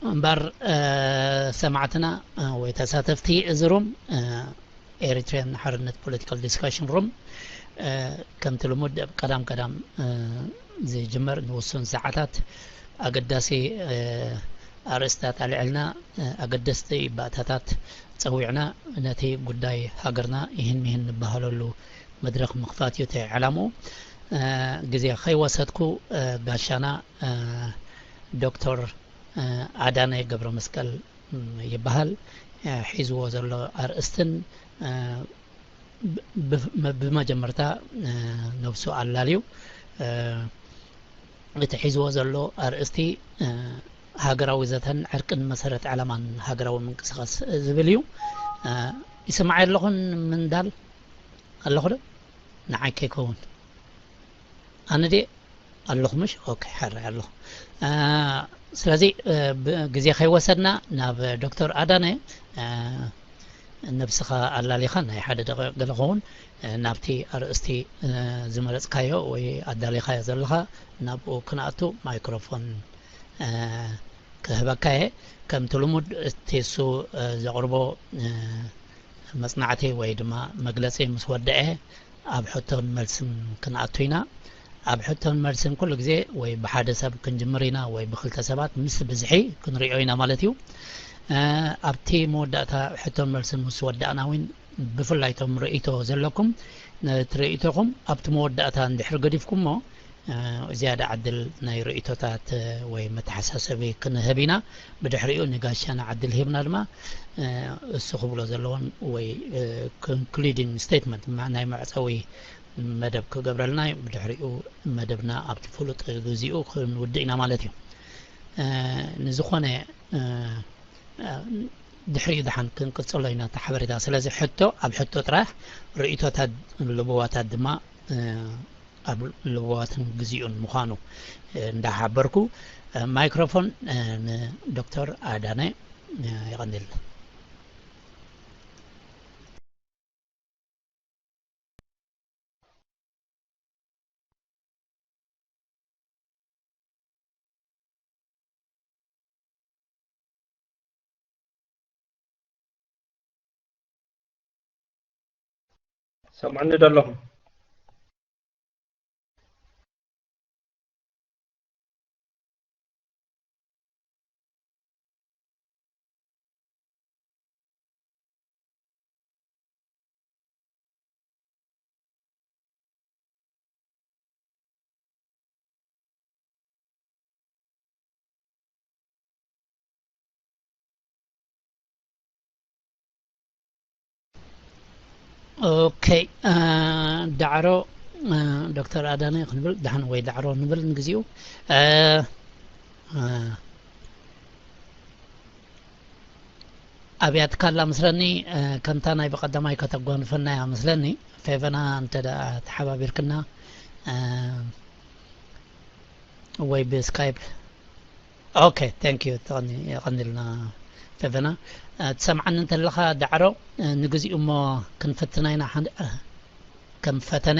እምበር ሰማዕትና ወይ ተሳተፍቲ እዚ ሩም፣ ኤሪትሪያን ሓርነት ፖለቲካል ዲስካሽን ሩም፣ ከምቲ ልሙድ ኣብ ቀዳም ቀዳም ዝጅመር ንውሱን ሰዓታት ኣገዳሲ ኣርእስታት ኣልዕልና፣ ኣገደስቲ ባእታታት ጸዊዕና፣ ነቲ ጉዳይ ሃገርና ይህን ሚህን ንበሃለሉ መድረኽ ምኽፋት እዩ እቲ ዕላምኡ። ግዜ ከይወሰድኩ፣ ጋሻና ዶክተር ኣዳነ ገብረመስቀል ይበሃል። ሒዝዎ ዘሎ ኣርእስትን፣ ብመጀመርታ ነብሱ ኣላልዩ እቲ ሒዝዎ ዘሎ ኣርእስቲ ሃገራዊ ዘተን ዕርቅን መሰረት ዕላማን ሃገራዊ ምንቅስቃስ ዝብል እዩ። ይስማዕ ኣለኹን ምንዳል ኣለኹ ዶ? ንዓይ ከይከውን ኣነ ደ ኣለኹ ምሽ? ኦኬ፣ ሕራይ ኣለኹ። ስለዚ ግዜ ከይወሰድና ናብ ዶክተር ኣዳነ፣ ነብስኻ ኣላሊኻ ናይ ሓደ ደቂቕ ገለ ኸውን ናብቲ ኣርእስቲ ዝመረጽካዮ ወይ ኣዳሊኻዮ ዘለኻ ናብኡ ክንኣቱ ማይክሮፎን ክህበካ እየ። ከምቲ ልሙድ እቲ እሱ ዘቕርቦ መጽናዕቲ ወይ ድማ መግለጺ ምስ ወደአ ኣብ ሕቶን መልስን ክንኣቱ ኢና። ኣብ ሕቶን መልስን ኩሉ ግዜ ወይ ብሓደ ሰብ ክንጅምር ኢና ወይ ብክልተ ሰባት ምስ ብዝሒ ክንሪኦ ኢና ማለት እዩ። ኣብቲ መወዳእታ ሕቶን መልስን ምስ ወዳእና እውን ብፍላይ እቶም ርእይቶ ዘለኩም ነቲ ርእይቶኹም ኣብቲ መወዳእታ እንድሕር ገዲፍኩሞ ዝያዳ ዕድል ናይ ርእይቶታት ወይ መተሓሳሰቢ ክንህብ ኢና። ብድሕሪኡ ንጋሻና ዕድል ሂብና ድማ እሱ ክብሎ ዘለዎን ወይ ኮንክሉዲንግ ስቴትመንት ናይ መዕፀዊ መደብ ክገብረልና እዩ። ብድሕሪኡ መደብና ኣብቲ ፍሉጥ ግዚኡ ክንውድእ ኢና ማለት እዩ። ንዝኾነ ድሕሪኡ ደሓን ክንቅፅሎ ኢና እቲ ሓበሬታ። ስለዚ ሕቶ ኣብ ሕቶ ጥራሕ፣ ርእይቶታት፣ ልበዋታት ድማ ኣብ ልበዋትን ግዚኡን ምዃኑ እንዳሓበርኩ፣ ማይክሮፎን ንዶክተር ኣዳነ። የቐንየልና። ሰምዑኒ ዶ ኣለኹም? ኦኬ፣ ዳዕሮ ዶክተር ኣዳነ ክንብል ደሓን ወይ ዳዕሮ ንብል ንግዚኡ። ኣብያትካ ኣላ ምስለኒ። ከምታ ናይ ብቐዳማይ ከተጓንፈና እያ ምስለኒ። ፌቨና እንተ ደኣ ተሓባቢርክና ወይ ብስካይፕ። ኦኬ፣ thank you፣ የቐንልና ፌቨና። ትሰምዓኒ እንተለኻ ዳዕሮ፣ ንግዚኡ እሞ ክንፈትና ኢና። ከም ፈተነ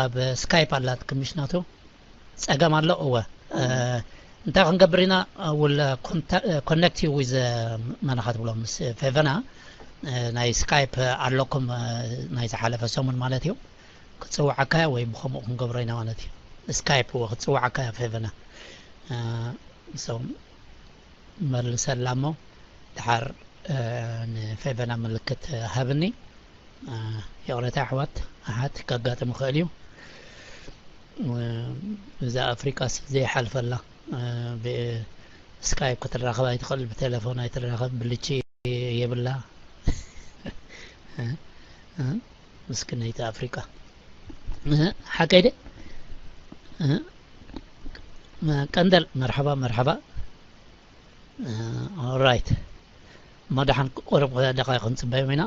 ኣብ ስካይፕ ኣላት ክምሽ ናቱ ጸገም ኣሎ። እወ፣ እንታይ ክንገብር ኢና? ውል ኮኔክት ዩ ዊዝ መን ኢኻ ትብሎ? ምስ ፌቨና ናይ ስካይፕ ኣለኩም፣ ናይ ዝሓለፈ ሰሙን ማለት እዩ። ክጽውዓካ ወይ ብኸምኡ ክንገብሮ ኢና ማለት እዩ። ስካይፕ እወ ክጽውዓካ ፌቨና። ሶ መልሰላ እሞ ድሓር ንፌቨና ምልክት ሃብኒ። ይቕረታ ኣሕዋት ኣሓት ከጋጥም ይኽእል እዩ። እዛ ኣፍሪቃስ ዘይሓልፈላ። ብስካይፕ ክትራኸብ ኣይትኽእል፣ ብቴሌፎን ኣይትራኸብ፣ ብልቺ የብላ። ምስክነይቲ ኣፍሪቃ። ሓቀይ ደ ቀንደል። መርሓባ መርሓባ። ኦራይት፣ እሞ ደሓን ቁሩብ ደቃይቕ ክንጽበዮም ኢና።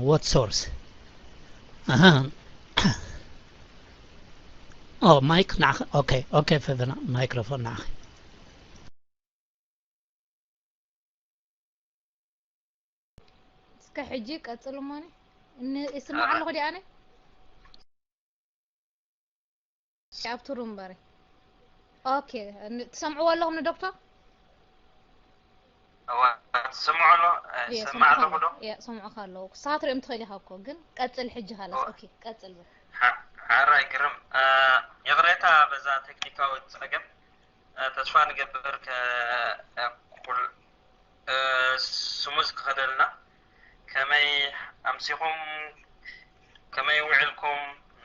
What source? ኣሃ። ኦ፣ ማይክ ንዓኺ። ኦኬ፣ ኦኬ፣ ፈበና ማይክሮፎን ንዓኺ። እስከ ሕጂ ቀጽሉ እሞኒ። ን-፣ ይስማዕ ኣለኹ ዲኣነ? ኣብ ቱሩ እምበሪ። ኦኬ፣ ን-፣ ትሰምዕዎ ኣለኹም ንዶክተር? እዋ፣ ትስምዖ ኣሎ? እ፣ እየ፣ ይሰማዕ ኣለኹ ዶ? እየ፣ ሰምዑኻ ኣለኹ። ክሳት ሪኦም ትኽእል ኢኻ እኮ፣ ግን ቀጽል ሕጂ፣ ካላስ። ኦኬ፣ ቀጽል በል። ሓ-፣ ሓራይ ግርም። እ፣ ይቕሬታ በዛ ቴክኒካዊ ጸገም። እ፣ ተስፋ ንገብር ከ-፣ እ፣ ኩል-፣ እ፣ ስሙዝ ክኸደልና። ከመይ ኣምሲኹም? ከመይ ውዕልኩም?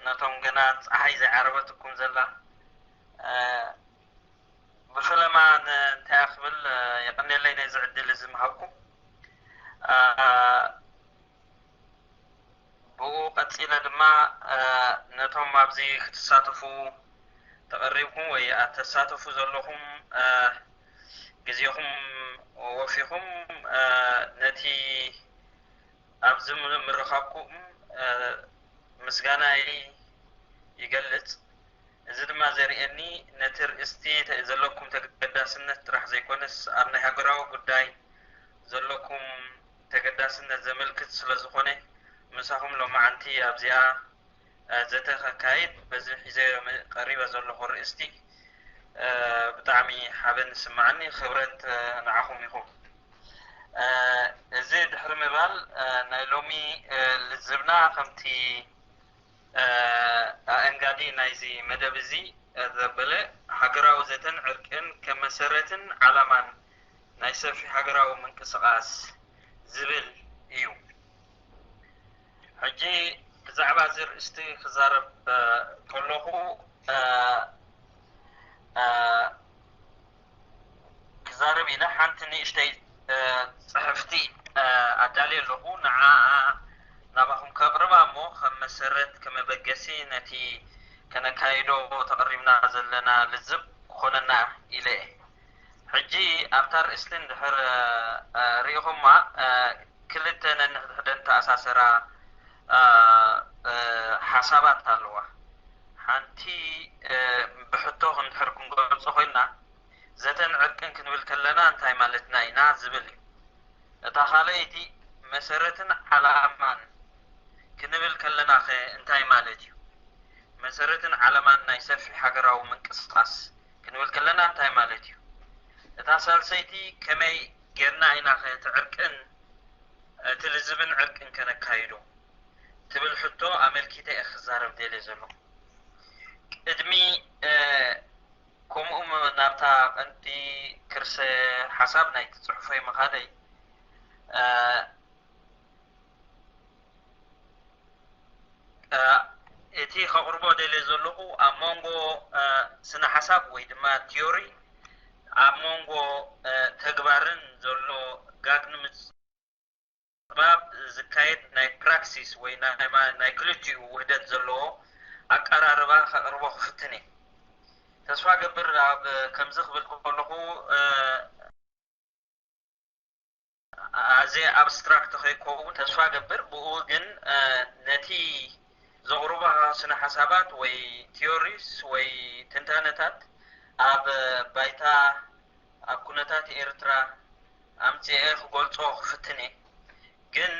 ነቶም ገና ጸሓይ ዘይዓረበትኩም ዘላ፣ እ፣ ብፈለማ ን-፣ እንታይ ክብል፣ እ፣ የቐንየለይ ነዚ ዕድል እዚ ምሃብኩም። እ፣ ብኡ ቀጺለ ድማ፣ እ፣ ነቶም ኣብዚ ክትሳተፉ ተቐሪብኩም ወይ ኣተሳተፉ ዘለኹም፣ እ፣ ግዜኹም ወፊኹም፣ እ፣ ነቲ ኣብዚ ም-፣ ምርኻብኩም፣ እ፣ ምስጋናይ ይገልጽ። እዚ ድማ ዘርእየኒ ነቲ ርእስቲ ተ-፣ ዘለኩም ተገዳስነት ጥራሕ ዘይኮነስ ኣብ ናይ ሃገራዊ ጉዳይ ዘለኩም ተገዳስነት ዘመልክት ስለ ዝኾነ፣ ምሳኹም ሎማዓንቲ ኣብዚኣ፣ እ፣ ዘተ ከካይድ በዚ ሒዘዮ መ-፣ ቀሪበ ዘለኹ ርእስቲ፣ እ፣ ብጣዕሚ ሓበን ይስምዓኒ። ክብረት፣ እ፣ ንዓኹም ይኹን። እ፣ እዚ ድሕሪ ምባል፣ እ፣ ናይ ሎሚ፣ እ፣ ልዝብና ከምቲ፣ እ፣ ኣእንጋዲ ናይዚ መደብ እዚ፣ እ፣ ዘበለ ሃገራዊ ዘተን ዕርቅን ከም መሰረትን ዓላማን ናይ ሰፊሕ ሃገራዊ ምንቅስቓስ ዝብል እዩ። ሕጂ ብዛዕባ እዚ ርእስቲ ክዛረብ፣ እ፣ ከለኹ፣ እ፣ እ፣ ክዛረብ ኢለ ሓንቲ ንእሽተይ፣ እ፣ ጽሕፍቲ፣ እ፣ ኣዳልየ ኣለኹ። ንዓኣ ናባኹም ከቕርባ እሞ ከም መሰረት፣ ከም መበገሲ ነቲ ከነካይዶ ተቐሪብና ዘለና ልዝብ ክኾነና ኢለ እየ። ሕጂ ኣብታ ርእስቲ እንድሕር፣ እ፣ እ፣ ርኢኹማ፣ እ፣ ክልተ ነንሕድሕደን ተኣሳሰራ፣ እ፣ እ፣ ሓሳባት ኣለዋ። ሓንቲ፣ እ፣ ብሕቶ እንድሕር ክንገልጾ ኮይንና፣ ዘተን ዕርቅን ክንብል ከለና እንታይ ማለትና ኢና ዝብል እዩ። እታ ካልኣይቲ መሰረትን ዓላማን ክንብል ከለና ከ እንታይ ማለት እዩ? መሰረትን ዓላማን ናይ ሰፊሕ ሃገራዊ ምንቅስቓስ ክንብል ከለና እንታይ ማለት እዩ? እታ ሳልሰይቲ ከመይ ጌርና ኢና ከ እቲ ዕርቅን፣ እቲ ልዝብን ዕርቅን ከነካይዶ ትብል ሕቶ ኣመልኪተ እየ ክዛረብ ደልየ ዘለኹ። ቅድሚ፣ እ፣ ከምኡ ም-፣ ናብታ ቀንዲ ክርሰ ሓሳብ ናይቲ ጽሑፈይ ምኻደይ፣ እ፣ እ፣ እቲ ከቕርቦ ደልየ ዘለኹ ኣብ መንጎ፣ እ፣ ስነ ሓሳብ ወይ ድማ ቲዮሪ፣ ኣብ መንጎ፣ እ፣ ተግባርን ዘሎ ጋግ ንምጽባብ ዝካየድ ናይ ፕራክሲስ ወይ ናይ ማ-፣ ናይ ክልቲኡ ውህደት ዘለዎ ኣቀራርባ ከቕርቦ ክፍትን እየ። ተስፋ ገብር ኣብ ከምዚ ክብል ከለኹ፣ እ፣ ኣዝየ ኣብስትራክት ከይከውን ተስፋ ገብር። ብኡ ግን፣ እ፣ ነቲ ዘቕርቦ ስነ ሓሳባት ወይ ቲዮሪስ ወይ ትንታነታት ኣብ ባይታ፣ ኣብ ኩነታት ኤርትራ ኣምጽኤ ክገልጾ ክፍትን እየ። ግን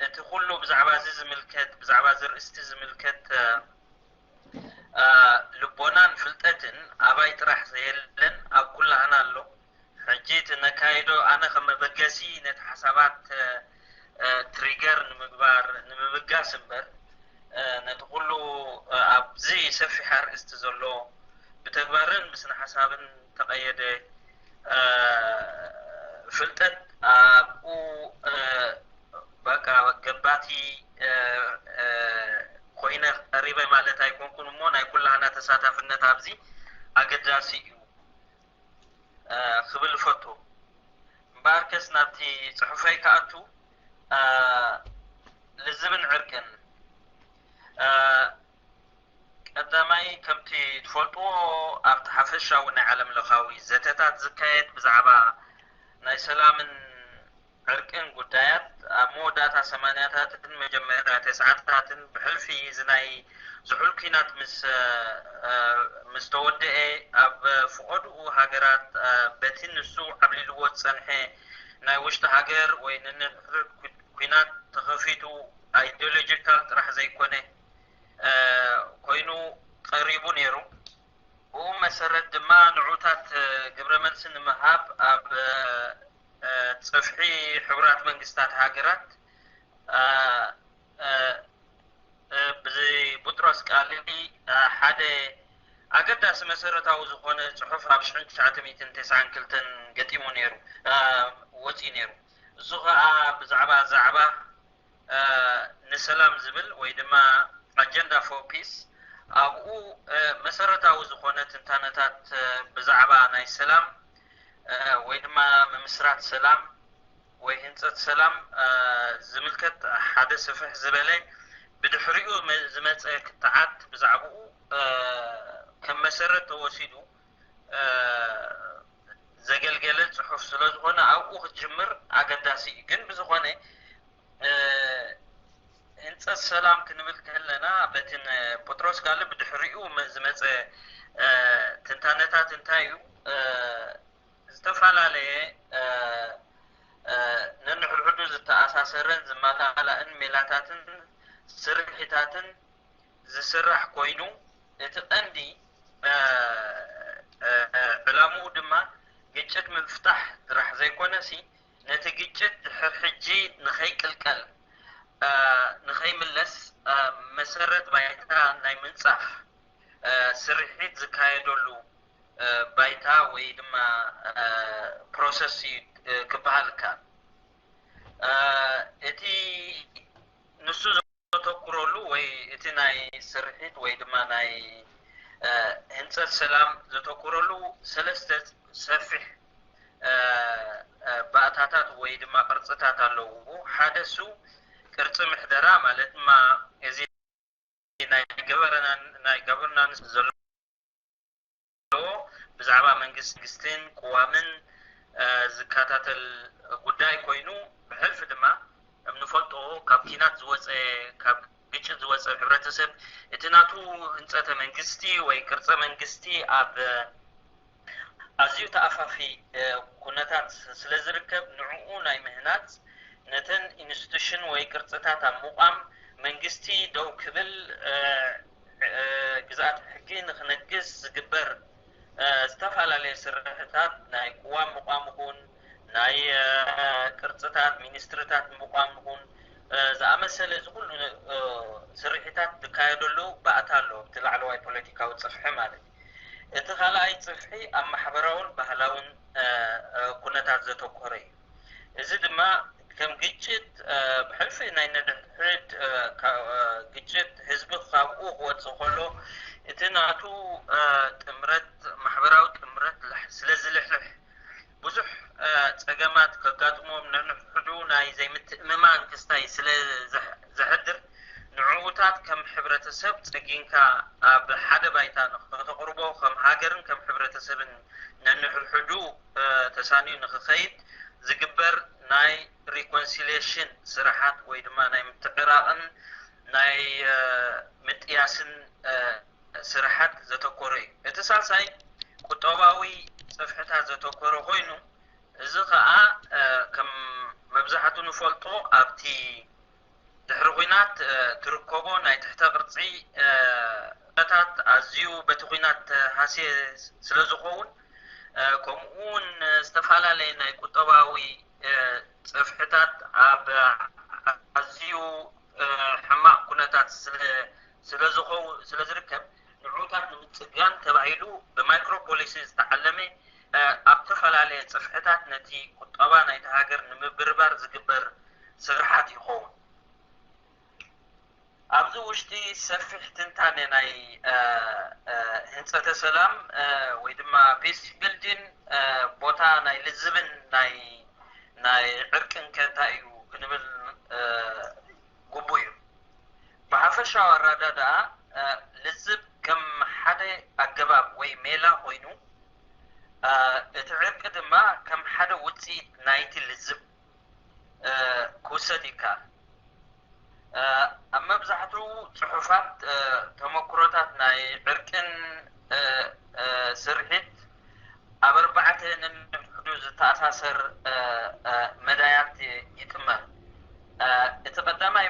እቲ ኩሉ ብዛዕባ እዚ ዝምልከት፣ ብዛዕባ እዚ ርእስቲ ዝምልከት፣ እ፣ እ፣ ልቦናን ፍልጠትን ኣባይ ጥራሕ ዘየለን ኣብ ኩላህና ኣሎ። ሕጂ እቲ ነካይዶ ኣነ ከም መበገሲ ነቲ ሓሳባት፣ እ፣ እ፣ ትሪገር ንምግባር፣ ንምብጋስ እምበር፣ እ፣ ነቲ ኩሉ፣ እ፣ ኣብዚ ሰፊሕ ኣርእስቲ ዘሎ ብተግባርን ብስነ ሓሳብን ተቐየደ፣ እ፣ ፍልጠት ኣብኡ፣ እ፣ በቃ ገባቲ፣ እ፣ እ፣ ኮይነ ቀሪበ ማለት ኣይኮንኩን እሞ ናይ ኩላህና ተሳታፍነት ኣብዚ ኣገዳሲ እዩ፣ እ፣ ክብል እፈቱ። እምበኣርከስ ናብቲ ጽሑፈይ ክኣቱ፣ እ፣ ልዝብን ዕርቅን፣ እ፣ ቀዳማይ፣ ከምቲ ትፈልጥዎ፣ ኣብቲ ሓፈሻዊ ናይ ዓለም ለኻዊ ዘተታት ዝካየድ ብዛዕባ ናይ ሰላምን ዕርቅን ጉዳያት ኣብ መወዳእታ ሰማንያታትን መጀመርያ ተስዓታትን ብሕልፊ እዚ ናይ ዝሑል ኲናት ምስ፣ እ፣ ምስ ተወደኤ ኣብ ፈቐድኡ ሃገራት፣ እ፣ በቲ ንሱ ዓብሊልዎ ዝጸንሐ ናይ ውሽጢ ሃገር ወይ ንንሕድሕድ ኩ-፣ ኲናት ተኸፊቱ ኣይዲዮሎጂካል ጥራሕ ዘይኮነ ኮይኑ ቀሪቡ ነይሩ። ብኡ መሰረት ድማ ንዑታት ግብረ መልሲ ንምሃብ ኣብ ጽፍሒ ሕቡራት መንግስታት ሃገራት ብቡጥሮስ ቃሊ ሓደ ኣገዳሲ መሰረታዊ ዝኾነ ጽሑፍ ኣብ ሽሕን ትሽዓተ ሚእትን ተስዓን ክልተን ገጢሙ ነይሩ፣ ወጺኡ ነይሩ። እሱ ኸኣ ብዛዕባ ዛዕባ ንሰላም ዝብል ወይ ድማ ኣጀንዳ ፎር ፒስ ኣብኡ መሰረታዊ ዝኾነ ትንታነታት ብዛዕባ ናይ ሰላም ወይ ድማ ምምስራት ሰላም ወይ ህንፀት ሰላም ዝምልከት ሓደ ስፍሕ ዝበለ ብድሕሪኡ ዝመፀ ክትዓት ብዛዕባኡ ከም መሰረት ተወሲዱ ዘገልገለ ፅሑፍ ስለ ዝኾነ ኣብኡ ክትጅምር ኣገዳሲ እዩ። ግን ብዝኾነ ህንፀት ሰላም ክንብል ከለና በቲ ን ጴጥሮስ ጋል ብድሕሪኡ ዝመፀ ትንታነታት እንታይ እዩ? ዝተፈላለየ ነንሕድሕዱ ዝተኣሳሰረን ዝመላላእን ሜላታትን ስርሒታትን ዝስራሕ ኮይኑ እቲ ቀንዲ ዕላምኡ ድማ ግጭት ምፍታሕ ጥራሕ ዘይኮነሲ ነቲ ግጭት ድሕር ሕጂ ንኸይቅልቀል ንኸይምለስ መሰረት ባይታ ናይ ምንፃፍ ስርሒት ዝካየደሉ ባይታ ወይ ድማ ፕሮሰስ እዩ ክበሃል ይከኣል። እቲ ንሱ ዘተኩረሉ ወይ እቲ ናይ ስርሒት ወይ ድማ ናይ ህንፀት ሰላም ዘተኩረሉ ሰለስተ ሰፊሕ ባእታታት ወይ ድማ ቅርፅታት ኣለውዎ። ሓደ እሱ ቅርፂ ምሕደራ ማለት ድማ እዚ ናይ ገቨርናን ናይ ገቨርናንስ ዘለዎ ብዛዕባ መንግስትን ቅዋምን ዝከታተል ጉዳይ ኮይኑ ብሕልፊ ድማ ከም ንፈልጦ ካብ ኪናት ዝወፀ ካብ ግጭት ዝወፀ ሕብረተሰብ እቲ ናቱ ህንፀተ መንግስቲ ወይ ቅርፀ መንግስቲ ኣብ ኣዝዩ ተኣፋፊ ኩነታት ስለ ዝርከብ ንዕኡ ናይ ምህናፅ ነተን ኢንስቲቱሽን ወይ ቅርፅታት ኣብ ምቋም መንግስቲ ደው ክብል ግዝኣት ሕጊ ንክነግስ ዝግበር ዝተፈላለየ ስርሕታት ናይ ቅዋም ምቋም ይኹን ናይ ቅርፅታት ሚኒስትርታት ምቋም ይኹን ዝኣመሰለ እዚ ኩሉ ስርሒታት ዝካየደሉ ባእታ ኣሎ እቲ ላዕለዋይ ፖለቲካዊ ፅፍሒ ማለት እዩ። እቲ ካልኣይ ፅፍሒ ኣብ ማሕበራውን ባህላውን ኩነታት ዘተኮረ እዩ። እዚ ድማ ከም ግጭት ብሕልፊ ናይ ነድሕድ ግጭት ህዝቢ ካብኡ ክወፅእ ከሎ እቲ ናቱ ጥምረት ማሕበራዊ ጥምረት ስለ ዝልሕልሕ ብዙሕ ፀገማት ከጋጥሞም ነንሕዱ ናይ ዘይምትእምማን ክስታይ ስለ ዘሕድር ንዕኡታት ከም ሕብረተሰብ ፀጊንካ ኣብ ሓደ ባይታ ንኸተቕርቦ ከም ሃገርን ከም ሕብረተሰብን ነንሕድሕዱ ተሳንዩ ንኽኸይድ ዝግበር ናይ ሪኮንሲሊሽን ስራሓት ወይ ድማ ናይ ምትዕራቕን ናይ ምጥያስን ስራሓት ዘተኮረ እዩ። እቲ ሳልሳይ ቁጠባዊ ጽፍሕታት ዘተኮረ ኮይኑ እዚ ኸኣ ከም መብዛሕቱ ንፈልጦ ኣብቲ ድሕሪ ኹናት ትርከቦ ናይ ትሕተ ቅርጺ ታት ኣዝዩ በቲ ኹናት ተሃስየ ስለ ዝኸውን ከምኡ እውን ዝተፈላለየ ናይ ቁጠባዊ ጽፍሕታት ኣብ ኣዝዩ ሕማቕ ኩነታት ስለ ዝርከብ ንዕኡታት ንምጽጋን ተባሂሉ ብማይክሮ ፖሊሲ ዝተዓለመ ኣብ ዝተፈላለየ ጽፍሕታት ነቲ ቁጠባ ናይቲ ሃገር ንምብርባር ዝግበር ስርሓት ይኸውን። ኣብዚ ውሽጢ ሰፊሕ ትንታነ ናይ ህንፀተ ሰላም ወይ ድማ ፒስ ቢልዲን ቦታ ናይ ልዝብን ናይ ናይ ዕርቅን ከ እንታይ እዩ ክንብል ግቡእ እዩ። ብሓፈሻዊ ኣረዳድኣ ልዝብ ከም ሓደ ኣገባብ ወይ ሜላ ኮይኑ እቲ ዕርቂ ድማ ከም ሓደ ውፅኢት ናይቲ ልዝብ ክውሰድ ይከኣል። ኣብ መብዛሕትኡ ፅሑፋት ተመክሮታት ናይ ዕርቅን ስርሒት ኣብ ኣርባዕተ ነንሕድሕዱ ዝተኣሳሰር መዳያት ይጥመር። እቲ ቀዳማይ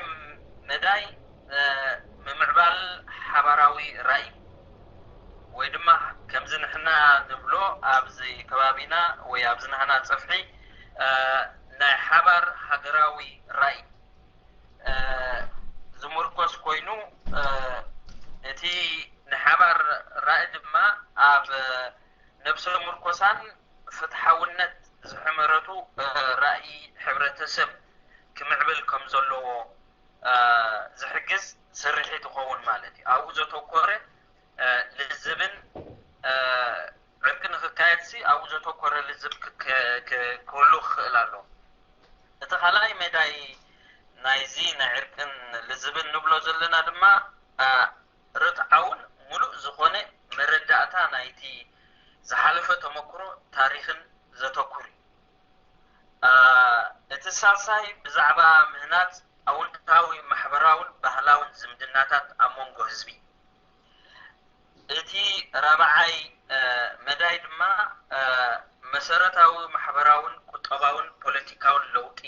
ዝናህና ጸፍሒ ናይ ሓባር ሃገራዊ ራእይ ዝምርኮስ ኮይኑ፣ እቲ ንሓባር ራእይ ድማ ኣብ ነብሰ ምርኮሳን ፍትሓውነት ዝሕመረቱ ራእይ ሕብረተሰብ ክምዕብል ከም ዘለዎ ዝሕግዝ ስርሒት ይኸውን ማለት እዩ። ኣብኡ ዘተኮረ ልዝብን ዕርቂ ንክካየድሲ ኣብኡ ዘተኮረ ልዝብ ክህሉ ክኽእል ኣሎ። እቲ ካልኣይ መዳይ ናይዚ ናይ ዕርቅን ልዝብን ንብሎ ዘለና ድማ ርትዓውን ምሉእ ዝኾነ መረዳእታ ናይቲ ዝሓለፈ ተመክሮ ታሪኽን ዘተኩር እዩ። እቲ ሳልሳይ ብዛዕባ ምህናጽ ኣውንታዊ ማሕበራውን ባህላውን ዝምድናታት ኣብ መንጎ ህዝቢ። እቲ ራብዓይ መዳይ ድማ መሰረታዊ ማሕበራውን ቁጠባውን ፖለቲካውን ለውጢ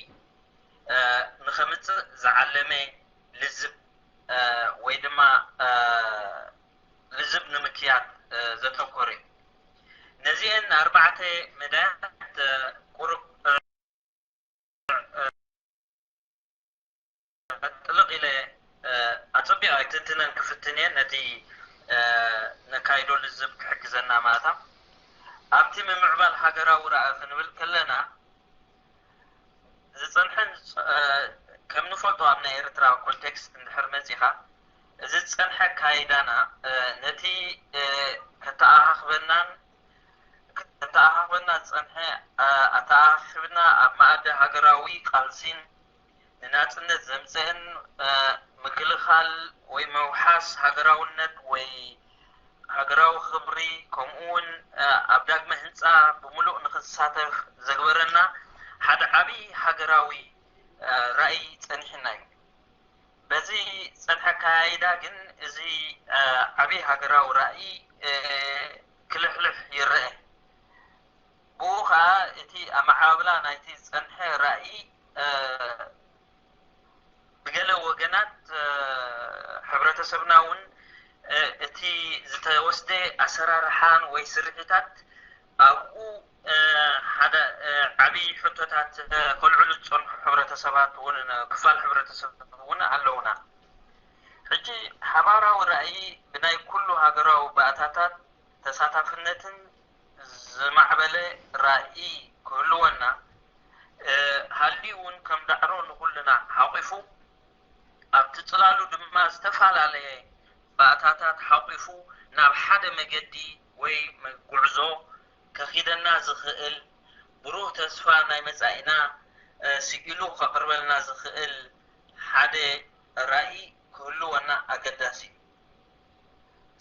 ንኸምጽእ ዝዓለመ ልዝብ ወይ ድማ ልዝብ ንምክያድ ዘተኮረ እዩ። ነዚአን ኣርባዕተ መዳያት ቁሩብ ጥልቕ ኢለ ኣጸቢቐ ኣይትንትነን ክፍትን እየ፣ ነቲ ነካይዶ ልዝብ ክሕግዘና ማለት። ኣብቲ ምምዕባል ሃገራዊ ራእይ ክንብል ከለና ዝጸንሐን ከም ንፈልጦ ኣብ ናይ ኤርትራ ኮንቴክስት እንድሕር መጺኻ እዚ ዝጸንሐ ኣካይዳና ነቲ ከተኣኻኽበናን ከተኣኻኽበና ዝጸንሐ ኣተኣኻኺብና ኣብ መኣዲ ሃገራዊ ቃልሲን ንናጽነት ዘምጽእን ምክልኻል ወይ ምውሓስ ሃገራውነት ወይ ሃገራዊ ክብሪ ከምኡ እውን ኣብ ዳግመ ህንጻ ብምሉእ ንክንሳተፍ ዘግበረና ሓደ ዓቢ ሃገራዊ ራእይ ጸኒሕና እዩ። በዚ ዝጸንሐ ኣካያይዳ ግን እዚ ዓቢ ሃገራዊ ራእይ ክልሕልሕ ይረአ። ብኡ ኸኣ እቲ ኣመዓባብላ ናይቲ ዝጸንሐ ራእይ ብገለ ወገናት ሕብረተሰብና እውን እቲ ዝተወስደ ኣሰራርሓን ወይ ስርሒታት ኣብኡ ሓደ ዓብዪ ሕቶታት ከልዕሉ ዝጸንሑ ሕብረተሰባት እውን ክፋል ሕብረተሰብ እውን ኣለውና። ሕጂ ሓባራዊ ራእይ ብናይ ኩሉ ሃገራዊ ባእታታት ተሳታፍነትን ዝማዕበለ ራእይ ክህልወና ሃልዩ እውን ከም ዳዕሮ ንኹልና ሓቂፉ ኣብቲ ጽላሉ ድማ ዝተፈላለየ ባእታታት ሓቂፉ ናብ ሓደ መገዲ ወይ ጉዕዞ ከኺደና ዝኽእል ብሩህ ተስፋ ናይ መጻኢና ስኢሉ ከቕርበልና ዝኽእል ሓደ ራእይ ክህልወና ኣገዳሲ እዩ።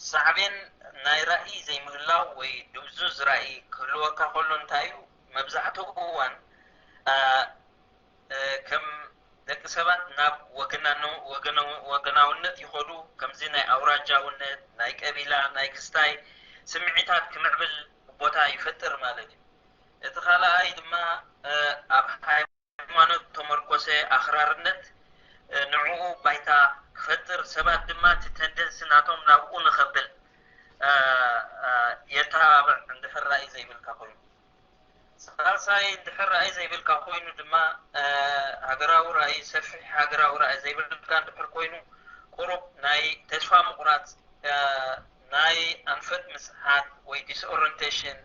ሳዕቤን ናይ ራእይ ዘይምህላው ወይ ድብዙዝ ራእይ ክህልወካ ከሎ እንታይ እዩ? መብዛሕትኡ እዋን ከም ደቂ ሰባት ናብ ወገናውነት ይኸዱ። ከምዚ ናይ ኣውራጃውነት፣ ናይ ቀቢላ፣ ናይ ክስታይ ስምዒታት ክምዕብል ቦታ ይፈጥር ማለት እዩ። እቲ ካልኣይ ድማ ኣብ ሃይማኖት ተመርኮሰ ኣኽራርነት ንዕኡ ባይታ ክፈጥር፣ ሰባት ድማ እቲ ተንደንሲ ናቶም ናብኡ ንኸብል የተባብዕ እንድሕር ራእይ ዘይብልካ ኮይኑ። ሳልሳይ እንድሕር ራእይ ዘይብልካ ኮይኑ ድማ ሃገራዊ ራእይ፣ ሰፊሕ ሃገራዊ ራእይ ዘይብልካ እንድሕር ኮይኑ ቁሩብ ናይ ተስፋ ምቑራጽ፣ ናይ ኣንፈት ምስሓት ወይ ዲስኦሪንቴሽን፣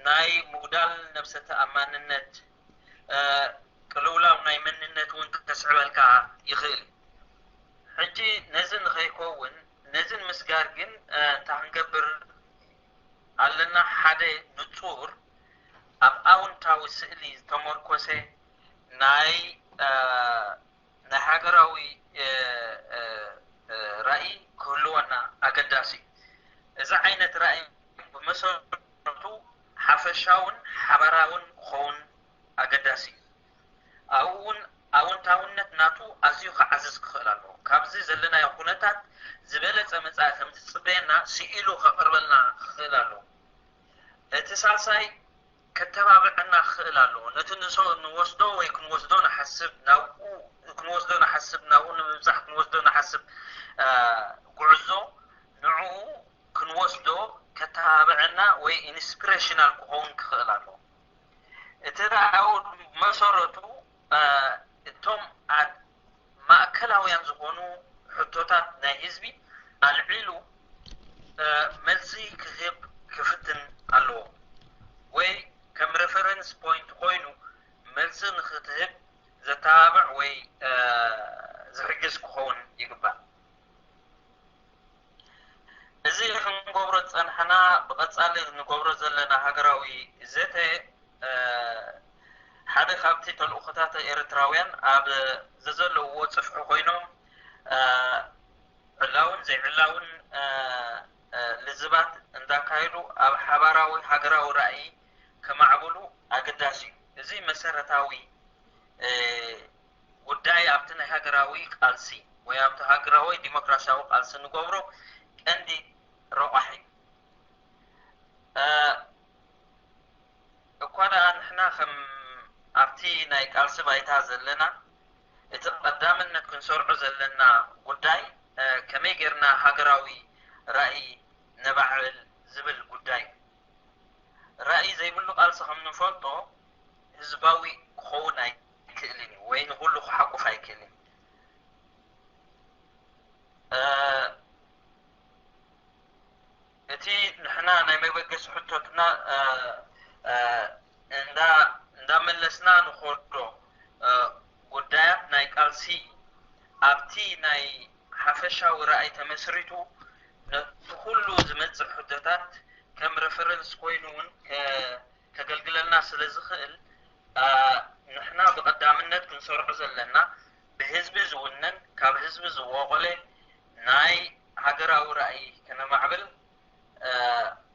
ናይ ምጉዳል ነብሰ ተኣማንነት፣ ቅልውላው ናይ መንነት እውን ከስዕበልካ ይኽእል እዩ። ሕጂ ነዚ ንኸይከውን ነዚ ንምስጋር ግን እንታይ ክንገብር ኣለና? ሓደ ንጹር ኣብ ኣውንታዊ ስእሊ ዝተመርኮሰ ናይ ናይ ሃገራዊ ራእይ ክህልወና ኣገዳሲ እዩ። እዚ ዓይነት ራእይ ብመሰረቱ ሓፈሻውን ሓባራውን ክኸውን ኣገዳሲ እዩ። ኣብኡ እውን ኣወንታውነት ናቱ ኣዝዩ ክዓዝዝ ክኽእል ኣለዎ። ካብዚ ዘለናዮ ኩነታት ዝበለጸ መጻኢ ከም ዝጽበየና ስኢሉ ከቕርበልና ክኽእል ኣለዎ። እቲ ሳልሳይ ከተባብዐና ክኽእል ኣለዎ። ነቲ ንወስዶ ወይ ክንወስዶ ንሓስብ ናብኡ ክንወስዶ ንሓስብ ናብኡ ንምብጻሕ ክንወስዶ ንሓስብ ጉዕዞ ንዕኡ ክንወስዶ ከተባብዐና ወይ ኢንስፒሬሽናል ክኸውን ክኽእል ኣለዎ። እቲ ራእዩ መሰረቱ እቶም ማእከላውያን ዝኾኑ ሕቶታት ናይ ህዝቢ ኣልዒሉ መልሲ ክህብ ክፍትን ኣለዎ፣ ወይ ከም reference point ኮይኑ መልሲ ንክትህብ ዘተባብዕ ወይ ዝሕግዝ ክኸውን ይግባእ። እዚ ክንገብሮ ዝጸናሕና ብቐጻሊ ንገብሮ ዘለና ሃገራዊ ዘተ ሓደ ካብቲ ተልእኾታት ኤርትራውያን ኣብ ዘዘለውዎ ጽፍሒ ኮይኖም ዕላውን ዘይዕላውን ልዝባት እንዳካየዱ ኣብ ሓባራዊ ሃገራዊ ራእይ ከማዕብሉ ኣገዳሲ እዩ። እዚ መሰረታዊ ጉዳይ ኣብቲ ናይ ሃገራዊ ቃልሲ ወይ ኣብቲ ሃገራዊ ዲሞክራሲያዊ ቃልሲ ንገብሮ ቀንዲ ረቋሒ እዩ። እኳ ደኣ ንሕና ከም ኣብቲ ናይ ቃልሲ ባይታ ዘለና እቲ ቀዳምነት ክንሰርዖ ዘለና ጉዳይ ከመይ ጌርና ሃገራዊ ራእይ ነባዕብል ዝብል ጉዳይ እዩ። ራእይ ዘይብሉ ቃልሲ ከም ንፈልጦ ህዝባዊ ክኸውን ኣይክእልን እዩ ወይ ንኩሉ ክሓቁፍ ኣይክእልን። እቲ ንሕና ናይ መበገሲ ሕቶትና እንዳመለስና ንኸዶ ጉዳያት ናይ ቃልሲ ኣብቲ ናይ ሓፈሻዊ ራእይ ተመስሪቱ ነቲ ኩሉ ዝመፅእ ሕቶታት ከም reference ኮይኑ እውን ከገልግለልና ስለ ዝኽእል ንሕና ብቐዳምነት ክንሰርዖ ዘለና ብህዝቢ ዝውነን ካብ ህዝቢ ዝወቆለ ናይ ሃገራዊ ራእይ ከነማዕብል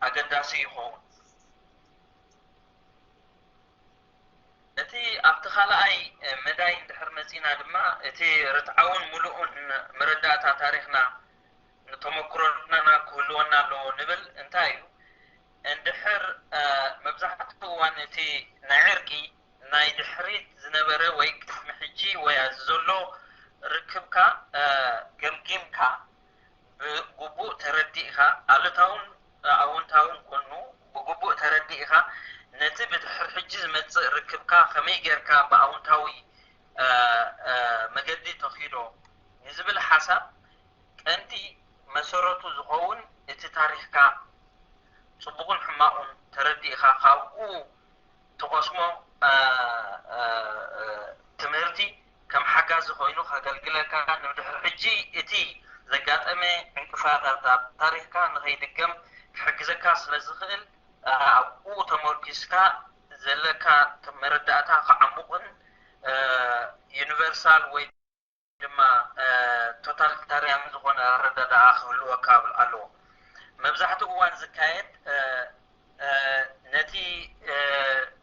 ኣገዳሲ ይኸውን። እቲ ኣብቲ ካልኣይ መዳይ እንድሕር መጺና ድማ እቲ ርትዓውን ምሉእን መረዳእታ ታሪኽና ንተመክሮና ክህልወና ኣለዎ ንብል እንታይ እዩ? እንድሕር መብዛሕትኡ እዋን እቲ ናይ ዕርቂ ናይ ድሕሪት ዝነበረ ወይ ቅድሚ ሕጂ ወይ ኣብዚ ዘሎ ርክብካ ገምጊምካ ብግቡእ ተረዲእካ ኣሉታውን ኣወንታውን ኮኑ ብግቡእ ተረዲእካ ነቲ ብድሕሪ ሕጂ ዝመፅእ ርክብካ ከመይ ጌርካ ብኣወንታዊ መገዲ ተኺዶ ንዝብል ሓሳብ ቀንዲ መሰረቱ ዝኸውን እቲ ታሪኽካ ፅቡቕን ሕማቑን ተረዲእካ ካብኡ ትቐስሞ ትምህርቲ ከም ሓጋዚ ኮይኑ ከገልግለካ ንድሕሪ ሕጂ እቲ ዘጋጠመ ዕንቅፋታት ኣብ ታሪኽካ ንኸይድገም ክሕግዘካ ስለ ዝኽእል ኣብኡ ተመርኪስካ ዘለካ መረዳእታ ክዓሙቕን ዩኒቨርሳል ወይ ድማ ቶታሊታርያን ዝኾነ ኣረዳድኣ ክህልወካ ኣለዎ። መብዛሕትኡ እዋን ዝካየድ ነቲ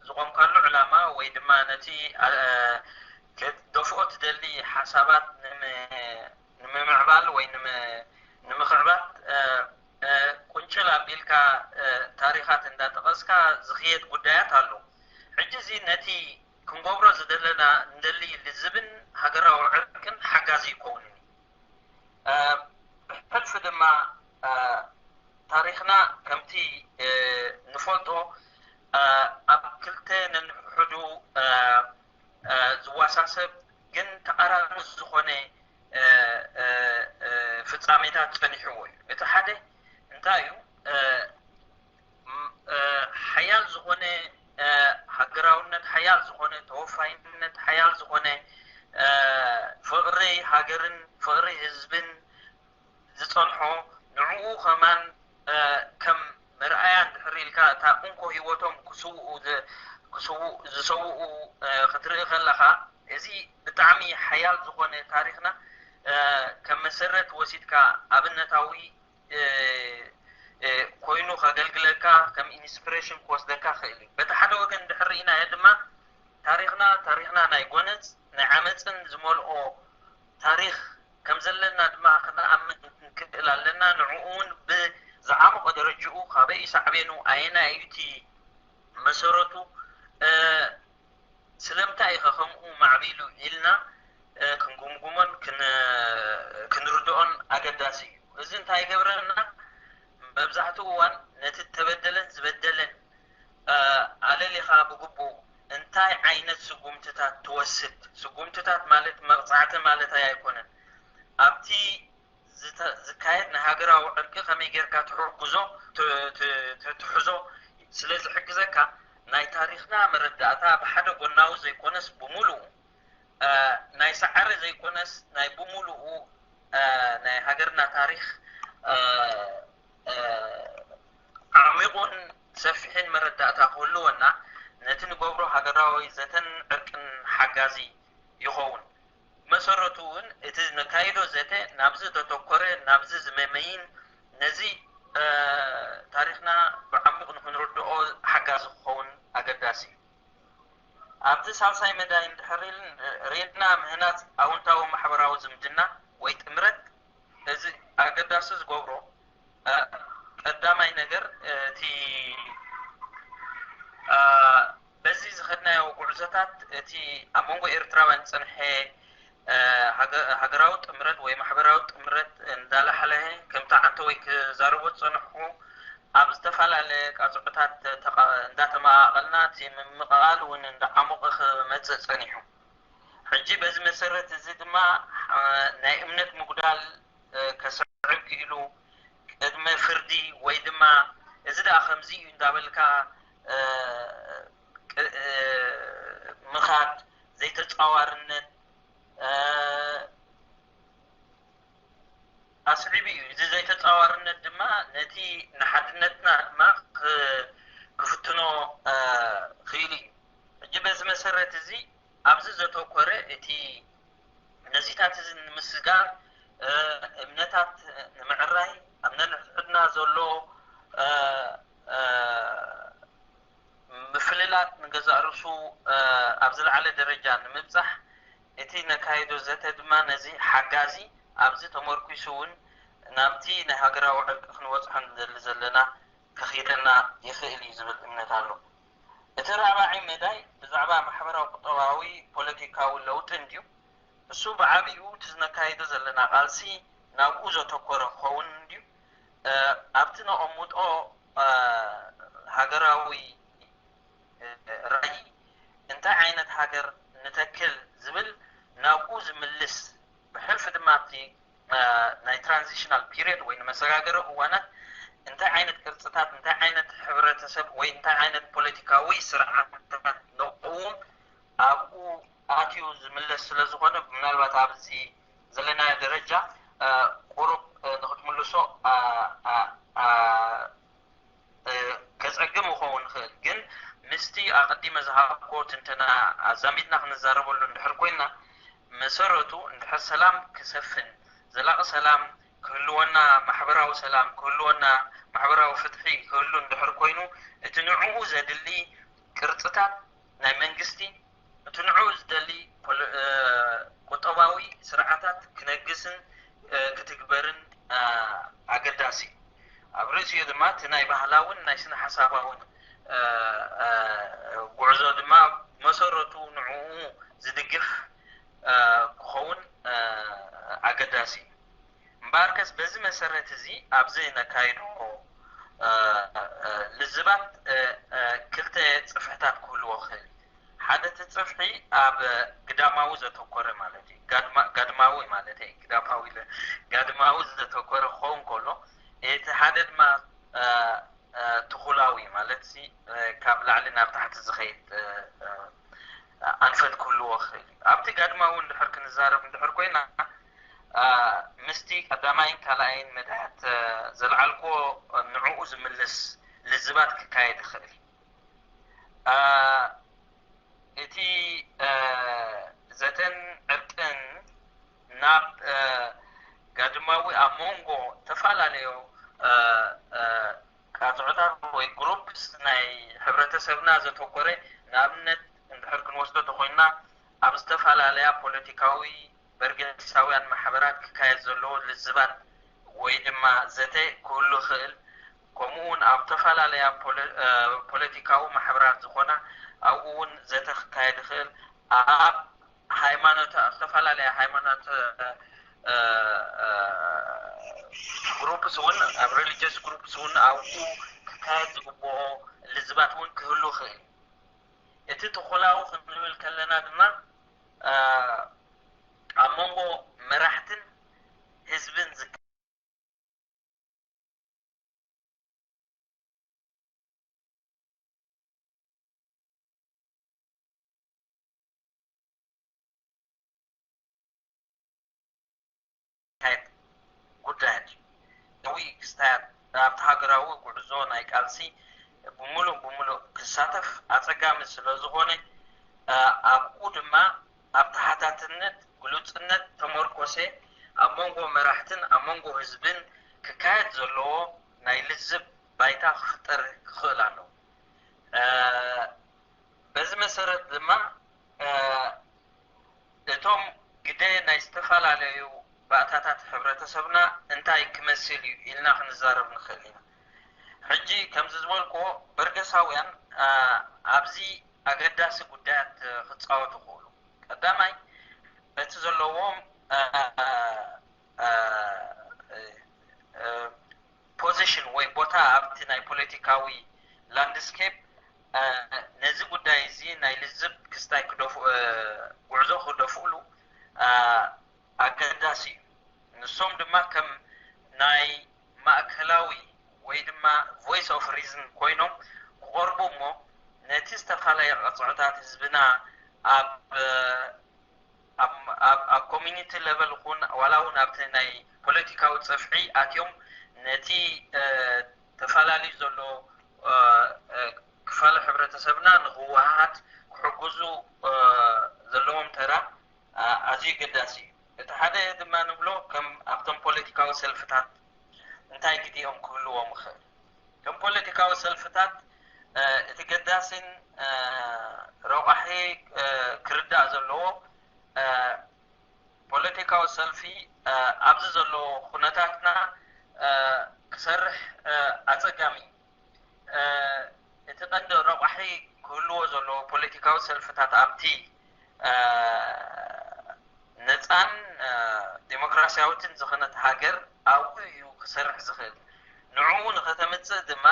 ዝቆምካሉ ዕላማ ወይ ድማ ነቲ ክትደፍኦ ትደሊ ሓሳባት ንምምዕባል ወይ ንምኽዕባት ቁንጭል ኣቢልካ ታሪኻት እንዳጠቐስካ ዝኽየድ ጉዳያት ኣሎ። ሕጂ እዚ ነቲ ክንገብሮ ዝደለና እንደሊ ልዝብን ሃገራዊ ዕርቅን ሓጋዚ ይከውንን እዩ። ብሕልፊ ድማ ታሪኽና ከምቲ ንፈልጦ ኣብ ክልተ ነንሕዱ ዝዋሳሰብ ግን ተቓራኒ ዝኾነ ፍጻሜታት ጸኒሕዎ እዩ። እቲ ሓደ እንታይ እዩ? ሓያል ዝኾነ ሃገራውነት፣ ሓያል ዝኾነ ተወፋይነት፣ ሓያል ዝኾነ ፍቕሪ ሃገርን ፍቕሪ ህዝብን ዝጸንሖ ንዕኡ ከማን ከም መርኣያ እንድሕር ኢልካ እታ እንኮ ህይወቶም ክስውኡ ዝሰውኡ ክትርኢ ከለኻ እዚ ብጣዕሚ ሓያል ዝኾነ ታሪኽና ከም መሰረት ወሲድካ ኣብነታዊ ኮይኑ ከገልግለካ ከም ኢንስፕሬሽን ክወስደካ ክእል እዩ። በቲ ሓደ ወገን እንድሕር ርኢናዮ ድማ ታሪኽና ታሪኽና ናይ ጎነፅ ናይ ዓመፅን ዝመልኦ ታሪኽ ከም ዘለና ድማ ክንኣምን ክንክእል ኣለና። ንዕኡ እውን ብዝዓመቐ ደረጅኡ ካበይ ሳዕቤኑ ኣየናይ እዩ እቲ መሰረቱ ስለምንታይ ኢኸ ከምኡ ማዕቢሉ ኢልና ክንጉምጉሞን ክንርድኦን ኣገዳሲ እዩ። እዚ እንታይ ይገብረና? መብዛሕትኡ እዋን ነቲ ተበደለን ዝበደለን ኣለሊኻ ብግቡእ እንታይ ዓይነት ስጉምትታት ትወስድ? ስጉምትታት ማለት መቕጻዕቲ ማለት ኣይኮነን። ኣብቲ ዝተ- ዝካየድ ናይ ሃገራዊ ዕርቂ ከመይ ጌርካ ትሕግዞ ት- ት- ት- ትሕዞ ስለ ዝሕግዘካ፣ ናይ ታሪኽና መረዳእታ ብሓደ ጎናዊ ዘይኮነስ ብምሉኡ፣ እ፣ ናይ ሰዓረ ዘይኮነስ ናይ ብምሉኡ፣ እ፣ ናይ ሃገርና ታሪኽ፣ እ፣ እ፣ ዓሚቑን ሰፊሕን መረዳእታ ክህልወና፣ ነቲ ንገብሮ ሃገራዊ ዘተን ዕርቅን ሓጋዚ ይኸውን። መሰረቱ እውን እቲ ነካይዶ ዘተ ናብዚ ዘተኮረ፣ ናብዚ ዝመመይን ነዚ፣ እ፣ ታሪኽና ብዓሚቕ ንክንርድኦ ሓጋዚ ክኸውን ኣገዳሲ እዩ። ኣብቲ ሳልሳይ መዳይ እንድሕር ኢልን ርኢና፣ ምህናጽ ኣውንታዊ ማሕበራዊ ዝምድና ወይ ጥምረት፣ እዚ ኣገዳሲ ዝገብሮ፣ እ፣ ቀዳማይ ነገር፣ እ፣ እቲ፣ እ፣ በዚ ዝኸድናዮ ጉዕዞታት፣ እቲ ኣብ መንጎ ኤርትራውያን ዝጸንሐ፣ እ፣ ሃገ- ሃገራዊ ጥምረት ወይ ማሕበራዊ ጥምረት እንዳላሕለሀ፣ ከምቲ ዓንተወይ ክዛረቦ ዝጸንሕኩ፣ ኣብ ዝተፈላለየ ቃጽዑታት ተቐ- እንዳተመቓቐልና፣ እቲ ምምቕቓል እውን እንዳዓሞቐ ክመጽእ ጸኒሑ። ሕጂ በዚ መሰረት እዚ ድማ፣ እ፣ ናይ እምነት ምጉዳል፣ እ፣ ከስዕብ ክኢሉ፣ ቅድመ ፍርዲ ወይ ድማ እዚ ደኣ ከምዚ እዩ እንዳበልካ፣ እ፣ ቅ- እ፣ ምኻድ፣ ዘይተጻዋርነት፣ እ፣ ኣስዒቡ እዩ። እዚ ዘይተጻዋርነት ድማ ነቲ ንሓድነትና ድማ ክ- ክፍትኖ፣ እ፣ ክኢሉ እዩ። ሕጂ በዚ መሰረት እዚ ኣብዚ ዘተኮረ እቲ ነዚታት እዚ ንምስጋር፣ እ፣ እምነታት ንምዕራይ፣ ኣብ ነንሕድሕድና ዘሎ፣ እ፣ እ፣ ምፍልላት ንገዛእ ርእሱ፣ እ፣ ኣብ ዝለዓለ ደረጃ ንምብጻሕ፣ እቲ ነካይዶ ዘተ ድማ ነዚ ሓጋዚ፣ ኣብዚ ተመርኲሱ እውን ናብቲ ናይ ሃገራዊ ዕርቂ ክንበጽሖ ንደሊ ዘለና ከኺደና ይኽእል እዩ ዝብል እምነት ኣሎ። እቲ ራብዓይ መዳይ ብዛዕባ ማሕበራዊ፣ ቁጠባዊ፣ ፖለቲካዊ ለውጢ እንድዩ። እሱ ብዓቢኡ እቲ ዝነካይዶ ዘለና ቃልሲ ናብኡ ዘተኮረ ክኸውን እንድዩ። እ፣ ኣብቲ ነቐምጦ፣ እ፣ ሃገራዊ፣ እ፣ ራእይ እንታይ ዓይነት ሃገር ንተክል ዝብል ናብኡ ዝምልስ፣ ብሕልፊ ድማ ኣብቲ፣ እ፣ ናይ ትራንዚሽናል ፒሪየድ ወይ ንመሰጋገሪ እዋናት እንታይ ዓይነት ቅርጽታት፣ እንታይ ዓይነት ሕብረተሰብ ወይ እንታይ ዓይነት ፖለቲካዊ ስርዓታት ነቕውም ኣብኡ ኣትዩ ዝምለስ ስለ ዝኾነ፣ ምናልባት ኣብዚ ዘለናዮ ደረጃ፣ እ፣ ቁሩብ፣ እ፣ ንክትምልሶ፣ እ፣ እ፣ እ፣ እ፣ ከጸግም ይኸውን ይኽእል። ግን ምስቲ ኣቐዲመ ዝሃብኩዎ ትንተና ኣዛሚድና ክንዛረበሉ እንድሕር ኮይና፣ መሰረቱ እንድሕር ሰላም ክሰፍን፣ ዘላቒ ሰላም ክህልወና፣ ማሕበራዊ ሰላም ክህልወና፣ ማሕበራዊ ፍትሒ ክህሉ እንድሕር ኮይኑ፣ እቲ ንዕኡ ዘድሊ ቅርጽታት ናይ መንግስቲ፣ እቲ ንዕኡ ዝደሊ ፖለ- እ፣ ቁጠባዊ ስርዓታት ክነግስን፣ እ፣ ክትግበርን፣ እ፣ ኣገዳሲ እዩ። ኣብ ርእሲኡ ድማ እቲ ናይ ባህላውን ናይ ስነ ሓሳባውን፣ እ፣ እ፣ ጉዕዞ ድማ መሰረቱ ንዕኡ ዝድግፍ፣ እ፣ ክኸውን፣ እ፣ ኣገዳሲ እዩ። እምበኣርከስ በዚ መሰረት እዚ ኣብዚ ነካይዶ፣ እ፣ እ፣ ልዝባት፣ እ፣ እ፣ ክልተ ጽፍሕታት ክህልዎ ክእል እዩ። ሓደ እቲ ጽፍሒ ኣብ ግዳማዊ ዘተኮረ ማለት እዩ። ጋድማ- ጋድማዊ ማለት እዩ። ግዳማዊ ኢለ፣ ጋድማዊ ዘተኮረ ክኸውን ከሎ፣ እቲ ሓደ ድማ፣ እ፣ እ፣ ትኹላዊ ማለት ሲ፣ እ፣ ካብ ላዕሊ ናብ ታሕቲ ዝኸይድ፣ እ፣ እ፣ ኣንፈት ክህልዎ ክእል እዩ። ኣብቲ ጋድማዊ እንድሕር ክንዛረብ እንድሕር ኮይና፣ እ፣ ምስቲ ቀዳማይን ካልኣይን መድሕት፣ እ፣ ዘልዓልክዎ፣ እ፣ ንዕኡ ዝምልስ ልዝባት ክካየድ ይኽእል። እ፣ እቲ፣ እ፣ ዘተን ዕርቅን ናብ፣ እ፣ ጋድማዊ ኣብ መንጎ ዝተፈላለዩ፣ እ፣ እ፣ ቃጽዕታት ወይ ግሩፕስ ናይ ሕብረተሰብና ዘተኮረ፣ ንኣብነት እንድሕር ክንወስዶ ተኾይንና፣ ኣብ ዝተፈላለያ ፖለቲካዊ በርጌሳውያን ማሕበራት ክካየድ ዘለዎ ልዝባት ወይ ድማ ዘተ ክህሉ ይኽእል። ከምኡ እውን ኣብ ዝተፈላለያ ፖለ- እ፣ ፖለቲካዊ ማሕበራት ዝኾና ኣብኡ እውን ዘተ ክካየድ ይኽእል። ኣብ ሃይማኖት፣ ኣብ ዝተፈላለያ ሃይማኖት፣ እ፣ እ፣ እ፣ ግሩፕስ እውን፣ ኣብ ሪሊጅስ ግሩፕስ እውን ኣብኡ ክካየድ ዝግብኦ ልዝባት እውን ክህሉ ይኽእል። እቲ ትኹላዊ ክንብል ከለና ድማ ኣብ መንጎ መራሕትን ህዝብን ዝካየድ ጉዳያት እዩ። ነዊ ክስታያት ኣብቲ ሃገራዊ ጉዕዞ ናይ ቃልሲ ብምሉእ ብምሉእ ክሳተፍ ኣጸጋሚ ስለ ዝኾነ ኣብኡ ድማ ኣብ ተሓታትነት ግሉጽነት ተመርኮሰ ኣብ መንጎ መራሕትን ኣብ መንጎ ህዝብን ክካየድ ዘለዎ ናይ ልዝብ ባይታ ክፍጠር ክኽእል ኣለዎ። በዚ መሰረት ድማ እቶም ግደ ናይ ዝተፈላለዩ ባእታታት ሕብረተሰብና እንታይ ክመስል እዩ ኢልና ክንዛረብ ንኽእል ኢና። ሕጂ ከምዚ ዝበልክዎ በርገሳውያን ኣብዚ ኣገዳሲ ጉዳያት ክፃወቱ ይኽእሉ። ቀዳማይ በቲ ዘለዎም ፖዚሽን ወይ ቦታ ኣብቲ ናይ ፖለቲካዊ ላንድስኬፕ ነዚ ጉዳይ እዚ ናይ ልዝብ ክስታይ ክደፍ ጉዕዞ ክደፍእሉ ኣገዳሲ እዩ። ንሶም ድማ ከም ናይ ማእከላዊ ወይ ድማ ቮይስ ኦፍ ሪዝን ኮይኖም ክቐርቡ እሞ ነቲ ዝተፈላለየ ቅፅዕታት ህዝብና ኣብ ኣብ ኮሚኒቲ ለቨል ኹን ዋላ እውን ኣብቲ ናይ ፖለቲካዊ ፀፍዒ ኣትዮም ነቲ ተፈላለዩ ዘሎ ክፋለ ሕብረተሰብና ንክወሃሃድ ክሕግዙ ዘለዎም ተራ ኣዝዩ ገዳሲ እዩ። እቲ ሓደ ድማ ንብሎ ከም ኣብቶም ፖለቲካዊ ሰልፍታት እንታይ ግዲኦም ክህልዎም ይኽእል። ከም ፖለቲካዊ ሰልፍታት እቲ ገዳሲን ረቋሒ ክርዳእ ዘለዎ ፖለቲካዊ ሰልፊ ኣብዚ ዘሎ ኩነታትና ክሰርሕ ኣፀጋሚ እዩ። እቲ ቀንዲ ረቋሒ ክህልዎ ዘለዎ ፖለቲካዊ ሰልፍታት ኣብቲ ነፃን ዴሞክራሲያዊትን ዝኸነት ሃገር ኣብኡ እዩ ክሰርሕ ዝኽእል። ንዕኡ ንኸተምፅእ ድማ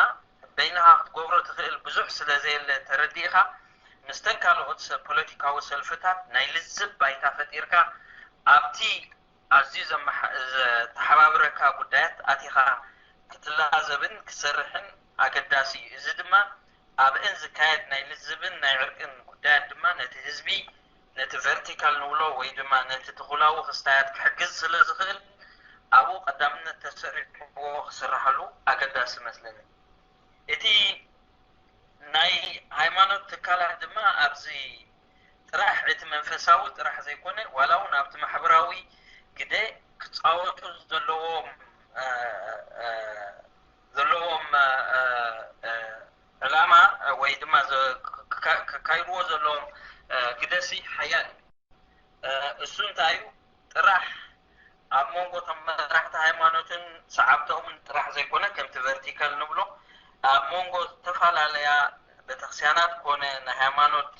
በይንኻ ክትገብሮ ትኽእል ብዙሕ ስለ ዘየለ ተረዲእኻ ምስተን ካልኦት ሰብ ፖለቲካዊ ሰልፍታት ናይ ልዝብ ባይታ ፈጢርካ ኣብቲ ኣዝዩ ዘተሓባብረካ ጉዳያት ኣቲኻ ክትላዘብን ክትሰርሕን ኣገዳሲ እዩ። እዚ ድማ ኣብእን ዝካየድ ናይ ልዝብን ናይ ዕርቅን ጉዳያት ድማ ነቲ ህዝቢ ነቲ ቨርቲካል ንብሎ ወይ ድማ ነቲ ትኹላዊ ክስታያት ክሕግዝ ስለ ዝኽእል ኣብኡ ቀዳምነት ተሰሪዕዎ ክስራሓሉ ኣገዳሲ መስለኒ። እቲ ናይ ሃይማኖት ትካላት ድማ ኣብዚ ጥራሕ እቲ መንፈሳዊ ጥራሕ ዘይኮነ ዋላ እውን ኣብቲ ማሕበራዊ ግደ ክፃወቱ ዘለዎም ዘለዎም ዕላማ ወይ ድማ ከካይድዎ ዘለዎም ግደሲ ሓያል እዩ። እሱ እንታይ እዩ? ጥራሕ ኣብ መንጎ እቶም መራሕቲ ሃይማኖትን ሰዓብቶምን ጥራሕ ዘይኮነ ከምቲ ቨርቲካል ንብሎ ኣብ መንጎ ዝተፈላለያ ቤተክርስቲያናት ኮነ ናይ ሃይማኖት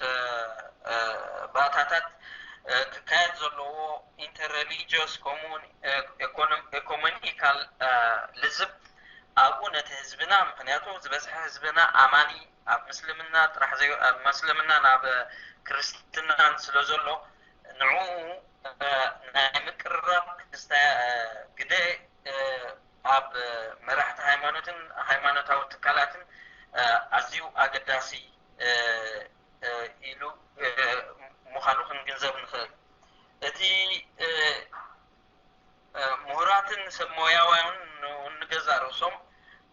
ባእታታት ክካየድ ዘለዎ ኢንተርሬሊጂዮስ ከምኡውን ኤኮኖሚካል ልዝብ ኣብኡ ነቲ ህዝብና ምክንያቱ ዝበዝሐ ህዝብና ኣማኒ ኣብ ምስልምና ጥራሕ ዘይ ኣብ መስልምናን ኣብ ክርስትናን ስለ ዘሎ ንዕኡ ናይ ምቅርራብ ክስታ ግደ ኣብ መራሕቲ ሃይማኖትን ሃይማኖታዊ ትካላትን ኣዝዩ ኣገዳሲ ኢሉ ምዃኑ ክንግንዘብ ንኽእል። እቲ ምሁራትን ሰብ ሞያውያንን ንገዛእ ርእሶም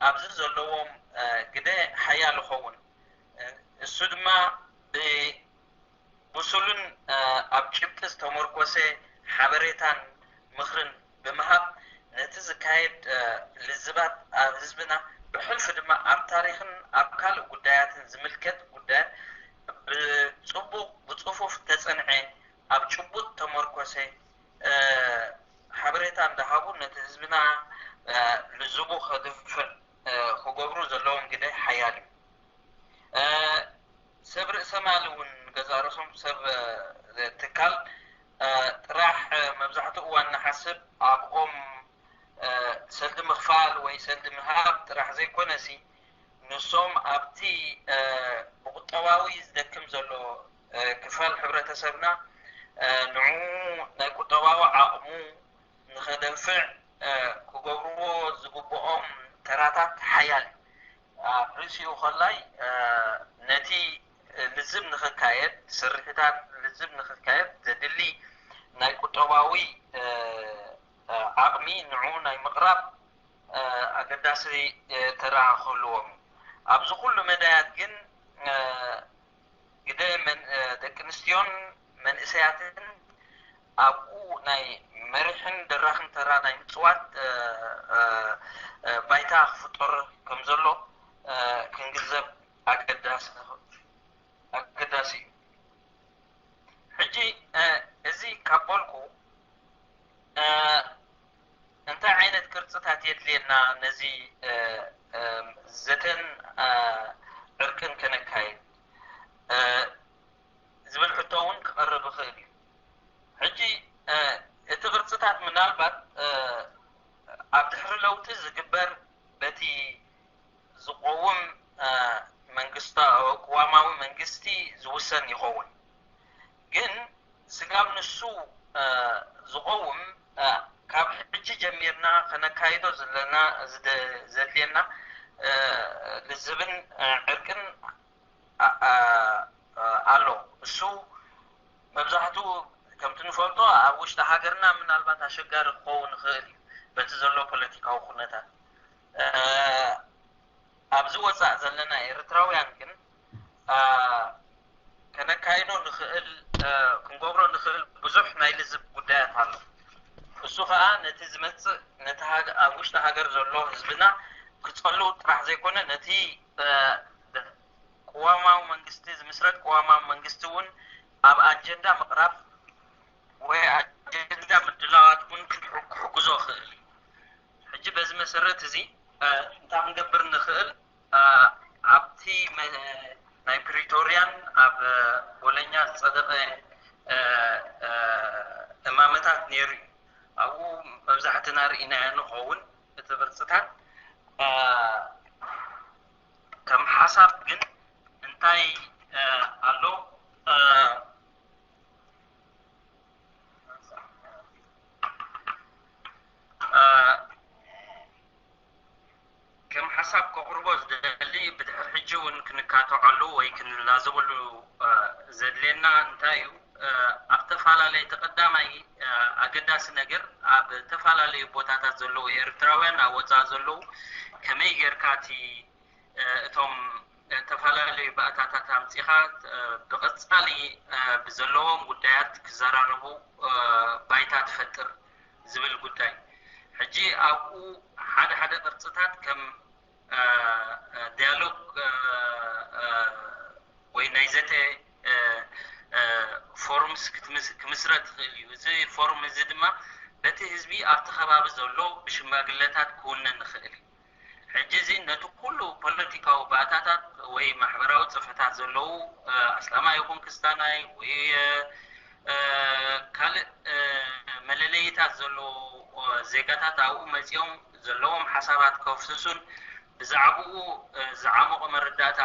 ኣብዚ ዘለዎም ግደ ሓያል ይኸውን። እሱ ድማ ብብሱልን ኣብ ጭብጢ ዝተመርኮሰ ሓበሬታን ምኽርን ብምሃብ ነቲ ዝካየድ ልዝባት ኣብ ህዝብና ብሕልፊ ድማ ኣብ ታሪኽን ኣብ ካልእ ጉዳያትን ዝምልከት ጉዳያት ብፅቡቕ ብፅፉፍ ተፀንዐ ኣብ ጭቡጥ ተመርኮሰ ሓበሬታ እንዳሃቡ ነቲ ህዝብና ልዝቡ ከድፍን ክገብሩ ዘለዎም ግደ ሓያል እዩ። ሰብ ርእሰ ማል እውን ገዛ ርእሶም ሰብ ትካል ጥራሕ መብዛሕትኡ እዋን ንሓስብ ኣብኦም ሰልዲ ምኽፋል ወይ ሰልዲ ምሃብ ጥራሕ ዘይኮነሲ ንሶም ኣብቲ ብቁጠ ቁጠባዊ ዝደክም ዘሎ ክፋል ሕብረተሰብና፣ ንዑ ናይ ቁጠባዊ ዓቕሙ ንኸደንፍዕ ክገብርዎ ዝግብኦም ተራታት ሓያል እዩ። ኣብ ርእሲኡ ከላይ ነቲ ልዝብ ንኽካየድ፣ ስርሒታት ልዝብ ንኽካየድ ዘድሊ ናይ ቁጠባዊ ዓቕሚ ንዑ ናይ ምቕራብ ኣገዳሲ ተራ ክህልዎም እዩ። ኣብዚ ኩሉ መዳያት ግን ግደ ደቂ ኣንስትዮን መንእሰያትን ኣብኡ ናይ መሪሕን ደራኽን ተራ ናይ ምፅዋት ባይታ ክፍጠር ከም ዘሎ ክንግንዘብ ኣገዳሲ እዩ። ሕጂ እዚ ካብ በልኩ እንታይ ዓይነት ቅርፅታት የድልየና ነዚ ዘተን ዕርቅን ከነካይድ ዝብል ሕቶ እውን ክቐርብ ይኽእል እዩ። ሕጂ እቲ ቅርፅታት ምናልባት ኣብ ድሕሪ ለውጢ ዝግበር በቲ ዝቆውም መንግስታ ቅዋማዊ መንግስቲ ዝውሰን ይኸውን። ግን ስጋብ ንሱ ዝቆውም ካብ ሕጂ ጀሚርና ከነካይዶ ዘለና ዘድልየና ልዝብን ዕርቅን ኣሎ። እሱ መብዛሕትኡ ከምቲ ንፈልጦ ኣብ ውሽጢ ሃገርና ምናልባት ኣሸጋሪ ክኸውን ይኽእል እዩ በቲ ዘሎ ፖለቲካዊ ኩነታት። ኣብዚ ወፃእ ዘለና ኤርትራውያን ግን ከነካይዶ ንኽእል ክንገብሮ ንኽእል ብዙሕ ናይ ልዝብ ጉዳያት ኣሎ። እሱ ከዓ ነቲ ዝመፅእ ነቲ ኣብ ውሽጢ ሃገር ዘሎ ህዝብና ክፀልው ጥራሕ ዘይኮነ ነቲ ቅዋማዊ መንግስቲ ዝምስረት ቅዋማዊ መንግስቲ እውን ኣብ ኣጀንዳ ምቕራብ ወይ ኣጀንዳ ምድላዋት እውን ክሕግዞ ይኽእል እዩ። ሕጂ በዚ መሰረት እዚ እንታይ ክንገብር ንኽእል? ኣብቲ ናይ ፕሪቶርያን ኣብ ቦለኛ ዝፀደቐ እማመታት ነይሩ እዩ። ኣብኡ መብዛሕትና ርኢናዮ ንኸውን እቲ ቅርፅታት ከም ሓሳብ ግን እንታይ ኣሎ ከም ሓሳብ ከቕርቦ ዝደሊ ብድሕር ሕጂ እውን ክንካተዐሉ ወይ ክንላዘበሉ ዘድልየና እንታይ እዩ? ኣብ ተፈላለየ ተቐዳማይ ኣገዳሲ ነገር ኣብ ተፈላለዩ ቦታታት ዘለዉ ኤርትራውያን ኣብ ወፃእ ዘለዉ ከመይ ጌርካ እቲ እቶም ዝተፈላለዩ ባእታታት ኣምፂኻ ብቐፃሊ ብዘለዎም ጉዳያት ክዘራረቡ ባይታ ትፈጥር ዝብል ጉዳይ። ሕጂ ኣብኡ ሓደ ሓደ ቅርፅታት ከም ዲያሎግ ወይ ናይ ዘተ ፎርምስ ክምስረት ትኽእል እዩ። እዚ ፎርም እዚ ድማ በቲ ህዝቢ ኣብቲ ከባቢ ዘሎ ብሽማግለታት ክውነን ይኽእል እዩ። ሕጂ እዚ ነቲ ኩሉ ፖለቲካዊ ባእታታት ወይ ማሕበራዊ ፅፍሕታት ዘለዉ ኣስላማይ ይኹን ክስታናይ ወይ ካልእ መለለይታት ዘለዉ ዜጋታት ኣብኡ መፂኦም ዘለዎም ሓሳባት ከፍስሱን ብዛዕባኡ ዝዓመቑ መረዳእታ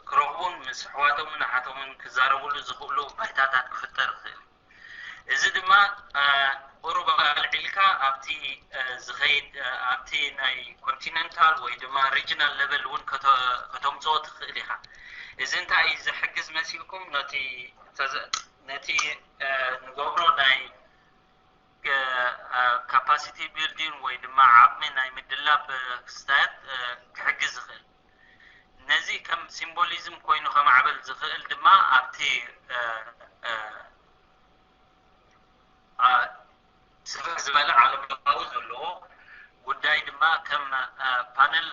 ክረኽቡን ምስ ኣሕዋቶምን ኣሓቶምን ክዛረብሉ ዝኽእሉ ባይታታት ክፍጠር ይኽእል። እዚ ድማ ቁሩብ ኣልዒልካ ኣብቲ ዝኸይድ ኣብቲ ናይ ኮንቲነንታል ወይ ድማ ሪጅናል ለቨል እውን ከተምፅኦ ትኽእል ኢኻ። እዚ እንታይ እዩ ዝሕግዝ መሲልኩም? ነቲ ንገብሮ ናይ ካፓሲቲ ቢልዲንግ ወይ ድማ ዓቕሚ ናይ ምድላብ ክስታያት ክሕግዝ ይኽእል። ነዚ ከም ሲምቦሊዝም ኮይኑ ከማዕበል ዝኽእል ድማ ኣብቲ ስፍሕ ዝበለ ዓለም ለኻዊ ዘለዎ ጉዳይ ድማ ከም ፓነል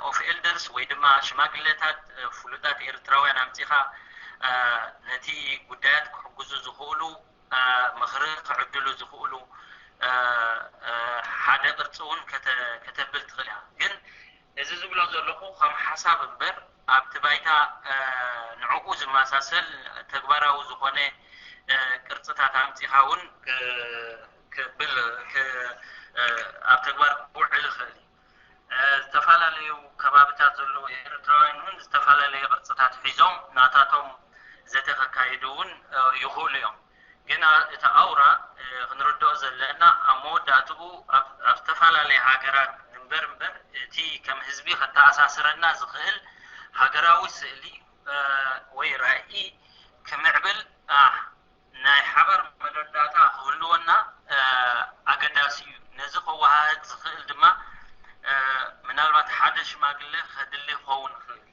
ኦፍ ኤልደርስ ወይ ድማ ሽማግሌታት ፍሉጣት ኤርትራውያን ኣምፂኻ ነቲ ጉዳያት ክሕግዙ ዝኽእሉ ምኽሪ ክዕድሉ ዝኽእሉ ሓደ ቅርፂ እውን ከተብል ትኽእል እያ። ግን እዚ ዝብሎ ዘለኹ ከም ሓሳብ እምበር ኣብቲ ባይታ ንዕኡ ዝመሳሰል ተግባራዊ ዝኾነ ቅርፅታት ኣምፂኻ እውን ክብል ኣብ ተግባር ክውዕል ይኽእል እዩ። እ፣ ዝተፈላለዩ ከባብታት ዘለዉ ኤርትራውያን እውን ዝተፈላለየ ቅርጽታት ሒዞም ናታቶም ዘተ ከካይዱ እውን፣ እ፣ ይኽእሉ እዮም። ግን ኣ-፣ እቲ ኣውራ፣ እ፣ ክንርድኦ ዘለና ኣብ መወዳእትኡ ኣብ፣ ኣብ ዝተፈላለየ ሃገራት ንንበር እምበር እቲ ከም ህዝቢ ከተኣሳስረና ዝኽእል ሃገራዊ ስእሊ፣ እ፣ ወይ ራእይ ክምዕብል፣ ኣ፣ ናይ ሓባር መረዳእታ ክህልወና፣ እ፣ ኣገዳሲ እዩ። ነዚ ከወሃህድ ዝኽእል ድማ፣ እ፣ ምናልባት ሓደ ሽማግለ ከድሊ ክኸውን ይኽእል።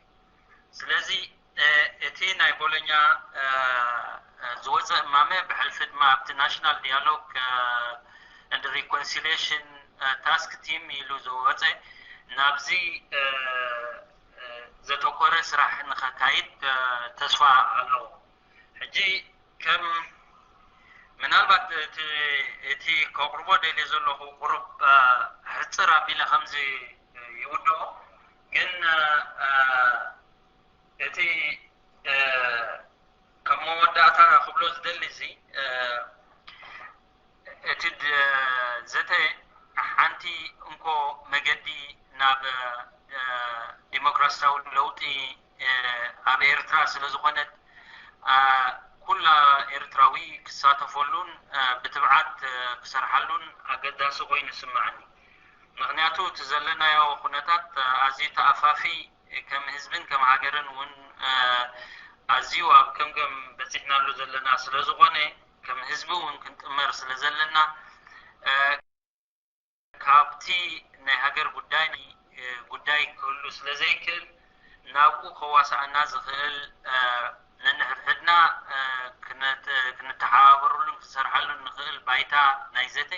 ስለዚ፣ እ፣ እቲ ናይ ቦሎኛ፣ እ፣ እ፣ ዝወጸ እማመ ብሕልፊ ድማ ኣብቲ ናሽናል ዲያሎግ፣ እ፣ ኤንድ ሪኮንሲሊየሽን፣ እ፣ ታስክ ቲም ኢሉ ዝወጸ ናብዚ፣ እ፣ እ፣ ዘተኮረ ስራሕ ንኸካይድ፣ እ፣ ተስፋ ኣለዎ። ሕጂ ከም ምናልባት እቲ፣ እቲ ከቕርቦ ደልየ ዘለኹ ቁሩብ፣ እ፣ ሕጽር ኣቢለ ከምዚ ይውድኦ፣ ግን፣ እ፣ እቲ፣ እ፣ ከም መወዳእታ ክብሎ ዝደሊ እዚ፣ እ፣ እቲ ድ-፣ ዘተ ሓንቲ እንኮ መገዲ ናብ፣ እ፣ ዲሞክራሲያዊ ለውጢ፣ እ፣ ኣብ ኤርትራ ስለ ዝኾነት፣ እ፣ ኩላ ኤርትራዊ ክሳተፈሉን፣ እ፣ ብትብዓት፣ እ፣ ክሰርሓሉን ኣገዳሲ ኮይኑ ይስምዓኒ። ምኽንያቱ እቲ ዘለናዮ ኩነታት፣ እ፣ ኣዝዩ ተኣፋፊ፣ ከም ህዝብን ከም ሃገርን እውን፣ እ፣ ኣዝዩ ኣብ ገምገም በጺሕናሉ ዘለና ስለ ዝኾነ፣ ከም ህዝቢ እውን ክንጥመር ስለ ዘለና፣ እ፣ ካብቲ ናይ ሃገር ጉዳይ፣ እ፣ ጉዳይ ክህሉ ስለ ዘይክእል፣ ናብኡ ከዋስኣና ዝኽእል፣ እ፣ ነንሕድሕድና፣ እ፣ ክነት-፣ ክንተሓባበረሉን ክንሰርሓሉን ንኽእል ባይታ ናይ ዘተ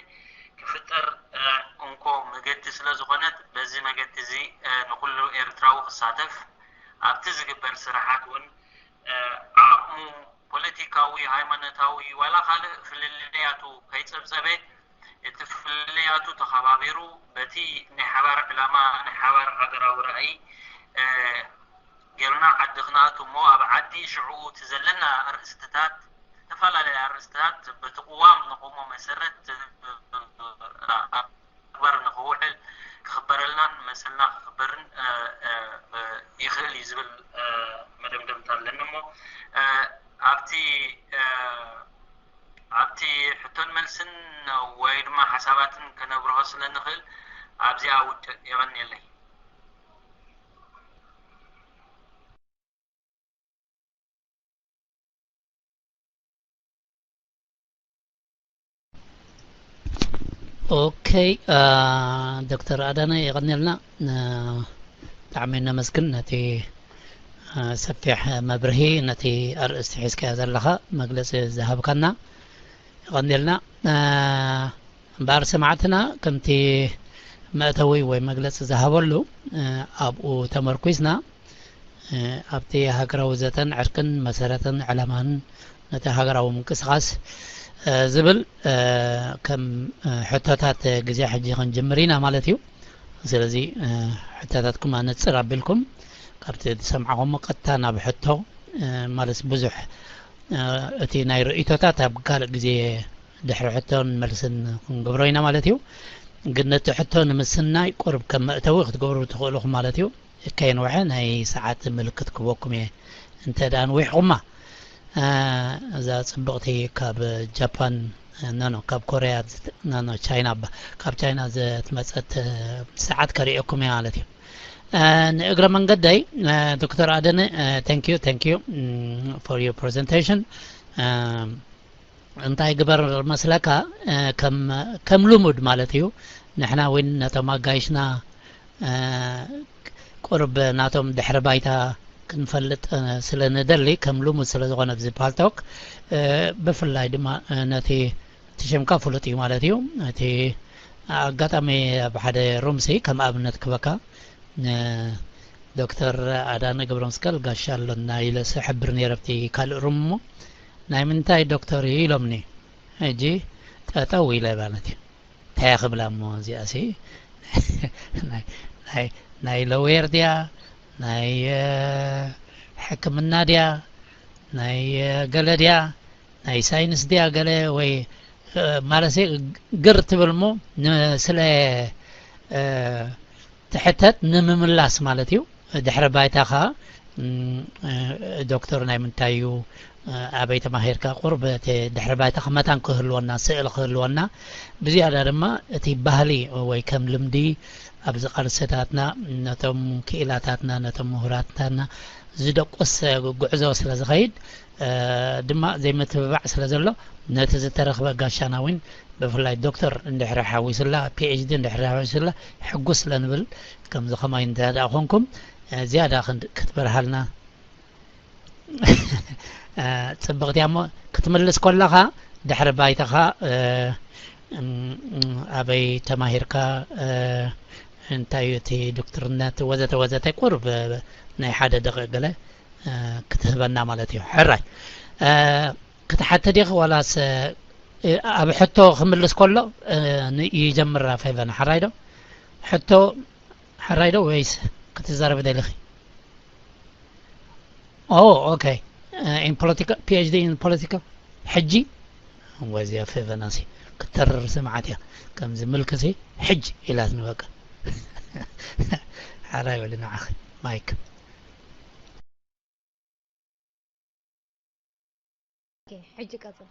ክፍጠር፣ እ፣ እንኮ መገዲ ስለ ዝኾነት፣ በዚ መገዲ እዚ፣ እ፣ ንኹሉ ኤርትራዊ ክሳተፍ፣ ኣብቲ ዝግበር ስራሓት እውን፣ እ፣ ዓቕሙ፣ ፖለቲካዊ፣ ሃይማኖታዊ፣ ዋላ ካልእ ፍልልያቱ ከይጸብጸበ፣ እቲ ፍልልያቱ ተኸባቢሩ፣ በቲ ናይ ሓባር ዕላማ፣ ናይ ሓባር ሃገራዊ ራእይ፣ እ፣ ጌርና ዓዲ ክንኣቱ እሞ፣ ኣብ ዓዲ ሽዑ እቲ ዘለና ኣርእስትታት፣ ዝተፈላለያ ኣርእስትታት በቲ ቅዋም ንቆሞ መሰረት፣ እ፣ ኣግባር ንኽውዕል ክኽበረልናን መሰልና ክኽበርን፣ እ፣ እ፣ እ፣ ይኽእል እዩ ዝብል፣ እ፣ መደምደምታ ኣለኒ እሞ፣ እ፣ ኣብቲ፣ እ፣ ኣብቲ ሕቶን መልስን ወይ ድማ ሓሳባትን ከነብርሆ ስለ ንኽእል ኣብዚኣ ውድእ። የቐንየለይ። ኦኬ፣ አ፣ ዶክተር ኣዳነ የቐንየልና። አ፣ ብጣዕሚ ነመስግን ነቲ፣ አ፣ ሰፊሕ መብርሂ፣ ነቲ ኣርእስቲ ሒዝካዮ ዘለኻ መግለጺ ዝሃብካና። የቐንየልና። አ፣ እምበኣር ሰማዕትና ከምቲ መእተዊ ወይ መግለጺ ዝሃበሉ፣ አ፣ ኣብኡ ተመርኲስና፣ እ፣ ኣብቲ ሃገራዊ ዘተን ዕርቅን መሰረትን ዕላማን ነቲ ሃገራዊ ምንቅስቓስ፣ እ፣ ዝብል፣ እ፣ ከም፣ እ፣ ሕቶታት ግዜ ሕጂ ክንጅምር ኢና ማለት እዩ። ስለዚ፣ እ፣ ሕቶታትኩም ኣነጽር ኣቢልኩም ካብቲ ዝሰምዓኹሞ ቀጥታ ናብ ሕቶ፣ እ፣ ማለት ብዙሕ፣ እ፣ እቲ ናይ ርእይቶታት ኣብ ካልእ ግዜ ድሕሪ ሕቶን መልስን ክንገብሮ ኢና ማለት እዩ። ግን ነቲ ሕቶ ንምስናይ ቁሩብ ከም መእተዊ ክትገብሩ ትኽእሉ ኢኹም ማለት እዩ። ከየንውሐ ናይ ሰዓት ምልክት ክህበኩም እየ። እንተ ደኣ ኣንዊሕኹማ፣ እ፣ እዛ ጽብቕቲ ካብ ጃፓን፣ ኖ፣ ኖ፣ ካብ ኮርያ ዝት-፣ ኖ፣ ኖ፣ ቻይና፣ ባ-፣ ካብ ቻይና ዝትመጸት፣ እ፣ ሰዓት ከርእየኩም እየ ማለት እዩ። እ፣ ንእግረ መንገደይ፣ እ፣ ዶክተር ኣደነ፣ እ፣ thank you፣ thank you፣ ም፣ for your presentation። እ፣ እንታይ ግበር መስለካ፣ እ፣ ከም፣ ከም ልሙድ ማለት እዩ። ንሕና እውን ነቶም ኣጋይሽና፣ እ፣ ቁሩብ ናቶም ድሕረ ባይታ ክንፈልጥ፣ እ፣ ስለ ንደሊ፣ ከም ልሙድ ስለ ዝኾነ ኣብዚ ፓልቶክ፣ እ፣ ብፍላይ ድማ፣ እ፣ ነቲ፣ እቲ ሽምካ ፍሉጥ እዩ ማለት እዩ። እቲ ኣጋጣሚ ኣብ ሓደ ሩምሲ ከም ኣብነት ክበካ፣ እ፣ ዶክተር ኣዳነ ገብረመስቀል ጋሻ ኣሎና ኢለስ ሕብር ነይረ ኣብቲ ካልእ ሩም እሞ፣ "ናይ ምንታይ ዶክተር እዩ?" ኢሎምኒ። ሕጂ ጠጠው ኢለ ማለት እዩ። እንታይ እየ ክብላ እሞ እዚኣሲ? ናይ፣ ናይ፣ ናይ ሎየር ድያ? ናይ፣ እ፣ ሕክምና ድያ? ናይ፣ እ፣ ገለ ድያ? ናይ ሳይንስ ድያ ገለ ወይ፣ እ፣ ማለትሲ ግር ትብል እሞ ን-፣ ስለ፣ እ፣ እንተ ሕተት ንምምላስ ማለት እዩ። ድሕረ ባይታኻ፣ ም፣ እ፣ ዶክተር ናይ ምንታይ እዩ፣ እ፣ ኣበይ ተማሂርካ፣ ቁሩብ እቲ ድሕረ ባይታኻ መታን ክህልወና፣ ስእል ክህልወና፣ ብዝያዳ ድማ እቲ ባህሊ ወይ ከም ልምዲ ኣብዚ ቃልስታትና ነቶም ክኢላታትና፣ ነቶም ምሁራትታትና ዝደቁስ ጉዕዞ ስለ ዝኸይድ፣ እ፣ ድማ ዘይምትብባዕ ስለ ዘሎ፣ ነቲ ዝተረኽበ ጋሻና እውን ብፍላይ ዶክተር እንድሕሪ ሓዊሱላ፣ ፒ ኤች ዲ እንድሕሪ ሓዊሱላ፣ ሕጉስ ስለ ንብል፣ ከምዚ ከማይ እንተ ደኣ ኮንኩም፣ እ፣ ዝያዳ ክንድ-፣ ክትበርሃልና፣ እ፣ ጽብቕቲ እያ እሞ፣ ክትምልስ ከለኻ ድሕሪ ባይታኻ፣ እ፣ እም፣ እም፣ ኣበይ ተማሂርካ፣ እ፣ እንታይ እዩ እቲ ዶክትርነት፣ ወዘተ ወዘተ፣ ቁሩብ፣ እ፣ ናይ ሓደ ደቂቕ ገለ፣ እ፣ ክትህበና ማለት እዩ። ሕራይ። እ፣ ክትሓተ ዲኺ ዋላስ፣ እ፣ ኣብ ሕቶ ክምልስ ከሎ፣ እ፣ ን-፣ ይጀምር ፌቨን፣ ሕራይ ዶ? ሕቶ፣ ሕራይ ዶ ወይስ ክትዛረቢ ደሊኺ? ኦ፣ ኦኬ። እ፣ in political፣ ፒ ኤች ዲ in political። ሕጂ? ወዚያ ፌቨናሲ ክትተርር ስምዓት እያ። ከምዚ ምልክሲ ሕጂ ኢላትኒ በቃ። ሓራይ በሊ ንዓኺ ማይክ። ኦኬ፣ ሕጂ ቀጽል።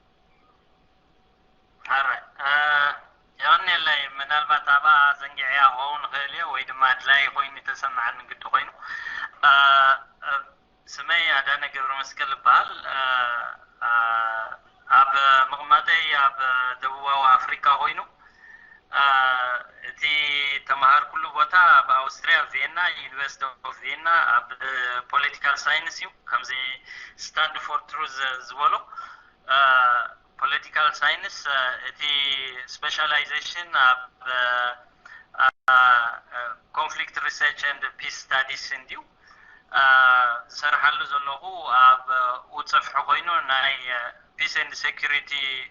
ሓራይ፣ እ፣ የቐንየለይ። ምናልባት ኣብኣ ዘንጊዐያ ክኸውን ይኽእል እየ፣ ወይ ድማ ኣድላዪ ኮይኑ ተሰምዓኒ ግዲ ኮይኑ። እ፣ እ፣ ስመይ ኣዳነ ገብረ መስቀል ይበሃል። እ፣ እ፣ ኣብ ምቕማጠይ ኣብ ደቡባዊ ኣፍሪካ ኮይኑ፣ እ፣ እቲ ተምሃርኩሉ ቦታ ኣብ ኣውስትርያ ቪየና፣ ዩኒቨርሲቲ ኦፍ ቪየና፣ ኣብ ፖለቲካል ሳይንስ እዩ። ከምዚ ስታንድ ፎር ትሩዝ ዝበሎ፣ እ፣ ፖለቲካል ሳይንስ፣ እ፣ እቲ ስፔሻላይዜሽን ኣብ፣ እ፣ እ፣ ኮንፍሊክት ሪሰርች ኤንድ ፒስ ስታዲስ እንድዩ። እ፣ ዝሰርሓሉ ዘለኹ ኣብ፣ እ፣ ኡ ጽፍሒ ኮይኑ ናይ፣ እ፣ ፒስ ኤንድ ሴኩሪቲ፣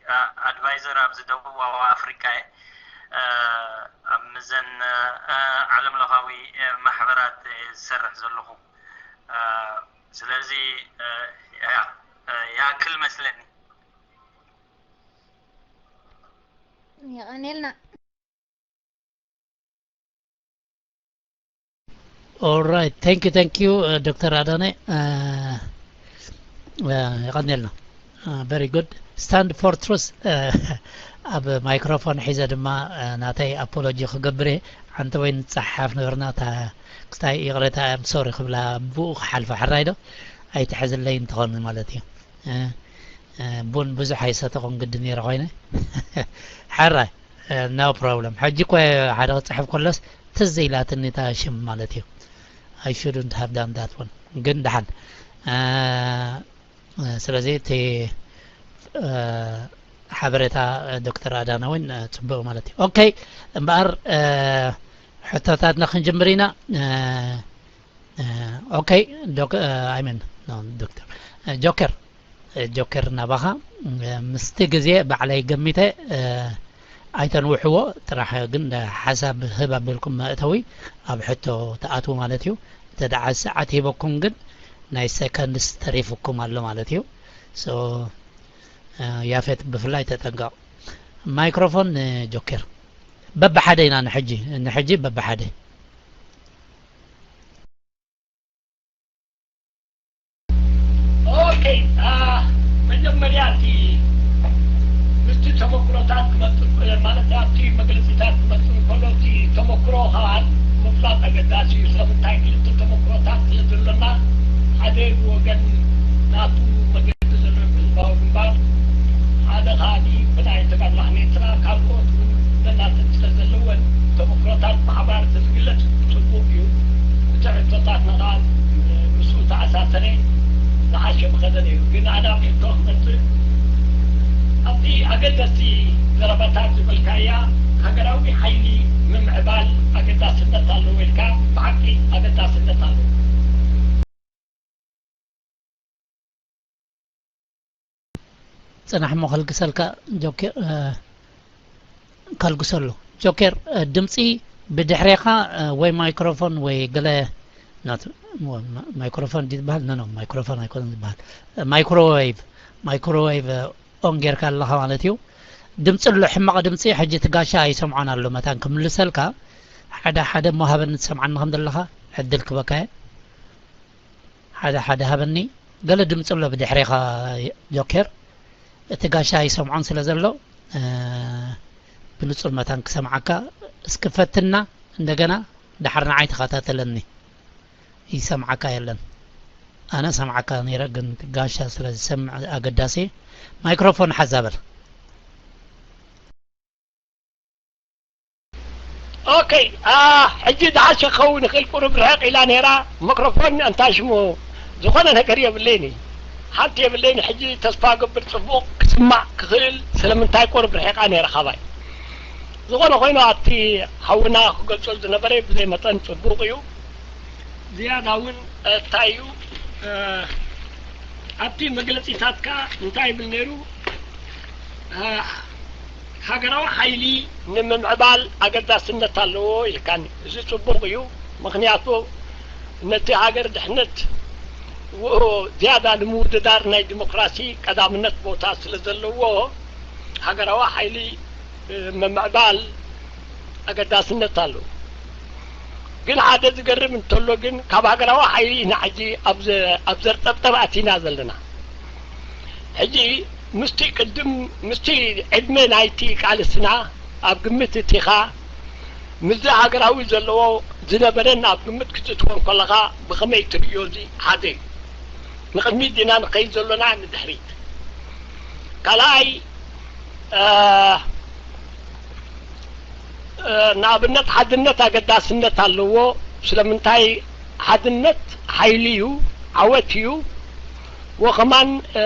እ፣ ኣድቫይዘር ኣብዚ ደቡባዊ ኣፍሪካ እየ። እ፣ ኣብ ምዘን፣ እ፣ ዓለም ለኻዊ፣ እ፣ ማሕበራት እየ ዝሰርሕ ዘለኹ። እ፣ ስለዚ፣ እ፣ ያ፣ እ፣ ያክል መስለኒ። የቐኔልና። All right, thank you, thank you, እ፣ ዶክተር ኣዳነ፣ እ፣ እ፣ የቐኔልና። እ፣ very good. Stand for Truth፣ እ፣ ኣብ ማይክሮፎን ሒዘ ድማ፣ እ፣ ናተይ ኣፖሎጂ ክገብር እየ። ሓንቲ ወይ ንጸሓፍ ነበርና፣ እታ ክስታይ ይቕሬታ፣ I'm sorry ክብላ ብኡ ክሓልፋ፣ ሕራይ ዶ? ኣይትሕዝለይ እንተኾን ማለት እዩ። እ፣ እ፣ ቡን ብዙሕ ኣይሰተኹን ግዲ ነይረ ኮይነ። ሕራይ፣ እ፣ no problem። ሕጂ እኮ ሓደ ክጽሕፍ ከሎስ ትዝ ኢላትኒ እታ ሽም ማለት እዩ። I shouldn't have done that one። ግን ደሓን፣ እ፣ እ፣ ስለዚ እቲ፣ እ፣ ሓበሬታ፣ እ፣ ዶክተር ኣዳነ እውን፣ እ፣ ጽቡቕ ማለት እዩ። ኦኬ፣ እምበኣር፣ እ፣ ሕቶታትና ክንጅምር ኢና። እ፣ እ፣ ኦኬ፣ ዶክ-፣ እ፣ I mean፣ no፣ ዶክተር፣ እ፣ ጆከር፣ እ፣ ጆከር ናባኻ፣ እ፣ ምስቲ ግዜ ባዕለይ ገሚተ፣ እ፣ ኣይተንውሕዎ፣ ጥራሕ ግን ሓሳብ ህብ ኣቢልኩም መእተዊ ኣብ ሕቶ ትኣትዉ ማለት እዩ። እንተ ደኣ ሰዓት ሂበኩም ግን ናይ ሰከንድስ ተሪፍኩም ኣሎ ማለት እዩ። So፣ እ፣ ያፌት ብፍላይ ተጠንቀቕ። ማይክሮፎን ንጆኬር። በብሓደ ኢና ንሕጂ፣ ንሕጂ በብሓደ። ኦኬ፣ አ፣ መጀመርያ እቲ ምስቲ ተመክሮታት ክመጽእ፣ ማለት ኣብቲ መግለጺታት ክመጽእ እንከሎ እቲ ተመክሮ ከኣ ምፍላጥ ኣገዳሲ እዩ። ስለምንታይ ክልተ ተመክሮታት ስለ ዘሎና ሓደ ብወገን ናቱ መገዲ ዘሎ ህዝባዊ ግንባር፣ ሓደ ከኣ ብናይ ተጋድሎ ኤርትራ ካልኦት እውን ነናተን ስለ ዘለወን ተመክሮታት ብሓባር ተዝግለጽ ጽቡቕ እዩ። እቲ ሕቶታትና ከኣ ምስኡ ተኣሳሰረ ዝሓሸ ምኸደ ነይሩ። ግን ኣነ ኣብ ሕቶ ክመጽእ ኣብቲ ኣገደስቲ ዘረባታት ዝበልካያ ሃገራዊ ሓይሊ ምምዕባል ኣገዳስነት ኣለዎ ኢልካ ብሓቂ ኣገዳስነት ኣለዎ። ጽናሕ እሞ ከልግሰልካ ጆኬር፣ እ፣ ከልግሰሉ። ጆኬር፣ እ፣ ድምጺ ብድሕሬኻ፣ እ፣ ወይ ማይክሮፎን ወይ ገለ ናት-፣ ሞ-፣ ማ-፣ ማይክሮፎን ድዩ ዝበሃል? ኖ፣ ኖ፣ ማይክሮፎን ኣይኮነን ዝበሃል። እ፣ ማይክሮዌቭ፣ ማይክሮዌቭ፣ እ፣ ኦን ጌርካ ኣለኻ ማለት እዩ። ድምጺ ኣሎ፣ ሕማቕ ድምጺ፣ ሕጂ እቲ ጋሻ ኣይሰምዖን ኣሎ፣ መታን ክምልሰልካ። ሓደ ሓደ እሞ ሃበኒ፣ ትሰምዓኒ ከም ዘለኻ ዕድል ክበካ እየ። ሓደ ሓደ ሃበኒ። ገለ ድምፂ ኣሎ ብድሕሬኻ ጆኬር። እቲ ጋሻ ይሰምዖን ስለ ዘሎ፣ እ፣ ብንጹር መታን ክሰምዓካ እስኪ ፈትና። እንደገና ደሓር ንዓይ ተኸታተለኒ። ይሰምዓካ የለን። ኣነ ሰምዓካ ነይረ፣ ግን ጋሻ ስለ ዝሰምዕ ኣገዳሲ። ማይክሮፎን ሓዛ በል። ኦኬ፣ አ፣ ሕጂ ዝሓሸ ክኸውን ይኽእል፣ ቁሩብ ርሕቕ ኢላ ነይራ። ማይክሮፎን እንታይ ሽሙ ዝኾነ ነገር የብለይን እዩ። ሓንቲ የብለይን። ሕጂ ተስፋ ገብር ጽቡቕ ክስማዕ ክኽእል፣ ስለምንታይ ቁሩብ ርሒቓ ነይራ ካባይ። ዝኾነ ኮይኑ ኣብቲ ሓውና ክገልጾ ዝነበረ ብዘይ መጠን ጽቡቕ እዩ። ዝያዳ እውን እንታይ እዩ፣ እ፣ ኣብቲ መግለጺታትካ እንታይ ይብል ነይሩ? እ፣ ሃገራዊ ሓይሊ ንምምዕባል ኣገዳስነት ኣለዎ ኢልካኒ። እዚ ጽቡቕ እዩ። ምኽንያቱ ነቲ ሃገር ድሕነት ው-፣ ዝያዳ ንምውድዳር ናይ ዲሞክራሲ ቀዳምነት ቦታ ስለ ዘለዎ ሃገራዊ ሓይሊ፣ እ፣ ምምዕባል ኣገዳስነት ኣለዎ። ግን ሓደ ዝገርም እንተሎ ግን ካብ ሃገራዊ ሓይሊ ኢና ሕጂ ኣብ ዘ-፣ ኣብ ዘርጠብጠብ ኣቲና ዘለና። ሕጂ ምስቲ ቅድም፣ ምስቲ ዕድመ ናይቲ ቃልስና ኣብ ግምት እቲኻ፣ ምስዚ ሃገራዊ ዘለዎ ዝነበረን ኣብ ግምት ክትእትዎ እንከለኻ ብኸመይ ትርእዮ? እዚ ሓደ እዩ። ንቕድሚት ዲና ንኸይድ ዘሎና ንድሕሪት? ካልኣይ፣ እ፣ እ፣ ንኣብነት ሓድነት ኣገዳስነት ኣለዎ። ስለምንታይ? ሓድነት ሓይሊ እዩ፣ ዓወት እዩ። ወኸማን፣ እ፣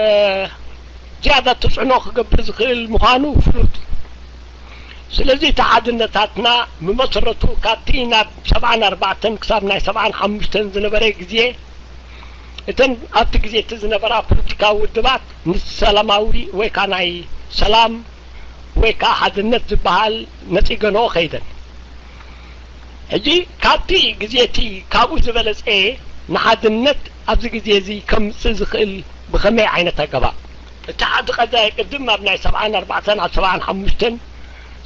ዝያዳ ተጽዕኖ ክገብር ዝኽእል ምዃኑ ፍሉጥ እዩ። ስለዚ እቲ ሓድነታትና ብመሰረቱ ካብቲ ናብ ሰብዓን ኣርባዕተን ክሳብ ናይ ሰብዓን ሓሙሽተን ዝነበረ ግዜ፣ እተን ኣብቲ ግዜ እቲ ዝነበራ ፖለቲካዊ ውድባት ንሰላማዊ ወይ ከዓ ናይ ሰላም ወይ ከዓ ሓድነት ዝበሃል ነጺገንኦ ከይደን። ሕጂ ካብቲ ግዜ እቲ ካብኡ ዝበለጸ ንሓድነት ኣብዚ ግዜ እዚ ከምጽእ ዝኽእል ብኸመይ ዓይነት ኣገባብ? እቲ ዓዲ ቀዳይ ቅድም ኣብ ናይ ሰብዓን ኣርባዕተን ኣብ ሰብዓን ሓሙሽተን፣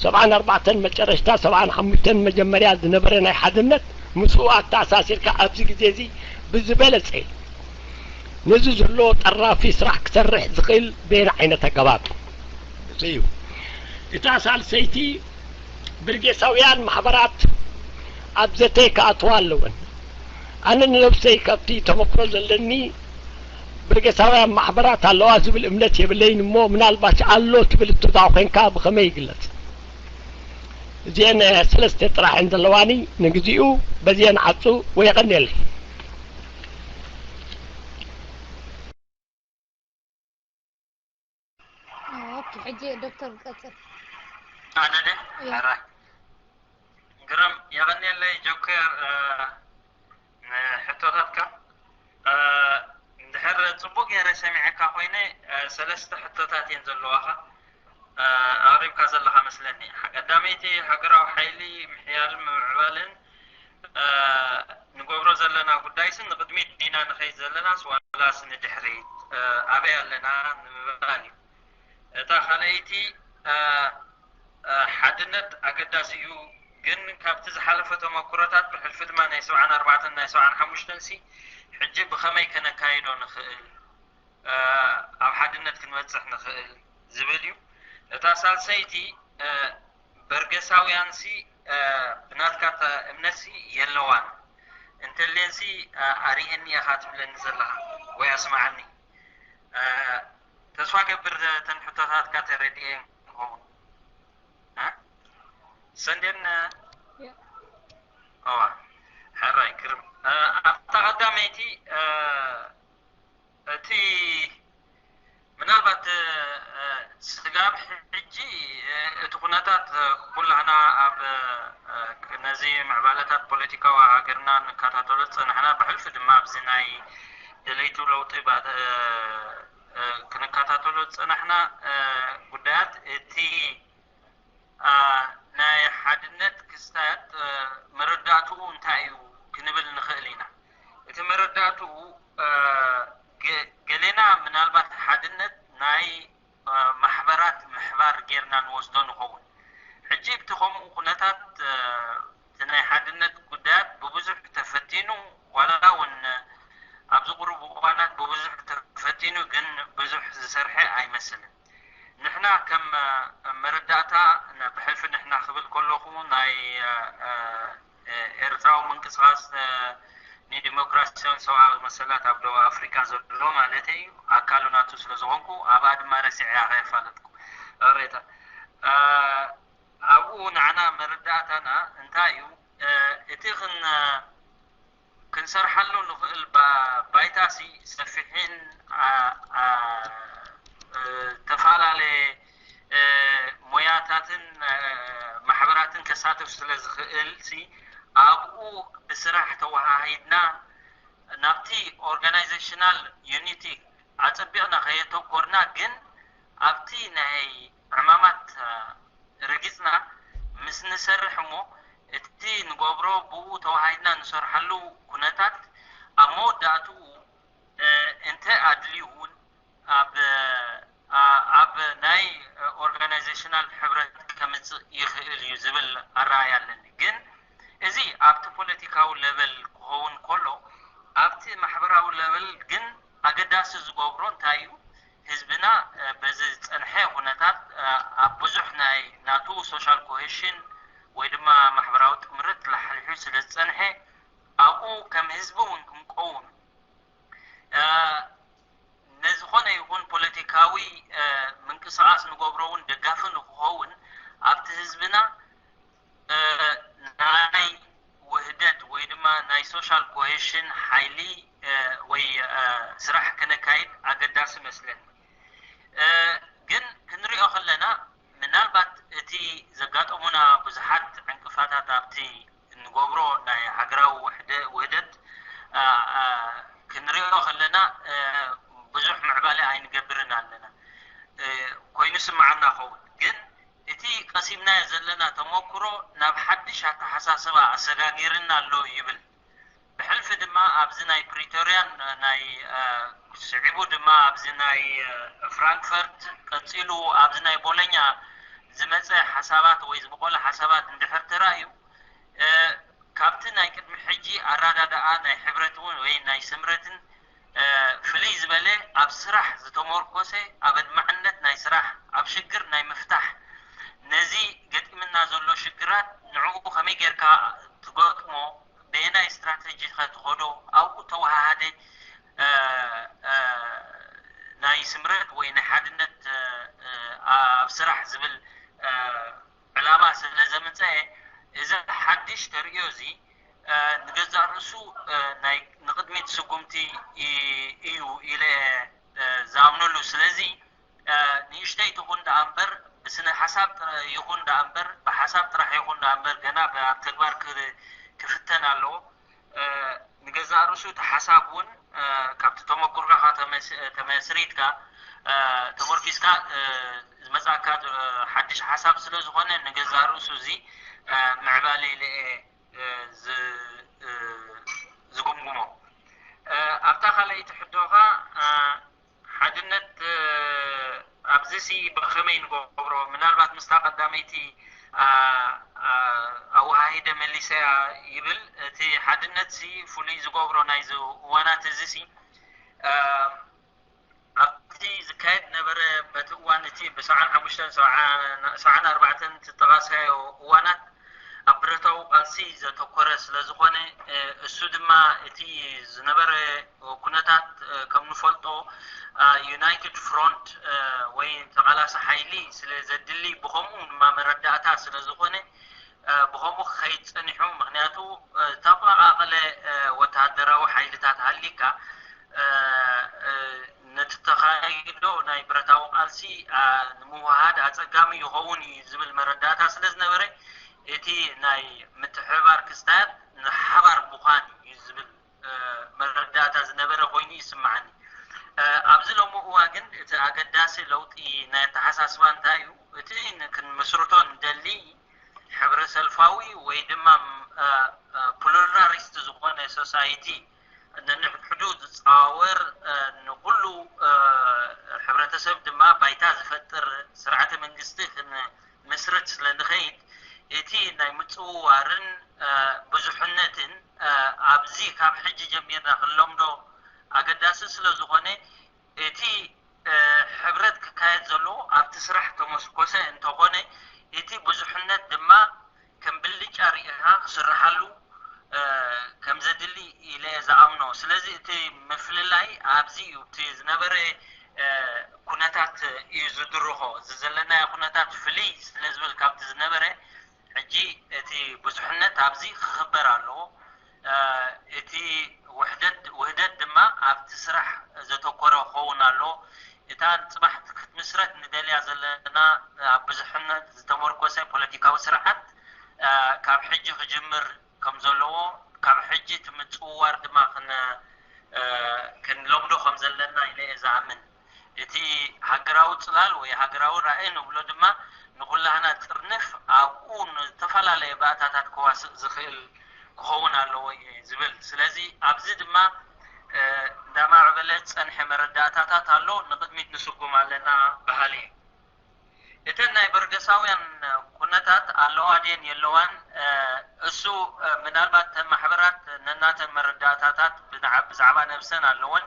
ሰብዓን ኣርባዕተን መጨረሽታ ሰብዓን ሓሙሽተን መጀመርያ ዝነበረ ናይ ሓድነት ምስኡ ኣተኣሳሲርካ ኣብዚ ግዜ እዚ ብዝበለጸ ነዚ ዘሎ ጠራፊ ስራሕ ክሰርሕ ዝኽእል በየን ዓይነት ኣገባብ እዩ? እታ ሳልሰይቲ ብርጌሳውያን ማሕበራት ኣብ ዘተ ክኣትዋ ኣለወን። ኣነ ንነብሰይ ካብቲ ተመክሮ ዘለኒ ብርጌሳውያን ማሕበራት ኣለዋ ዝብል እምነት የብለይን እሞ ምናልባት ኣሎ ትብል እቶ ደኣ ኮይንካ ብኸመይ ይግለጽ? እዚአን ሰለስተ ጥራሕ እየን ዘለዋኒ። ንግዚኡ በዚአን ዓጹ ወይ የቐንየለይ። ኦኬ፣ ሕጂ ዶክተር ቀጽል። ኣነ ድየ? ሕራይ። ግርም፣ የቐንየለይ ጆከር፣ እ፣ ንሕቶታትካ። እ፣ እንድሕር ጽቡቕ ገይረ ሰሚዐካ ኮይነ፣ እ፣ ሰለስተ ሕቶታት እየን ዘለዋኻ፣ እ፣ ኣቕሪብካ ዘለኻ መስለኒ። ቀዳመይቲ፣ ሃገራዊ ሓይሊ ምሕያልን ምምዕባልን፣ እ፣ ንገብሮ ዘለና ጉዳይሲ ንቕድሚት ዲና ንኸይድ ዘለናስ ዋላስ ንድሕሪት፣ እ፣ ኣበይ ኣለና ንምባል እዩ። እታ ካልኣይቲ፣ እ፣ እ፣ ሓድነት ኣገዳሲ እዩ፣ ግን ካብቲ ዝሓለፈ ተመኩሮታት ብሕልፊ ድማ ናይ ሰብዓን ኣርባዕተን ናይ ሰብዓን ሓሙሽተን ሲ ሕጂ ብኸመይ ከነካይዶ ንኽእል፣ እ፣ ኣብ ሓድነት ክንበጽሕ ንኽእል ዝብል እዩ። እታ ሳልሰይቲ፣ እ፣ በርገሳውያን ሲ፣ እ፣ ብናትካ እምነት ሲ የለዋን፣ እንተልየን ሲ፣ እ፣ ኣርእየኒ ኢኻ ትብለኒ ዘለኻ ወይ ኣስምዓኒ። እ፣ ተስፋ ገብር እተን ሕቶታትካ ተረዲኤን ክኸውን። እ? ሰንደን፣ እ፣ ያ። እዋ፣ ሕራይ ግርም። እ፣ ኣብታ ቀዳመይቲ፣ እ፣ እቲ ምናልባት፣ እ፣ ስጋብ ሕጂ፣ እ፣ እቲ ኩነታት፣ እ፣ ኩላህና ኣብ፣ እ፣ ነዚ ምዕባለታት ፖለቲካዊ ሃገርና ንከታተሎ ዝጸናሕና፣ ብሕልፊ ድማ ኣብዚ ናይ ደለይቱ ለውጢ ባ-፣ እ፣ እ፣ ክንከታተሎ ዝጸናሕና፣ እ፣ ጉዳያት እቲ፣ እ፣ ናይ ሓድነት ክስተት፣ እ፣ መረዳእትኡ እንታይ እዩ ክንብል ንኽእል ኢና። እቲ መረዳእትኡ፣ እ፣ ገ-፣ ገሌና ምናልባት ሓድነት ናይ፣ እ፣ ማሕበራት ምሕባር ጌርና ንወስዶ ንኸውን። ሕጂ ብቲ ከምኡ ኩነታት፣ እ፣ እቲ ናይ መረዳእታ ብሕልፊ ንሕና ክብል ከለኹ ናይ ኤርትራዊ ምንቅስቃስ ንዲሞክራሲያዊ ሰብኣዊ መሰላት ኣብ ደቡብ ኣፍሪካ ዘሎ ማለት እዩ ኣካሉ ናቱ ስለ ዝኾንኩ ኣብኣ ድማ ረሲዐያ ከየፋለጥኩ ቅሬታ ኣብኡ ንዓና መረዳእታና እንታይ እዩ እቲ ክን ክንሰርሓሉ ንኽእል ባይታሲ ሰፊሕን ዝተፈላለየ ሞያታትን ማሕበራትን ከሳትፍ ስለ ዝኽእል ሲ ኣብኡ ብስራሕ ተወሃሂድና ናብቲ organizational unity ኣፀቢቕና ከየተኮርና ግን ኣብቲ ናይ ዕማማት ረጊፅና ምስ ንሰርሕ እሞ እቲ ንገብሮ ብኡ ተዋሃሂድና ንሰርሓሉ ኩነታት ኣብ መወዳእትኡ እንተ ኣድልዩ እውን ኣብ ኣብ ናይ organizational ሕብረት ከምፅእ ይኽእል እዩ ዝብል ኣረኣያ ኣለኒ። ግን እዚ ኣብቲ ፖለቲካዊ level ክኸውን ከሎ ኣብቲ ማሕበራዊ level ግን ኣገዳሲ ዝገብሮ እንታይ እዩ? ህዝብና በዚ ዝፀንሐ ኩነታት ኣብ ብዙሕ ናይ ናቱ social cohesion ወይ ድማ ማሕበራዊ ጥምረት ላሕሊሑ ስለ ዝፀንሐ ኣብኡ ከም ህዝቢ እውን ክንቀውም ነዝኾነ ይኹን ፖለቲካዊ ምንቅስቃስ ንገብሮ እውን ደጋፊ ንክኸውን ኣብቲ ህዝብና ናይ ውህደት ወይ ድማ ናይ social cohesion ሓይሊ ወይ ስራሕ ክነካይድ ኣገዳሲ መስለኒ። ግን ክንሪኦ ከለና ምናልባት እቲ ዘጋጠሙና ብዙሓት ዕንቅፋታት ኣብቲ እንገብሮ ናይ ሃገራዊ ውህደት ክንሪኦ ከለና ብዙሕ ምዕባለ ኣይንገብርን ኣለና ኮይኑ ስምዓና ኸውን ግን እቲ ቀሲምናዮ ዘለና ተመክሮ ናብ ሓድሽ ኣተሓሳስባ ኣሰጋጊርና ኣሎ ይብል። ብሕልፊ ድማ ኣብዚ ናይ ፕሪቶርያን ናይ ስዒቡ ድማ ኣብዚ ናይ ፍራንክፈርት ቀፂሉ ኣብዚ ናይ ቦሎኛ ዝመፀ ሓሳባት ወይ ዝበቆለ ሓሳባት እንድሕር ተራእዩ ካብቲ ናይ ቅድሚ ሕጂ ኣራዳድኣ ናይ ሕብረት እውን ወይ ናይ ስምረትን ፍልይ ዝበለ ኣብ ስራሕ ዝተመርኮሰ ኣብ ኣድማዕነት ናይ ስራሕ ኣብ ሽግር ናይ ምፍታሕ ነዚ ገጢምና ዘሎ ሽግራት ንዕኡ ከመይ ጌርካ ትገጥሞ ብየናይ ስትራተጂ ከ ትኸዶ ኣብኡ ተወሃሃደ ናይ ስምረት ወይ ናይ ሓድነት ኣብ ስራሕ ዝብል ዕላማ ስለ ዘምፀአ እዚ ሓድሽ ተርእዮ እዚ ንገዛእ ርእሱ ናይ ንቕድሚት ስጉምቲ እዩ ኢለ ዝኣምነሉ። ስለዚ ንእሽተይ ትኹን ደኣ እምበር ብስነ ሓሳብ ይኹን ደኣ እምበር ብሓሳብ ጥራሕ ይኹን ደኣ እምበር ገና ኣብ ተግባር ክፍተን ኣለዎ። ንገዛእ ርእሱ እቲ ሓሳብ እውን ካብቲ ተመኩርካ ተመስሪትካ ተመርኪስካ ዝመፅኣካ ሓድሽ ሓሳብ ስለ ዝኾነ ንገዛእ ርእሱ እዚ ምዕባለ ኢለ ዝጉምጉሞ። ኣብታ ካልኣይቲ ሕቶኻ ሓድነት ኣብዚ ሲ ብኸመይ ንገብሮ ምናልባት ምስታ ቀዳመይቲ ኣወሃሂደ መሊሰያ ይብል። እቲ ሓድነት ሲ ፍሉይ ዝገብሮ ናይዚ እዋናት እዚ ሲ ኣብቲ ዝካየድ ነበረ በቲ እዋን እቲ ብሰብዓን ሓሙሽተን ሰብዓን ኣርባዕተን ትጠቓሰዮ እዋናት ኣብ ብረታዊ ቃልሲ ዘተኮረ ስለ ዝኾነ እሱ ድማ እቲ ዝነበረ ኩነታት ከም ንፈልጦ ዩናይትድ ፍሮንት ወይ ተቓላሲ ሓይሊ ስለ ዘድሊ ብኸምኡ ድማ መረዳእታ ስለ ዝኾነ ብኸምኡ ክኸይድ ፀኒሑ። ምክንያቱ ዝተፈቓቐለ ወታደራዊ ሓይልታት ሃሊካ ነቲ ተኻይዶ ናይ ብረታዊ ቃልሲ ንምውሃድ ኣፀጋሚ ይኸውን እዩ ዝብል መረዳእታ ስለ ዝነበረ እቲ ናይ ምትሕብባር ክስታያት ንሓባር ምዃን እዩ ዝብል መረዳእታ ዝነበረ ኮይኑ ይስምዓኒ። ኣብዚ ሎሚ እዋ ግን እቲ ኣገዳሲ ለውጢ ናይ ኣተሓሳስባ እንታይ እዩ? እቲ ክንምስርቶ ንደሊ ሕብረ ሰልፋዊ ወይ ድማ ፕሉራሊስት ዝኾነ ሶሳይቲ ነንሕድሕዱ ዝፃወር ንኩሉ ሕብረተሰብ ድማ ባይታ ዝፈጥር ስርዓተ መንግስቲ ክንምስርት ስለ ንኸይድ እቲ ናይ ምፅውዋርን ብዙሕነትን ኣብዚ ካብ ሕጂ ጀሚርና ክንለምዶ ኣገዳሲ ስለ ዝኾነ እቲ ሕብረት ክካየድ ዘለዎ ኣብቲ ስራሕ ተመርኮሰ ክስርሓሉ ከም ዘድሊ ኢለ እየ ዝኣምኖ። ስለዚ እቲ ምፍልላይ ኣብዚ እዩ። እቲ ዝነበረ ኩነታት እዩ ዝድርኾ። እዚ ዘለናዮ ኩነታት ፍልይ ስለ ዝብል ካብቲ ዝነበረ፣ ሕጂ እቲ ብዙሕነት ኣብዚ ክኽበር ኣለዎ። እቲ ውሕደት ውህደት ድማ ኣብቲ ስራሕ ዘተኮረ ክኸውን ኣለዎ። እታ ጽባሕ ክትምስረት ንደልያ ዘለና ኣብ ብዙሕነት ዝተመርኮሰ ፖለቲካዊ ስርዓት ካብ ሕጂ ክጅምር ከም ዘለዎ፣ ካብ ሕጂ እቲ ምጽውዋር ድማ ክንለምዶ ከም ዘለና ኢለ እየ ዝኣምን። እቲ ሃገራዊ ጽላል ወይ ሃገራዊ ራእይ ንብሎ ድማ ንኹላህና ጥርንፍ ኣብኡ ንዝተፈላለየ ባእታታት ከዋስእ ዝኽእል ክኸውን ኣለዎ እየ ዝብል። ስለዚ ኣብዚ ድማ እንዳማዕበለ ዝጸንሐ መረዳእታታት ኣሎ። ንቕድሚት ንስጉም ኣለና በሃሊ እየ። እተን ናይ በርገሳውያን ኩነታት ኣለዋ ድየን የለዋን? እሱ ምናልባት ተን ማሕበራት ነናተን መረዳእታታት ብዛዕባ ነብሰን ኣለወን።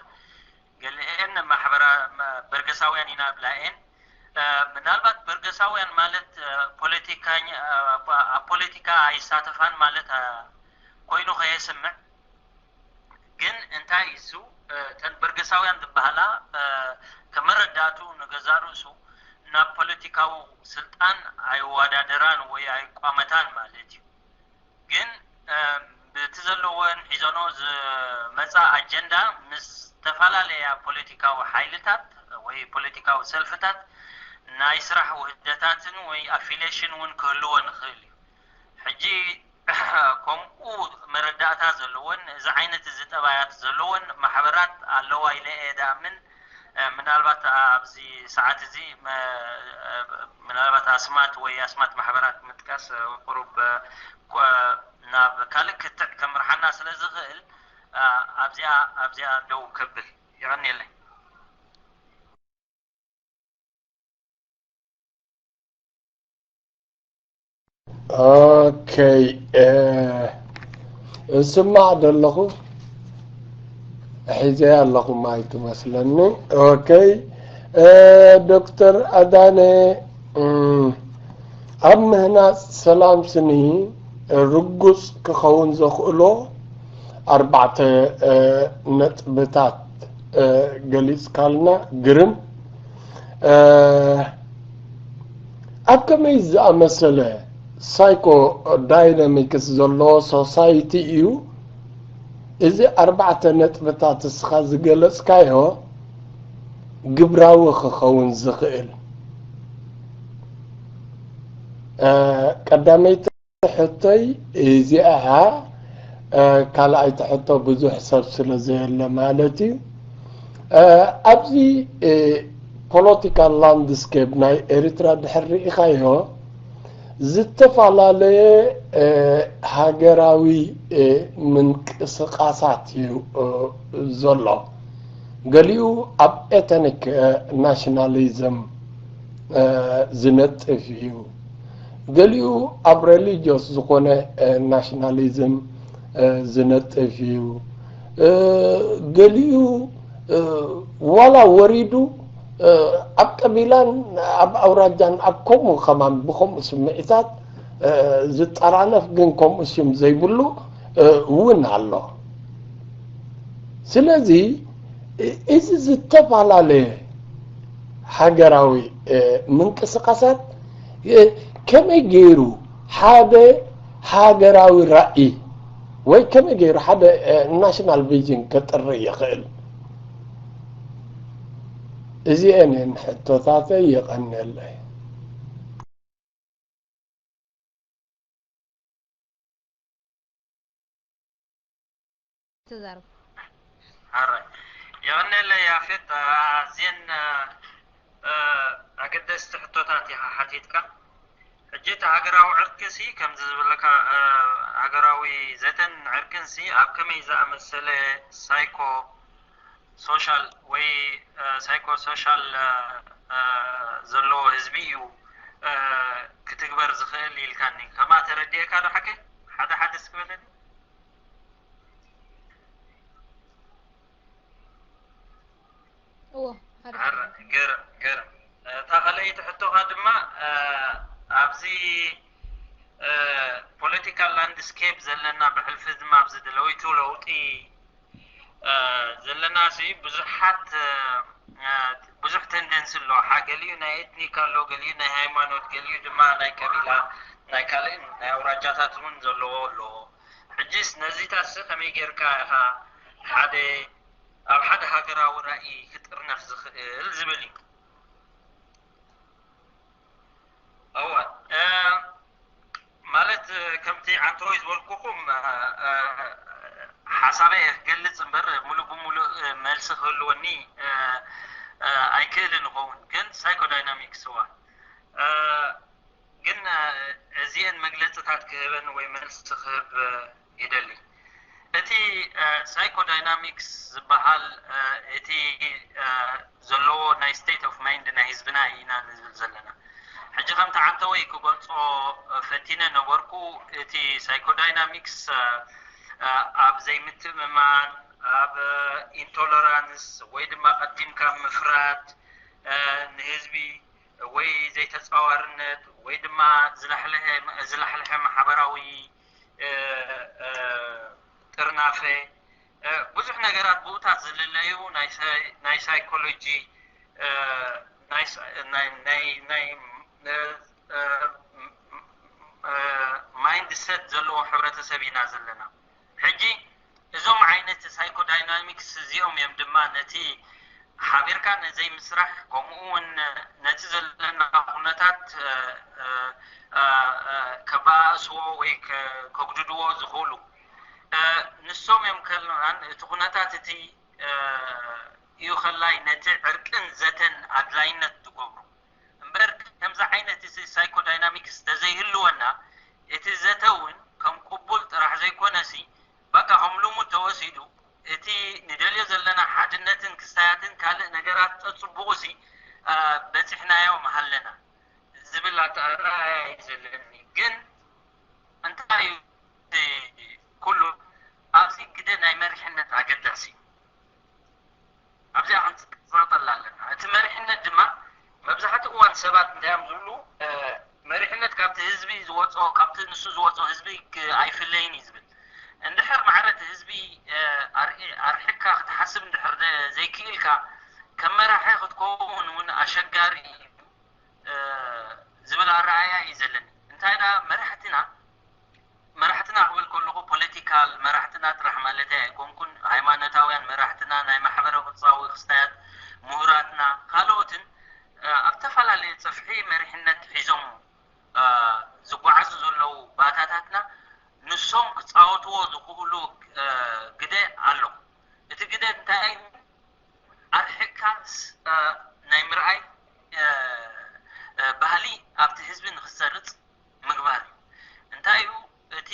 ገሊኤን ማሕበራ በርገሳውያን ኢና ብላ እየን። ምናልባት በርገሳውያን ማለት ፖለቲካኛ ኣብ ፖለቲካ ኣይሳተፋን ማለት ኮይኑ ከየስምዕ፣ ግን እንታይ እሱ እተን በርገሳውያን ዝበሃላ ከመረዳቱ ንገዛ ርእሱ ናብ ፖለቲካዊ ስልጣን ኣይወዳደራን ወይ ኣይቋመታን ማለት እዩ። ግን ብቲ ዘለወን ሒዘኖ ዝመፃ ኣጀንዳ ምስ ዝተፈላለያ ፖለቲካዊ ሓይልታት ወይ ፖለቲካዊ ሰልፍታት ናይ ስራሕ ውህደታትን ወይ ኣፊሌሽን እውን ክህልዎ ንኽእል እዩ። ሕጂ ከምኡ መረዳእታ ዘለወን እዚ ዓይነት እዚ ጠባያት ዘለወን ማሕበራት ኣለዋ ኢለ እየ ድኣምን። ምናልባት ኣብዚ ሰዓት እዚ ምናልባት ኣስማት ወይ ኣስማት ማሕበራት ምጥቃስ ቁሩብ ናብ ካልእ ክትዕ ከምርሓና ስለ ዝኽእል ኣብዚኣ ኣብዚኣ ደው ከብል። የቐንየለይ። ኦኬ፣ እስማዕ ደለኹ፣ ሒዘያ ኣለኹ ማይክ መስለኒ። ኦኬ፣ ዶክተር ኣዳነ፣ ኣብ ምህናፅ ሰላም ስኒ ርጉፅ ክኸውን ዘኽእሎ ኣርባዕተ ነጥብታት ገሊፅካልና። ግርም። ኣብ ከመይ ዝኣመሰለ ሳይኮ ዳይናሚክስ ዘለዎ ሶሳይቲ እዩ እዚ ኣርባዕተ ነጥብታት እስኻ ዝገለፅካዮ ግብራዊ ክኸውን ዝኽእል? ቀዳመይቲ ሕቶይ እዚኣ እያ። ካልኣይቲ ሕቶ ብዙሕ ሰብ ስለ ዘየለ ማለት እዩ። ኣብዚ ፖለቲካል ላንድስኬፕ ናይ ኤርትራ ድሕር ርኢኻዮ ዝተፈላለየ ሃገራዊ ምንቅስቃሳት እዩ ዘሎ። ገሊኡ ኣብ ኤተኒክ ናሽናሊዝም ዝነጥፍ እዩ። ገሊኡ ኣብ ሬሊጅስ ዝኾነ ናሽናሊዝም ዝነጥፍ እዩ። ገሊኡ ዋላ ወሪዱ ኣብ ቀቢላን ኣብ ኣውራጃን ኣብ ከምኡ ከማን ብከምኡ ስምዒታት ዝጠራነፍ ግን ከምኡ ሽም ዘይብሉ እውን ኣሎ። ስለዚ እዚ ዝተፈላለየ ሃገራዊ ምንቅስቃሳት ከመይ ገይሩ ሓደ ሃገራዊ ራእይ ወይ ከመይ ገይሩ ሓደ ናሽናል ቪዥን ከጥሪ ይኽእል? እዚአን እየን ሕቶታተይ። የቐንየለይ። ተዛረብ። ሓራይ። የቐንየለይ ያፌት፣ ኣዝየን ኣገደስቲ ሕቶታት ኢኻ ሓቲትካ። ሕጂ እቲ ሃገራዊ ዕርቂ ሲ ከምዚ ዝብለካ ሃገራዊ ዘተን ዕርቅን ሲ ኣብ ከመይ ዝኣመሰለ ሳይኮ ሶሻል ወይ ሳይኮ ሶሻል ዘለዎ ህዝቢ እዩ ክትግበር ዝኽእል ኢልካኒ። ከማ ተረዲኤካ ዶ ሓቀይ? ሓደ ሓደ እስኪ በለኒ። እዎ ሓደ ሓደ። ገርም ገርም። እታ ካልኣይቲ ሕቶኻ ድማ ኣብዚ ፖለቲካል ላንድስኬፕ ዘለና ብሕልፊ ድማ ኣብዚ ደለዊቱ ለውጢ ዘለና ሲ ብዙሓት ብዙሕ ተንደንሲ ኣሎ። ገሊኡ ናይ ኤትኒክ ኣሎ፣ ገሊኡ ናይ ሃይማኖት፣ ገሊኡ ድማ ናይ ቀቢላ፣ ናይ ካልእን ናይ ኣውራጃታት እውን ዘለዎ ኣሎ። ሕጂስ ነዚታት ሲ ከመይ ጌርካ ኢኻ ሓደ ኣብ ሓደ ሃገራዊ ራእይ ክጥርነፍ ዝኽእል ዝብል እዩ። እወ ማለት ከምቲ ዓንተወይ ዝበልኩኹም ሓሳበይ ክገልፅ እምበር ሙሉእ ብሙሉእ መልሲ ክህልወኒ ኣይክእልን ይኸውን። ግን ሳይኮዳይናሚክስ እዋ ግን እዚአን መግለፅታት ክህበን ወይ መልሲ ክህብ ይደሊ። እቲ ሳይኮዳይናሚክስ ዝበሃል እቲ ዘለዎ ናይ ስቴት ኦፍ ማይንድ ናይ ህዝብና ኢና ንብል ዘለና። ሕጂ ከምቲ ዓንተወይ ክገልፆ ፈቲነ ነበርኩ፣ እቲ ሳይኮዳይናሚክስ ኣብ ዘይምትእምማን፣ ኣብ ኢንቶለራንስ ወይ ድማ ቀዲምካ ምፍራድ፣ ንህዝቢ ወይ ዘይተፃዋርነት ወይ ድማ ዝላሕለሐ ማሕበራዊ ጥርናፈ፣ ብዙሕ ነገራት ብኡታት ዝልለዩ ናይ ሳይኮሎጂ ናይ ማይንድሰት ዘለዎ ሕብረተሰብ ኢና ዘለና። ሕጂ እዞም ዓይነት ሳይኮዳይናሚክስ እዚኦም እዮም ድማ ነቲ ሓቢርካ ነዘይምስራሕ፣ ከምኡ እውን ነቲ ዘለና ኩነታት ከባእስዎ ወይ ከጉድድዎ ዝኽእሉ። ንሶም እዮም ከለናን እቲ ኩነታት እቲ እዩ ከላይ ነቲ ዕርቅን ዘተን ኣድላይነት ዝገብሩ። እምበር ከምዚ ዓይነት እዚ ሳይኮዳይናሚክስ ተዘይህልወና፣ እቲ ዘተ እውን ከም ቅቡል ጥራሕ ዘይኮነሲ፣ በቃ ከም ልሙድ ተወሲዱ፣ እቲ ንደልዮ ዘለና ሓድነትን ክስታያትን ካልእ ነገራት ጸጽቡቑሲ በጺሕናዮ ምሃለና ዝብል ኣተኣረኣያ እዩ ዘለኒ። ግን እንታይ እዩ ኩሉ ኣብዚ ግደ ናይ መሪሕነት ኣገዳሲ እዩ። ኣብዚኣ ክንፅቀፀላ ኣለና። እቲ መሪሕነት ድማ መብዛሕትኡ እዋን ሰባት እንታይ እዮም ዝብሉ፣ መሪሕነት ካብቲ ህዝቢ ዝወፅኦ፣ ካብቲ ንሱ ዝወፅኦ ህዝቢ ኣይፍለይን እዩ ዝብል። እንድሕር ማዕረ እቲ ህዝቢ ኣርሒቅካ ክትሓስብ እንድሕር ዘይክኢልካ፣ ከም መራሒ ክትከውን እውን ኣሸጋሪ እዩ ዝብል ኣረኣያ እዩ ዘለኒ። እንታይ ደኣ መራሕትና መራሕትና ክብል ከለኹ ፖለቲካል መራሕትና ጥራሕ ማለተይ ኣይኮንኩን። ሃይማኖታውያን መራሕትና፣ ናይ ማሕበረ ቅርጻዊ ክስታያት ምሁራትና፣ ካልኦትን ኣብ ዝተፈላለየ ጽፍሒ መሪሕነት ሒዞም ዝጓዓዙ ዘለዉ ባታታትና ንሶም ክጻወትዎ ዝኽእሉ ግደ ኣሎ። እቲ ግደ እንታይ እዩ? ኣርሒቕካ ናይ ምርኣይ ባህሊ ኣብቲ ህዝቢ ንክሰርጽ ምግባር እዩ። እንታይ እዩ እቲ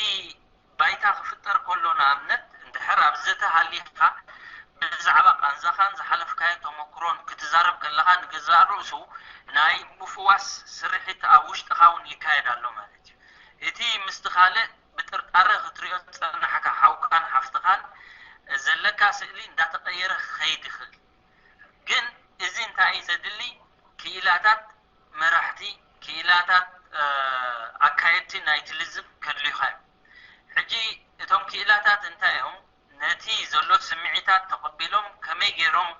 ባይታ ክፍጠር ከሎ፣ ንኣብነት እንድሕር ኣብ ዘተ ሃሊኻ ብዛዕባ ቃንዛኻን ዝሓለፍካዮ ተመክሮን ክትዛረብ ከለኻ፣ ንገዛእ ርእሱ ናይ ምፍዋስ ስርሒት ኣብ ውሽጥኻ እውን ይካየድ ኣሎ ማለት እዩ። እቲ ምስቲ ካልእ ብጥርጣረ ክትሪኦ ዝጸናሕካ ሓውካን ሓፍትኻን ዘለካ ስእሊ እንዳተቐየረ ክኸይድ ይኽእል። ግን እዚ እንታይ እዩ ዘድሊ? ክኢላታት መራሕቲ፣ ክኢላታት ኣካየድቲ ናይቲ ልዝብ ከድልዩኻ እዮም። ሕጂ እቶም ክኢላታት እንታይ እዮም? ነቲ ዘሎ ስምዒታት ተቐቢሎም ከመይ ገይሮም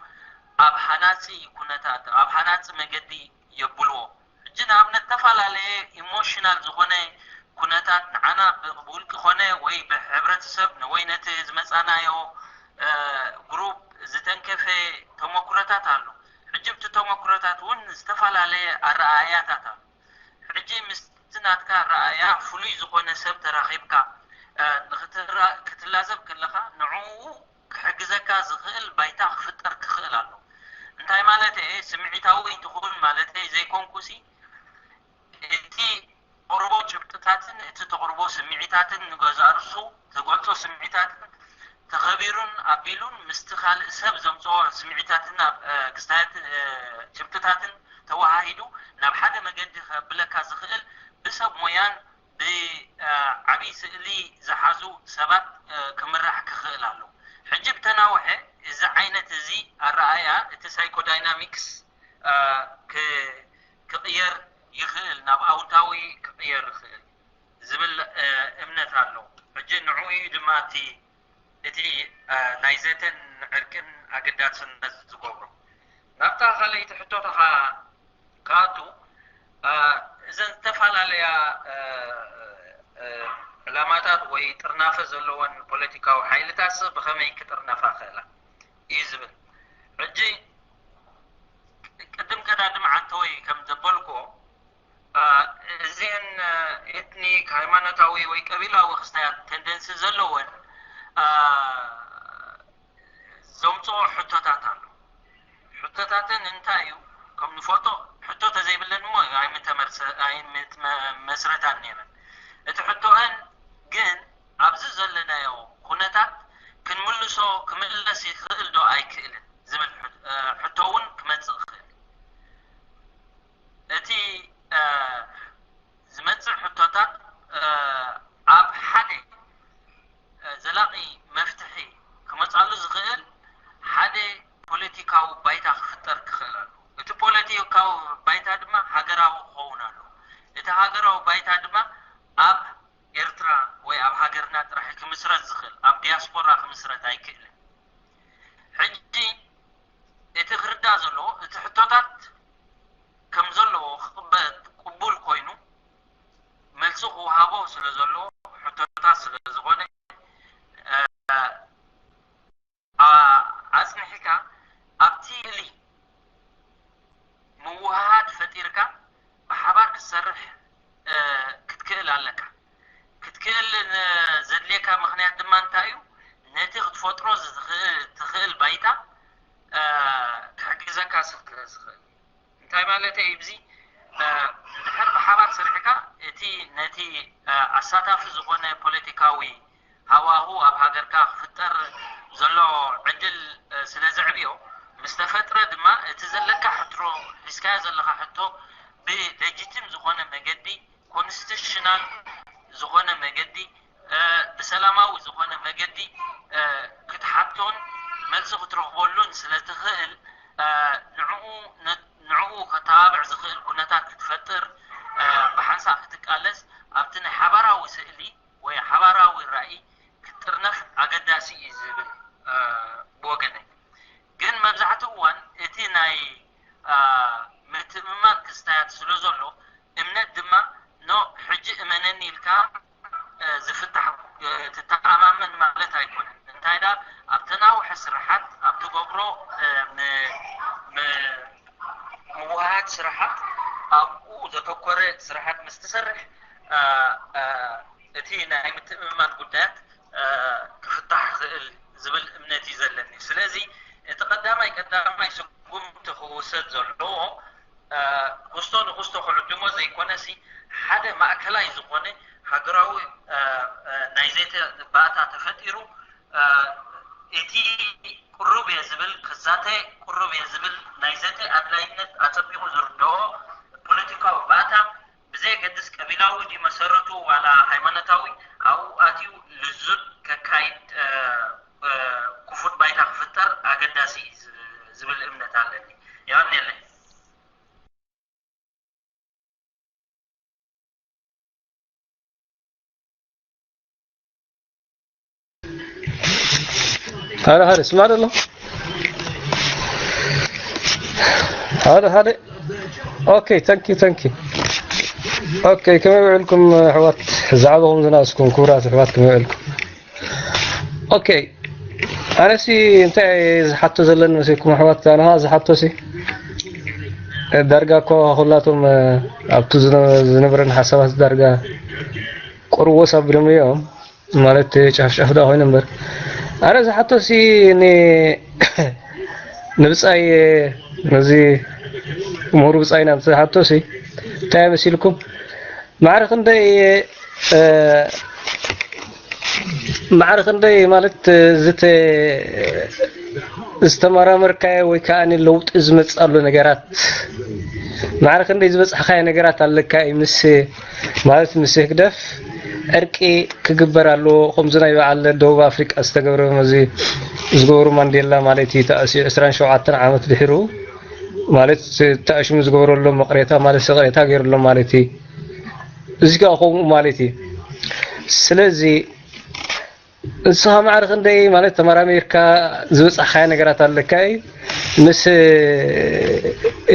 ኣብ ሃናፂ ኩነታት፣ ኣብ ሃናፂ መገዲ የብልዎ። ሕጂ ንኣብነት ዝተፈላለየ ኢሞሽናል ዝኾነ ኩነታት ንዓና ብውልቂ ኮነ ወይ ብሕብረተሰብ ወይ ነቲ ዝመፃናዮ ግሩፕ ዝተንከፈ ተመኩረታት ኣሎ። ሕጂ ብቲ ተመኩረታት እውን ዝተፈላለየ ኣረኣእያታት ኣሎ። ሕጂ ምስቲ ናትካ ኣረኣእያ ፍሉይ ዝኾነ ሰብ ተራኺብካ ክትላዘብ ከለኻ ንዕኡ ክሕግዘካ ዝኽእል ባይታ ክፍጠር ክኽእል ኣሎ። እንታይ ማለት እየ? ስምዒታዊ ትኹን ማለተይ ዘይኮንኩሲ፣ እቲ ተቕርቦ ጭብጥታትን እቲ ተቕርቦ ስምዒታትን ንገዛእ ርእሱ ተገልጾ ስምዒታትን ተኸቢሩን ኣቢሉን ምስቲ ካልእ ሰብ ዘምጽኦ ስምዒታትን ክስታያት ጭብጥታትን ተወሃሂዱ ናብ ሓደ መገዲ ከብለካ ዝኽእል ብሰብ ሞያን ብዓብይ ስእሊ ዝሓዙ ሰባት ክምራሕ ክኽእል ኣሎ። ሕጂ ብተናውሐ እዚ ዓይነት እዚ ኣረኣእያ እቲ ሳይኮዳይናሚክስ ክቕየር ይኽእል፣ ናብ ኣውንታዊ ክቕየር ይኽእል ዝብል ሕጂ ንዕኡ እዩ ድማ እቲ እቲ ናይ ዘተን ዕርቅን ኣገዳስነት ዝገብሮ። ናብታ ካልኣይቲ ሕቶታኻ ክኣቱ፣ እዘን ዝተፈላለያ ዕላማታት ወይ ጥርናፈ ዘለወን ፖለቲካዊ ሓይልታትስ ብኸመይ ክጥርነፋ ክእላ እዩ ዝብል። ሕጂ ቅድም ቀዳድም ዓንተወይ ከም ዘበልኩዎ፣ እዚአን ኤትኒክ፣ ሃይማኖታዊ ወይ ቀቢላዊ ክስታያት ተንደንሲ ዘለወን ዘምፅኦ ሕቶታት ኣሎ። ሕቶታተን እንታይ እዩ? ከም ንፈልጦ ሕቶ ተዘይብለን እሞ ኣይምተመስረታን ነይረን። እቲ ሕቶአን ግን ኣብዚ ዘለናዮ ኩነታት ክንምልሶ ክምለስ ይኽእል ዶ ኣይክእልን ዝብል ሕቶ እውን ክመፅእ ይኽእል። እቲ ዝመጽእ ሕቶታት ኣብ ሓደ ዘላቒ መፍትሒ ክመጻሉ ዝኽእል ሓደ ፖለቲካዊ ባይታ ክፍጠር ክኽእል ኣሎ። እቲ ፖለቲካዊ ባይታ ድማ ሃገራዊ ክኸውን ኣሎ። እቲ ሃገራዊ ባይታ ድማ ኣብ ኤርትራ ወይ ኣብ ሃገርና ጥራሕ ክምስረት ዝኽእል፣ ኣብ ዲያስፖራ ክምስረት ኣይክእልን። ሕጂ እቲ ክርዳእ ዘለዎ እቲ ሕቶታት ከም ዘለዎ ክቕበል ቅቡል ኮይኑ መልሲ ክወሃቦ ስለ ዘለዎ ሕቶታት ስለ ዝኾነ ኣፅኒሕካ ኣብቲ ሊ ምውሃሃድ ፈጢርካ ብሓባር ክትሰርሕ ክትክእል ኣለካ። ክትክእል ዘድልየካ ምኽንያት ድማ እንታይ እዩ? ነቲ ክትፈጥሮ ትኽእል ባይታ ክሕግዘካ ስለ ዝኽእል። እንታይ ማለት እዩ? ብዚ እንድሕር ብሓባር ሰሪሕካ እቲ ነቲ ኣሳታፊ ዝኾነ ፖለቲካዊ ሃዋሁ ኣብ ሃገርካ ክፍጠር ዘሎ ዕድል ስለ ዘዕብዮ፣ ምስ ተፈጥረ ድማ እቲ ዘለካ ሕትሮ ሒዝካዮ ዘለኻ ሕቶ ብለጂቲም ዝኾነ መገዲ፣ ኮንስቲቱሽናል ዝኾነ መገዲ፣ ብሰላማዊ ዝኾነ መገዲ ክትሓቶን መልሲ ክትረኽበሉን ስለ ትኽእል፣ ንዕኡ ንዕኡ ከተባብዕ ዝኽእል ኩነታት ክትፈጥር ብሓንሳእ ክትቃለስ ኣብቲ ናይ ሓባራዊ ስእሊ ወይ ሓባራዊ ራእይ ክትጥርነፍ ኣገዳሲ እዩ ዝብል ብወገነይ። ግን መብዛሕትኡ እዋን እቲ ናይ ምትእምማን ክስታያት ስለ ዘሎ እምነት ድማ ኖ ሕጂ እመነኒ ኢልካ ዝፍታሕ ትተኣማመን ማለት ኣይኮነን። እንታይ ደኣ ኣብ ተናውሐ ስራሓት ኣብ ትገብሮ ምውሃድ ስራሓት ኣብኡ ዘተኮረ ስራሓት ምስ ትሰርሕ እቲ ናይ ምትእምማን ጉዳያት ክፍታሕ ክእል ዝብል እምነት እዩ ዘለኒ። ስለዚ እቲ ቀዳማይ ቀዳማይ ስጉምቲ ክውሰድ ዘለዎ ክስቶ ንክስቶ ክዕድሞ ዘይኮነሲ ሓደ ማእከላይ ዝኾነ ሃገራዊ ናይ ዘተ ባእታ ተፈጢሩ እቲ ቅሩብ እየ ዝብል ክዛተ ቅሩብ እየ ዝብል ናይ ዘተ ኣድላይነት ኣጸቢቑ ዝርድኦ ፖለቲካዊ ባእታ ብዘየገድስ ቀቢላዊ ድዩ መሰረቱ ዋላ ሃይማኖታዊ ኣብኡ ኣትዩ ልዙብ ከካይድ ክፉት ባይታ ክፍጠር ኣገዳሲ እዩ ዝብል እምነት ኣለኒ። የቐንየለይ። ሓደ ሓደ ስማዕ ዘሎ ሓደ ሓደ okay thank you thank you okay ከመይ ውዕልኩም ኣሕዋት ዛዕባኹም ዝናስኩም ክቡራት ኣሕዋት ከመይ ውዕልኩም okay ኣነሲ እንታይ ዝሓቶ ዘለኒ መሲልኩም ኣሕዋት ኣነኻ ዝሓቶሲ ዳርጋ እኮ ኩላቶም ኣብቲ ዝነበረን ሓሳባት ዳርጋ ቁርቦስ ኣቢሎም እዮም ማለት ጫፍጫፍ ዳ ኮይኑ እምበር ኣነ ዝሓቶሲ ንብፃይ ነዚ ምሁር ብፃይና ዝሓቶሲ እንታይ መሲልኩም ማዕረ ክንደይ ማዕረ ክንደይ ማለት ዝተመራመርካዮ ወይ ከዓ ለውጢ ዝመፅኣሉ ነገራት ማዕረ ክንደይ ዝበፅሕካዮ ነገራት ኣለካ እዩ ምስ ማለት ምስ ህግደፍ ዕርቂ ክግበር ኣለዎ። ከምዚ ናይ በዓል ደቡብ ኣፍሪቃ ዝተገብረ እዚ ዝገበሩ ማንዴላ ማለት እዩ ተኣሲሩ ዕስራን ሸውዓተን ዓመት ድሕሩ ማለት ተኣሽሙ ዝገበረሎም መቕሬታ ማለት ስቕሬታ ገይሩሎም ማለት እዩ። እዚ ከዓ ከምኡ ማለት እዩ። ስለዚ ንስኻ ማዕረ ክንደይ ማለት ተመራሚርካ ዝበጻሕካዮ ነገራት ኣለካ እዩ። ምስ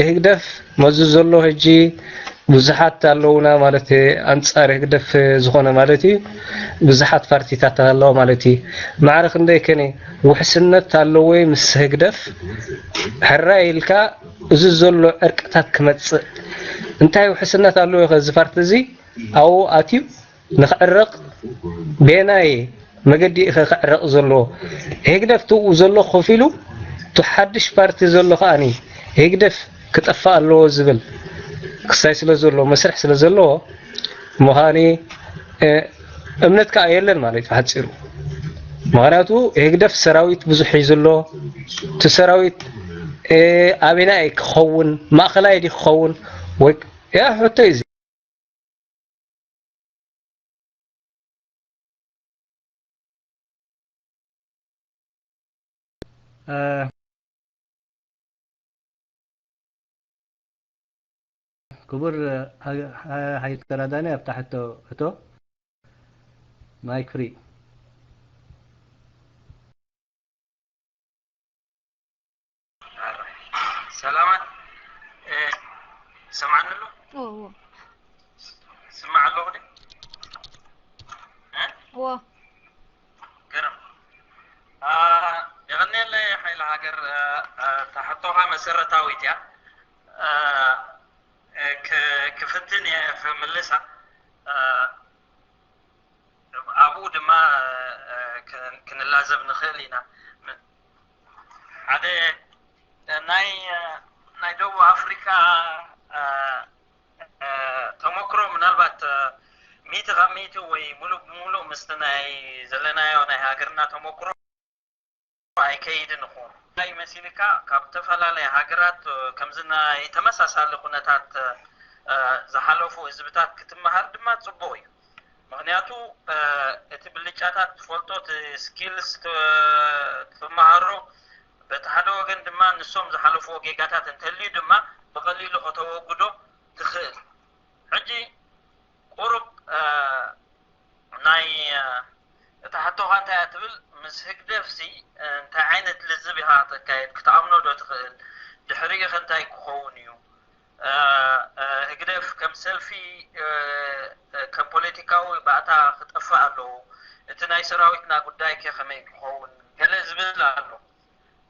ህግደፍ መዙ ዘሎ ሕጂ ብዙሓት ኣለውና ማለት ኣንጻር ህግደፍ ዝኾነ ማለት እዩ። ብዙሓት ፓርቲታት ኣለዋ ማለት እዩ። ማዕረ ክንደይ ከነ ውሕስነት ኣለዎ ምስ ህግደፍ ሕራይ ኢልካ እዚ ዘሎ ዕርቅታት ክመጽእ እንታይ ውሕስነት ኣለዎ ከ እዚ ፓርቲ እዚ ኣብኡ ኣትዩ ንኽዕረቕ ቤናይ መገዲ ኢኸ ክዕረቕ ዘለዎ? ህግደፍ ትኡ ዘሎ ኮፍ ኢሉ እቲ ሓድሽ ፓርቲ ዘሎ ከኣኒ ህግደፍ ክጠፋእ ኣለዎ ዝብል ክሳይ ስለ ዘሎ መስርሕ ስለ ዘለዎ ምዃኒ እምነት ከዓ የለን ማለት እዩ ሓፂሩ። ምክንያቱ ህግደፍ ሰራዊት ብዙሕ ሒዙ ኣሎ። እቲ ሰራዊት ኣበናይ ክኸውን ማእኸላይ ዲ ክኸውን ወይ ያ ሕቶ እዩ። ክቡር ሓይል ተራዳኒ ኣብታ ሕቶ እቶ ማይክ ፍሪ። ሰላማት ሰማዕኒ ኣሎ እዎ ስማዕ ኣለኹ ዲ እዎ ገርም የቐንየለይ ሓይሊ ሃገር ታሕቶኻ መሰረታዊት እያ ክፍትን እየ ክምልሳ ኣብኡ ድማ ክንላዘብ ንኽእል ኢና ሓደ ናይ ናይ ደቡብ ኣፍሪካ ተመክሮ ምናልባት ሚእቲ ካብ ሚእቲ ወይ ሙሉእ ብሙሉእ ምስቲ ናይ ዘለናዮ ናይ ሃገርና ተመክሮ ኣይከይድን ይኸውን እንታይ መሲልካ ካብ ዝተፈላለየ ሃገራት ከምዚ ናይ ተመሳሳሊ ኩነታት ዝሓለፉ ህዝብታት ክትመሃር ድማ ፅቡቕ እዩ ምኽንያቱ እቲ ብልጫታት ትፈልጦ እቲ skills ትመሃሮ በቲ ሓደ ወገን ድማ ንሶም ዝሓለፍዎ ጌጋታት እንተልዩ ድማ ብቐሊሉ ከተወግዶ ትኽእል ሕጂ ቁሩብ ናይ እታ ሕቶኻ እንታይ እያ ትብል ምስ ህግደፍ ሲ እንታይ ዓይነት ልዝብ ኢኻ ተካየድ ክትኣምኖ ዶ ትኽእል ድሕሪኡ ኸ እንታይ ክኸውን እዩ ህግደፍ ከም ሰልፊ ከም ፖለቲካዊ ባእታ ክጠፍእ ኣለዎ እቲ ናይ ሰራዊትና ጉዳይ ከ ከመይ ክኸውን ገለ ዝብል ኣሎ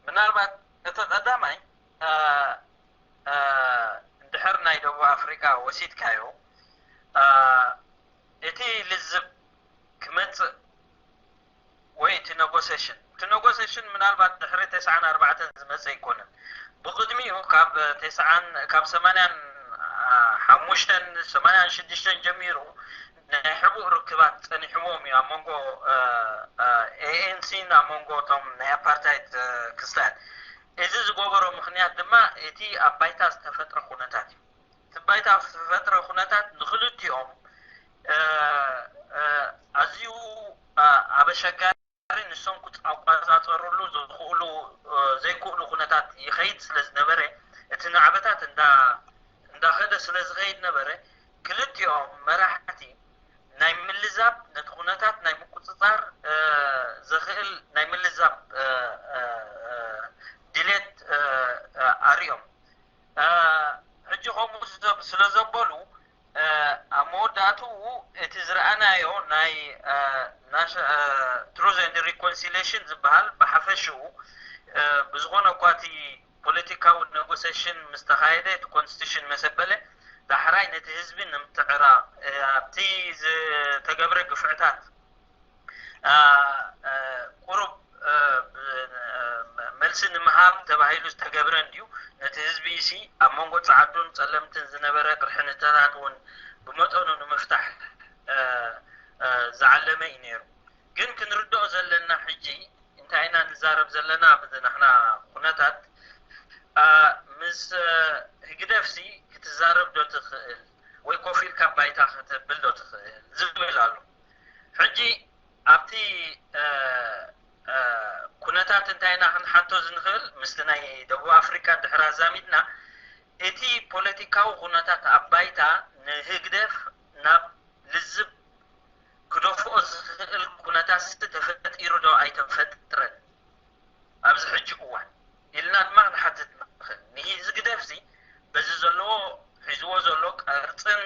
ምናልባት እቲ ቀዳማይ እንድሕር ናይ ደቡብ ኣፍሪካ ወሲድካዮ እቲ ልዝብ ክመፅእ ወይ እቲ ነጎሴሽን እቲ ነጎሴሽን ምናልባት ድሕሪ ተስዓን ኣርባዕተን ዝመፀ ኣይኮነን ብቅድሚኡ ካብ ተስዓን ካብ ሰማንያን ሓሙሽተን ሰማንያን ሽዱሽተን ጀሚሩ ናይ ሕቡእ ርክባት ፀኒሕዎም እዩ ኣብ መንጎ ኤኤንሲን ኣብ መንጎ እቶም ናይ ኣፓርታይድ ክስታት እዚ ዝገበሮ ምኽንያት ድማ እቲ ኣብ ባይታ ዝተፈጥረ ኩነታት እዩ እቲ ባይታ ዝተፈጥረ ኩነታት ንክልቲኦም ኣዝዩ ኣበሸጋሪ ንሶም ክቋፃፀርሉ ዝኽእሉ ዘይክእሉ ኩነታት ይኸይድ ስለ ዝነበረ እቲ ናዕበታት እንዳ እንዳኸደ ስለ ዝኸይድ ነበረ ክልቲኦም መራሕቲ ናይ ምልዛብ ነቲ ኩነታት ናይ ምቁፅፃር ዘኽእል ናይ ምልዛብ ድሌት ኣርእዮም ሕጂ ከምኡ ስለ ዘበሉ ኣብ መወዳእትኡ እቲ ዝረኣናዮ ናይ truth and reconciliation ዝበሃል ብሓፈሽኡ ብዝኾነ እኳ እቲ ፖለቲካዊ negotiation ምስ ተኻየደ እቲ constitution መሰበለ ዳሕራይ ነቲ ህዝቢ ንምትዕራቕ ኣብቲ ዝተገብረ ግፍዕታት ቁሩብ መልሲ ንምሃብ ተባሂሉ ዝተገብረ እንድዩ ነቲ ህዝቢ ሲ ኣብ መንጎ ፃዓዱን ፀለምትን ዝነበረ ቅርሕንተታት እውን ብመጠኑ ንምፍታሕ ዝዓለመ እዩ ነይሩ ግን ክንርድኦ ዘለና ሕጂ እንታይ ኢና ንዛረብ ዘለና ብናሕና ኩነታት ምስ ህግደፍሲ ክትዛረብ ዶ ትኽእል ወይ ኮፍ ኢልካ ባይታ ከተብል ዶ ትኽእል ዝብል ኣሎ ሕጂ ኣብቲ ኩነታት እንታይ ኢና ክንሓቶ ዝንኽእል ምስቲ ናይ ደቡብ ኣፍሪካ ድሕር ኣዛሚድና እቲ ፖለቲካዊ ኩነታት ኣብ ባይታ ንህግደፍ ናብ ልዝብ ክደፍኦ ዝኽእል ኩነታት ተፈጢሩ ተፈጢሩ ዶ ኣይተፈጥረን ኣብዚ ሕጂ እዋን ኢልና ድማ ክንሓትት ንኽእል። ንህዚ ግደፍዚ በዚ ዘለዎ ሒዝዎ ዘሎ ቅርፅን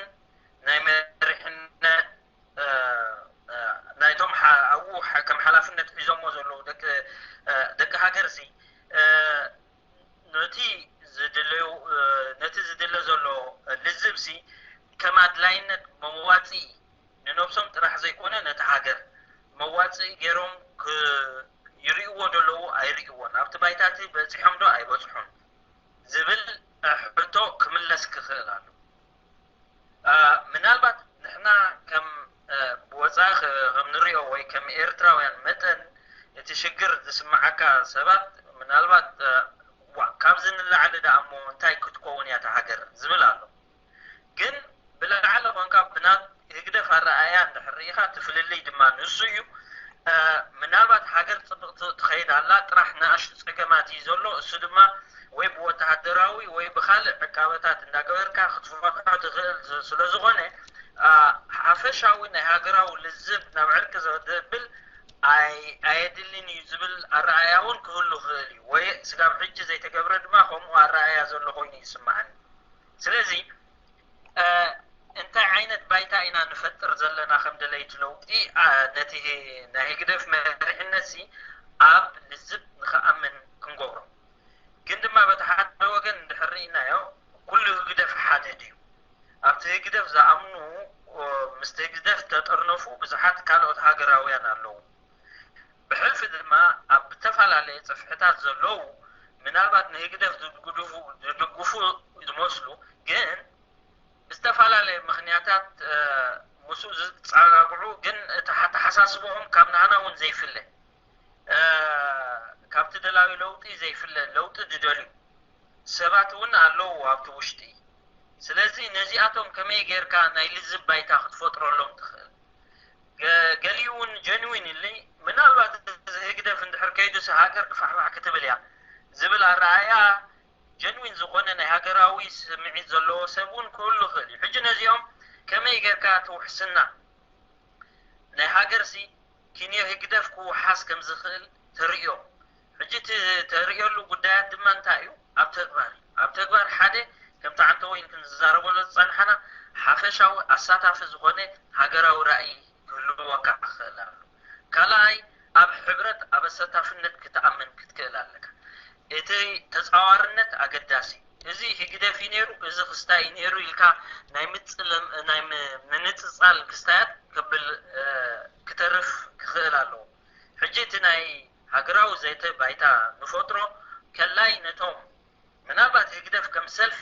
ናይ መሪሕነት ናይቶም ኣብኡ ከም ሓላፍነት ሒዞሞ ዘለዉ ደቂ ሃገርሲ ነቲ ዝድለዩ ነቲ ዝድለ ዘሎ ልዝብሲ ከም ኣድላይነት መዋፂኢ ንነብሶም ጥራሕ ዘይኮነ ነቲ ሃገር መዋፅኢ ገይሮም ይርእዎ ደለዉ ኣይርእዎን ኣብቲ ባይታቲ በፂሖም ዶ ኣይበፅሑን ዝብል ሕቶ ክምለስ ክኽእል ኣሎ። ምናልባት ንሕና ከም ብወፃኢ ከም ንሪኦ ወይ ከም ኤርትራውያን መጠን እቲ ሽግር ዝስምዓካ ሰባት ምናልባት ካብዚ ንላዕሊ ደኣ እሞ እንታይ ክትከውን እያ እታ ሃገር ዝብል ኣሎ። ግን ብላዕሊ ኮንካ ብናት ህግደፍ ኣረኣእያ እንድሕር ርኢኻ እቲ ፍልልይ ድማ ንሱ እዩ። ምናልባት ሃገር ፅብቕቲ ትኸይድ ኣላ፣ ጥራሕ ንኣሽቱ ፀገማት እዩ ዘሎ። እሱ ድማ ወይ ብወተሃደራዊ ወይ ብኻልእ ዕቃበታት እንዳገበርካ ክትፈትሖ ትኽእል ስለ ዝኾነ ሓፈሻዊ ናይ ሃገራዊ ልዝብ ናብ ዕርቂ ዘብል ኣየድልን እዩ ዝብል ኣረኣያ እውን ክህሉ ይኽእል እዩ። ወይ ስጋብ ሕጂ ዘይተገብረ ድማ ከምኡ ኣረኣያ ዘሎ ኮይኑ ይስምዓኒ። ስለዚ እንታይ ዓይነት ባይታ ኢና ንፈጥር ዘለና ከም ደለይቲ ለውጢ ነቲ ናይ ህግደፍ መሪሕነት ሲ ኣብ ልዝብ ንኽኣምን ክንገብሮ። ግን ድማ በቲ ሓደ ወገን እንድሕር ርኢናዮ ኩሉ ህግደፍ ሓደ ድዩ? ኣብቲ ህግደፍ ዝኣምኑ ምስቲ ህግደፍ ተጠርነፉ ብዙሓት ካልኦት ሃገራውያን ኣለዉ። ብሕልፊ ድማ ኣብ ዝተፈላለየ ጽፍሕታት ዘለዉ ምናልባት ንህግደፍ ዝድግፉ ዝመስሉ ግን ብዝተፈላለየ ምኽንያታት ምስኡ ዝጸጋግዑ ግን እቲ ኣተሓሳስብኦም ካብ ናህና እውን ዘይፍለ ካብቲ ደላዊ ለውጢ ዘይፍለ ለውጢ ዝደልዩ ሰባት እውን ኣለዉ ኣብቲ ውሽጢ። ስለዚ ነዚኣቶም ከመይ ጌርካ ናይ ልዝብ ባይታ ክትፈጥረሎም ትኽእል? ገሊኡ እውን ጀንዊን ኢሊ ምናልባት እዚ ህግደፍ እንድሕር ከይዱስ ሃገር ክፋሕፋሕ ክትብል እያ ዝብል ኣረኣያ ጀንዊን ዝኾነ ናይ ሃገራዊ ስምዒት ዘለዎ ሰብ እውን ክህሉ ይኽእል እዩ። ሕጂ ነዚኦም ከመይ ጌርካ ትውሕስና? ናይ ሃገርሲ ኪንዮ ህግደፍ ክውሓስ ከም ዝኽእል ተርእዮ። ሕጂ እቲ ተርእየሉ ጉዳያት ድማ እንታይ እዩ? ኣብ ተግባር እዩ። ኣብ ተግባር ሓደ ከምቲ ዓንተወይን ክንዝዛረበሉ ዝጸንሓና ሓፈሻዊ ኣሳታፊ ዝኾነ ሃገራዊ ራእይ ክህልወካ ክኽእል ኣሎ። ካልኣይ ኣብ ሕብረት ኣብ ኣሳታፍነት ክትኣምን ክትክእል ኣለካ። እቲ ተጻዋርነት ኣገዳሲ እዩ። እዚ ህግደፍ እዩ ነይሩ፣ እዚ ክስታይ እዩ ነይሩ ኢልካ ናይ ምጽልም ናይ ምንጽጻል ክስታያት ክብል ክተርፍ ክኽእል ኣለዎ። ሕጂ እቲ ናይ ሃገራዊ ዘተ ባይታ ንፈጥሮ ከላይ ነቶም ምናልባት ህግደፍ ከም ሰልፊ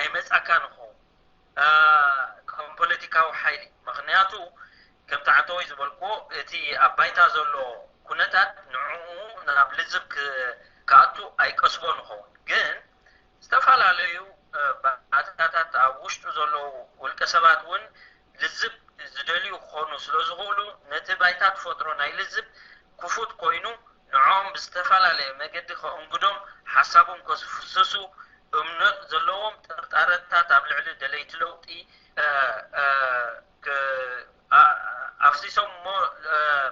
ኣይመጻካ ንኸውን ከም ፖለቲካዊ ሓይሊ ምክንያቱ ከምቲ ዓንተወይ ዝበልክዎ እቲ ኣብ ባይታ ዘሎ ኩነታት ንዕኡ ናብ ልዝብ ክኣቱ ኣይቀስቦ ንኸውን ግን ዝተፈላለዩ ባእታታት ኣብ ውሽጡ ዘለዉ ውልቀ ሰባት እውን ልዝብ ዝደልዩ ክኾኑ ስለ ዝኽእሉ ነቲ ባይታ ትፈጥሮ ናይ ልዝብ ክፉት ኮይኑ ንዕኦም ብዝተፈላለየ መገዲ ከእንግዶም ሓሳቦም ከፍስሱ እምነት ዘለዎም ጥርጣረታት ኣብ ልዕሊ ደለይቲ ለውጢ ኣፍሲሶም እሞ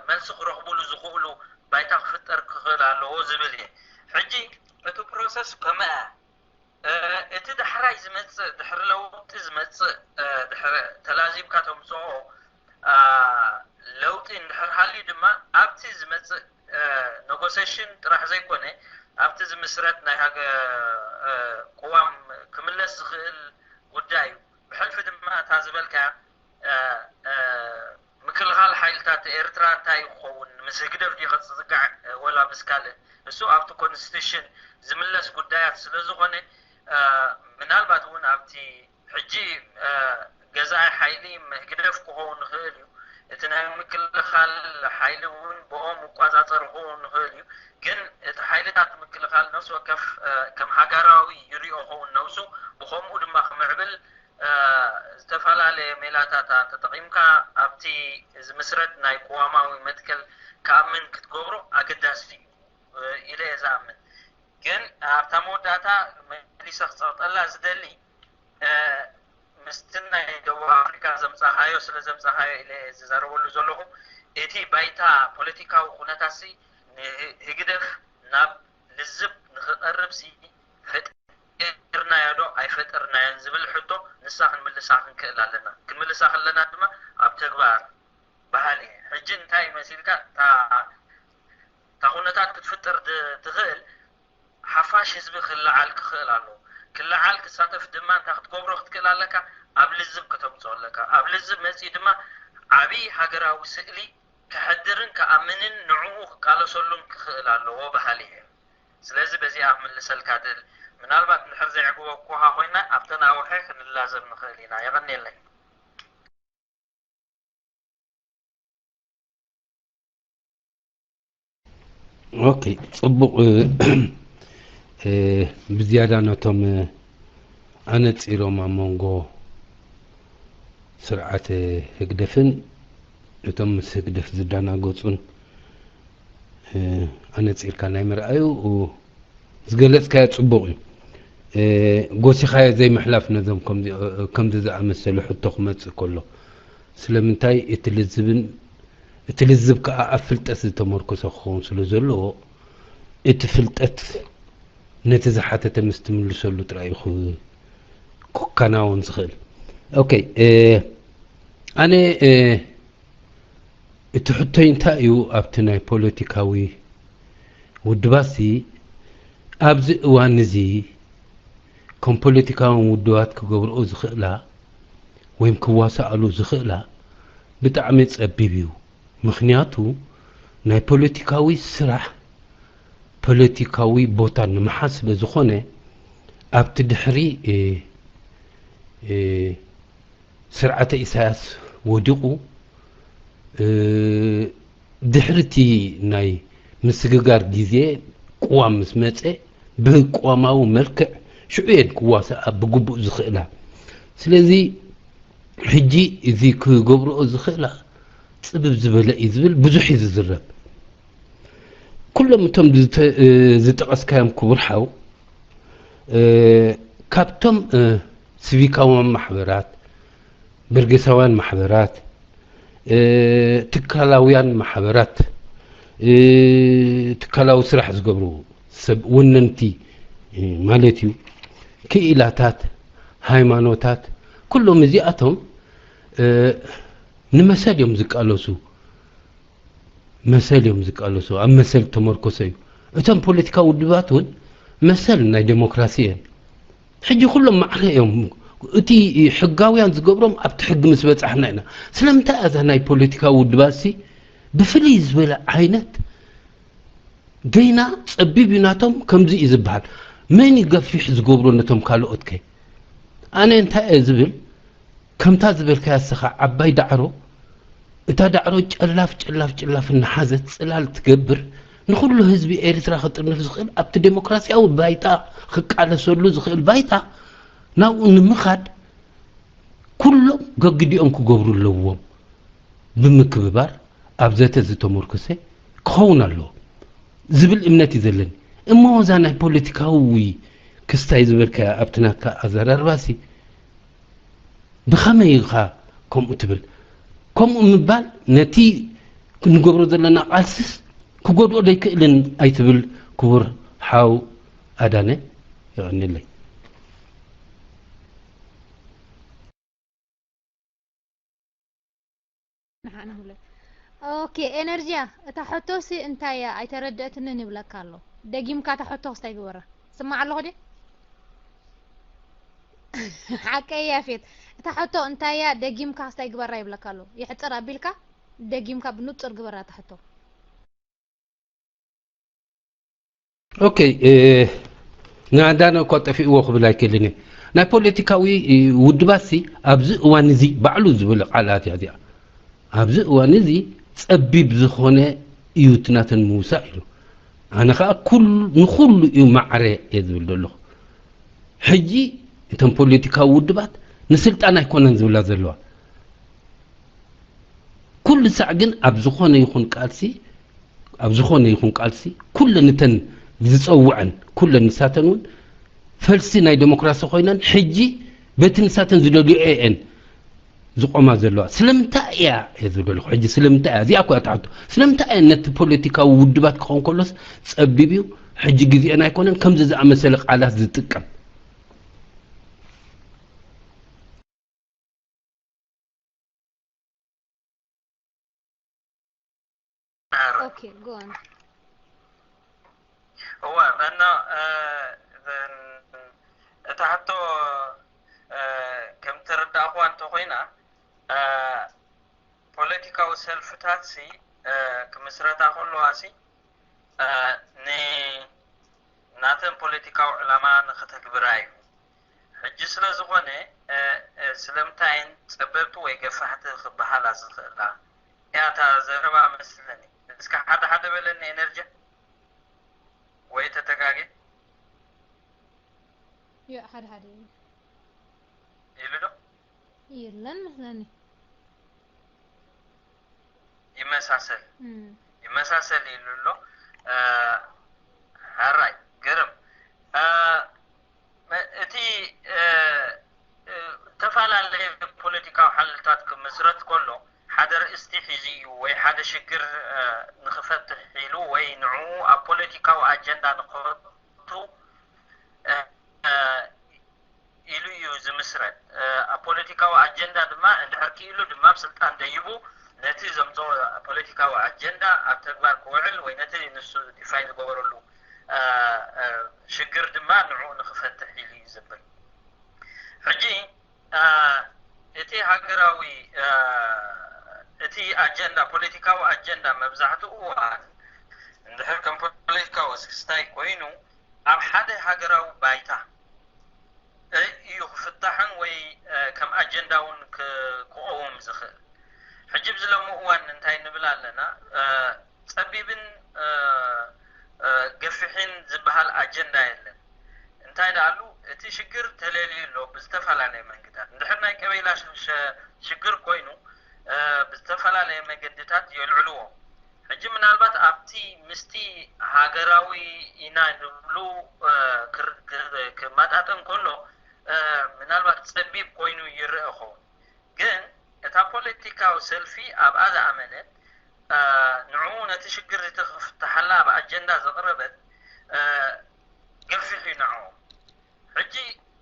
መልሲ ክረኽቡሉ ዝኽእሉ ባይታ ክፍጠር ክኽእል ኣለዎ ዝብል እየ። ሕጂ እቲ ፕሮሰስ ከመኣ እቲ ዳሕራይ ዝመፅእ ድሕሪ ለውጢ ዝመፅእ ድሕሪ ተላዚብካ ተምፅኦ ለውጢ እንድሕር ሃልዩ ድማ ኣብቲ ዝመፅእ ነጎሴሽን ጥራሕ ዘይኮነ ኣብቲ ዝምስረት ናይ ሃገ ቅዋም ክምለስ ዝኽእል ጉዳይ እዩ። ብሕልፊ ድማ እታ ዝበልካያ ምክልኻል ሓይልታት ኤርትራ እንታይ ክኸውን ምስ ህግደፍ ድዩ ክዝጋዕ ወላ ምስ ካልእ እሱ ኣብቲ ኮንስቲቱሽን ዝምለስ ጉዳያት ስለ ዝኾነ ምናልባት እውን ኣብቲ ሕጂ ገዛኢ ሓይሊ ህግደፍ ክኸውን ይኽእል እዩ። እቲ ናይ ምክልኻል ሓይሊ እውን ብኦም ይቆጻጸር ክኸውን ይኽእል እዩ። ግን እቲ ሓይልታት ምክልኻል ነፍሲ ወከፍ ከም ሃገራዊ ይሪኦ ክኸውን ነብሱ ብኸምኡ ድማ ክምዕብል ዝተፈላለየ ሜላታት ተጠቒምካ ኣብቲ ዝምስረት ናይ ቅዋማዊ መትከል ክኣምን ክትገብሮ ኣገዳሲ እዩ ኢለ እየ ዝኣምን። ግን ኣብታ መወዳእታ መሊሰ ክፀቕጠላ ዝደሊ ምስቲ ናይ ደቡብ ኣፍሪካ ዘምፃኻዮ ስለ ዘምፃኻዮ ኢለ ዝዛረበሉ ዘለኹ እቲ ባይታ ፖለቲካዊ ኩነታትሲ ንህግደፍ ናብ ልዝብ ንኽቐርብሲ ፈጢርናዮ ዶ ኣይፈጠርናዮን ዝብል ሕቶ ንሳ ክንምልሳ ክንክእል ኣለና። ክንምልሳ ከለና ድማ ኣብ ተግባር በሃሊ። ሕጂ እንታይ መሲልካ እታ እታ ኩነታት ክትፍጠር ድ- ትኽእል ሓፋሽ ህዝቢ ክለዓል ክኽእል ኣለዎ። ክለዓል ክሳተፍ ድማ እንታይ ክትገብሮ ክትክእል ኣለካ? ኣብ ልዝብ ከተምፅኦ ኣለካ። ኣብ ልዝብ መፂኡ ድማ ዓብዪ ሃገራዊ ስእሊ ክሕድርን ክኣምንን ንዕኡ ክቃለሰሉን ክኽእል ኣለዎ በሃሊ እየ። ስለዚ በዚኣ ክምልሰልካ ድእል። ምናልባት እንድሕር ዘዕግበኩኻ ኮይና ኣብተን ኣውሐ ክንላዘብ ንኽእል ኢና። የቐንየለይ። ኦኬ፣ ጽቡቕ። ብዝያዳ ነቶም ኣነጺሮም ኣብ መንጎ ስርዓት ህግደፍን እቶም ምስ ህግደፍ ዝዳናገጹን ኣነጺርካ ናይ ምርኣዩ ዝገለጽካዮ ጽቡቕ እዩ። ጎሲኻዮ ዘይምሕላፍ ነዞም ከምዚ ዝኣመሰሉ ሕቶ ክመጽእ ከሎ ስለምንታይ እቲ ልዝብን እቲ ልዝብ ከኣ ኣብ ፍልጠት ዝተመርኮሰ ክኸውን ስለ ዘለዎ እቲ ፍልጠት ነቲ ዝሓተተ ምስ ትምልሰሉ ጥራይ እዩ ክከናወን ዝኽእል። ኦኬ፣ ኣነ እቲ ሕቶይ እንታይ እዩ ኣብቲ ናይ ፖለቲካዊ ውድባትሲ ኣብዚ እዋን እዚ ከም ፖለቲካውያን ውድባት ክገብርኦ ዝኽእላ ወይም ክዋሳኣሉ ዝኽእላ ብጣዕሚ ጸቢብ እዩ። ምኽንያቱ ናይ ፖለቲካዊ ስራሕ ፖለቲካዊ ቦታ ንምሓዝ ስለ ዝኾነ ኣብቲ ድሕሪ ስርዓተ ኢሳያስ ወዲቑ ድሕሪ እቲ ናይ ምስግጋር ግዜ ቅዋም ምስ መጸ ብቅዋማዊ መልክዕ ሽዑ እየን ክዋሳኣ ብግቡእ ዝኽእላ። ስለዚ ሕጂ እዚ ክገብርኦ ዝኽእላ ጽብብ ዝበለ እዩ ዝብል ብዙሕ እዩ ዝዝረብ። ኩሎም እቶም ዝጠቐስካዮም ክቡር ሓው ካብቶም ሲቪካውያን ማሕበራት፣ በርጌሳውያን ማሕበራት፣ ትካላውያን ማሕበራት፣ ትካላዊ ስራሕ ዝገብሩ ሰብ ወነንቲ ማለት እዩ፣ ክኢላታት፣ ሃይማኖታት፣ ኩሎም እዚኣቶም ንመሰል እዮም ዝቃለሱ። መሰል እዮም ዝቃለሱ። ኣብ መሰል ተመርኮሰ እዩ። እቶም ፖለቲካዊ ውድባት እውን መሰል ናይ ዴሞክራሲ እየን። ሕጂ ኩሎም ማዕረ እዮም። እቲ ሕጋውያን ዝገብሮም ኣብቲ ሕጊ ምስ በጻሕና ኢና። ስለምንታይ እዛ ናይ ፖለቲካዊ ውድባት ሲ ብፍልይ ዝበለ ዓይነት ገይና ጸቢብ እዩ ናቶም ከምዚ እዩ ዝበሃል። መን እዩ ገፊሕ ዝገብሮ ነቶም ካልኦት ከ? ኣነ እንታይ እየ ዝብል ከምታ ዝበልካያ እስኻ ዓባይ ዳዕሮ እታ ዳዕሮ ጨላፍ ጨላፍ ጨላፍ እናሓዘት ጽላል ትገብር ንኹሉ ህዝቢ ኤርትራ ክጥርንፍ ዝኽእል ኣብቲ ዴሞክራሲያዊ ባይታ ክቃለሰሉ ዝኽእል ባይታ ናብኡ ንምኻድ ኩሎም ገግዲኦም ክገብሩ ኣለዎም። ብምክብባር ኣብ ዘተ ዝተመርኮሰ ክኸውን ኣለዎ ዝብል እምነት እዩ ዘለኒ። እሞ እዛ ናይ ፖለቲካዊ ክስታይ ዝበልካያ ኣብቲ ናትካ ኣዘራርባሲ ብኸመይ ኢኻ ከምኡ ትብል? ከምኡ ምባል ነቲ ክንገብሮ ዘለና ቃልስስ ክጎድኦ ዶ ኣይክእልን ኣይትብል? ክቡር ሓው ኣዳነ፣ የቐንየለይ። ንሓ ንብሎ። ኦኬ፣ ኤነርጂያ፣ እታ ሕቶሲ እንታይ እያ ኣይተረደእትንን ይብለካ ኣሎ። ደጊምካ እታ ሕቶ ክስታይ ግበራ። ስማዕ ኣለኹ ድየ? ሓቀይ ያፌት፣ እታ ሕቶ እንታይ እያ ደጊምካ ክስታይ ግበራ ይብለካ ኣሎ። ይሕጽር ኣቢልካ ደጊምካ ብንጹር ግበራ እታ ሕቶ። ኦኬ፣ ንኣዳነ እኳ ጠፊእዎ ክብል ኣይክእልን እየ። ናይ ፖለቲካዊ ውድባትሲ ኣብዚ እዋን እዚ ባዕሉ ዝብል ቃላት እያ እዚኣ። ኣብዚ እዋን እዚ ጸቢብ ዝኾነ እዩ እቲ ናተን ምውሳእ ኢሉ። ኣነ ኸኣ ኩሉ ንኹሉ እዩ ማዕረ እየ ዝብል ዘለኹ። ሕጂ እተን ፖለቲካዊ ውድባት ንስልጣን ኣይኮነን ዝብላ ዘለዋ። ኩሉ ሳዕ ግን ኣብ ዝኾነ ይኹን ቃልሲ ኣብ ዝኾነ ይኹን ቃልሲ ኩለን እተን ዝጸውዐን ኩለን ንሳተን እውን ፈልሲ ናይ ዴሞክራሲ ኮይነን ሕጂ በቲ ንሳተን ዝደልዮ እየን ዝቆማ ዘለዋ ስለምንታይ እያ እየ ዝብል ዘለኹ። ሕጂ ስለምንታይ እያ እዚኣ እኮ እያ ትሓቶ። ስለምንታይ እያ ነቲ ፖለቲካዊ ውድባት ክኸውን ከሎስ ጸቢብ እዩ፣ ሕጂ ግዜና ኣይኮነን፣ ከምዚ ዝኣመሰለ ቃላት ዝጥቀም? Okay, go on. እዋ በና እታ ሕቶ ከም ተረዳእኹዋ እንተኾይና፣ ፖለቲካዊ ሰልፍታት ሲ ክምስረታ ከለዋ ሲ ን ናተን ፖለቲካዊ ዕላማ ንክተግብራ እዩ። ሕጂ ስለ ዝኾነ ስለምንታይን ጸበብቲ ወይ ገፋሕቲ ክበሃላ ዝኽእላ እያ እታ ዘረባ መስለኒ። እስከ ሓደ ሓደ በለኒ ኤነርጂ ወይ ተተጋጌ ያ ሓደ ሓደ እዩ ኢሉ ዶ የለን መስለኒ ይመሳሰል እም፣ ይመሳሰል ኢሉ ኣሎ። ሕራይ ግርም እቲ ተፈላለየ ፖለቲካዊ ሓይልታት ክምስረት ከሎ ሓደ ርእስቲ ሒዙ እዩ ወይ ሓደ ሽግር ንኽፈትሕ ኢሉ ወይ ንዕኡ ኣብ ፖለቲካዊ ኣጀንዳ ንኽፈቱ ኢሉ እዩ ዝምስረት። ኣብ ፖለቲካዊ ኣጀንዳ ድማ እንድሕር ክኢሉ ድማ ኣብ ስልጣን ደይቡ ነቲ ዘምፅኦ ፖለቲካዊ ኣጀንዳ ኣብ ተግባር ክውዕል ወይ ነቲ ንሱ ዲፋይን ዝገበረሉ ሽግር ድማ ንዕኡ ንኽፈትሕ ኢሉ እዩ ዝብል። ሕጂ እቲ ሃገራዊ እቲ ኣጀንዳ ፖለቲካዊ ኣጀንዳ መብዛሕትኡ እዋን እንድሕር ከም ፖለቲካዊ ስክስታይ ኮይኑ ኣብ ሓደ ሃገራዊ ባይታ እዩ ክፍታሕን ወይ ከም ኣጀንዳ እውን ክቆውም ዝኽእል። ሕጂ ኣብዚ ሎሚ እዋን እንታይ ንብል ኣለና? ጸቢብን ገፊሕን ዝበሃል ኣጀንዳ የለን። እንታይ ደኣሉ እቲ ሽግር ተለልዩ ኣሎ ብዝተፈላለየ መንገድታት። እንድሕር ናይ ቀበይላ ሽግር ኮይኑ ብዝተፈላለየ መገድታት የልዕልዎ። ሕጂ ምናልባት ኣብቲ ምስቲ ሃገራዊ ኢና ንብሉ ክመጣጠን ከሎ ምናልባት ጸቢብ ኮይኑ ይረአ ኸውን። ግን እታ ፖለቲካዊ ሰልፊ ኣብኣ ዝኣመነት ንዕኡ ነቲ ሽግር እቲ ክፍትሓላ ኣብ ኣጀንዳ ዘቕረበት ገፊሕ እዩ ንዕኦም። ሕጂ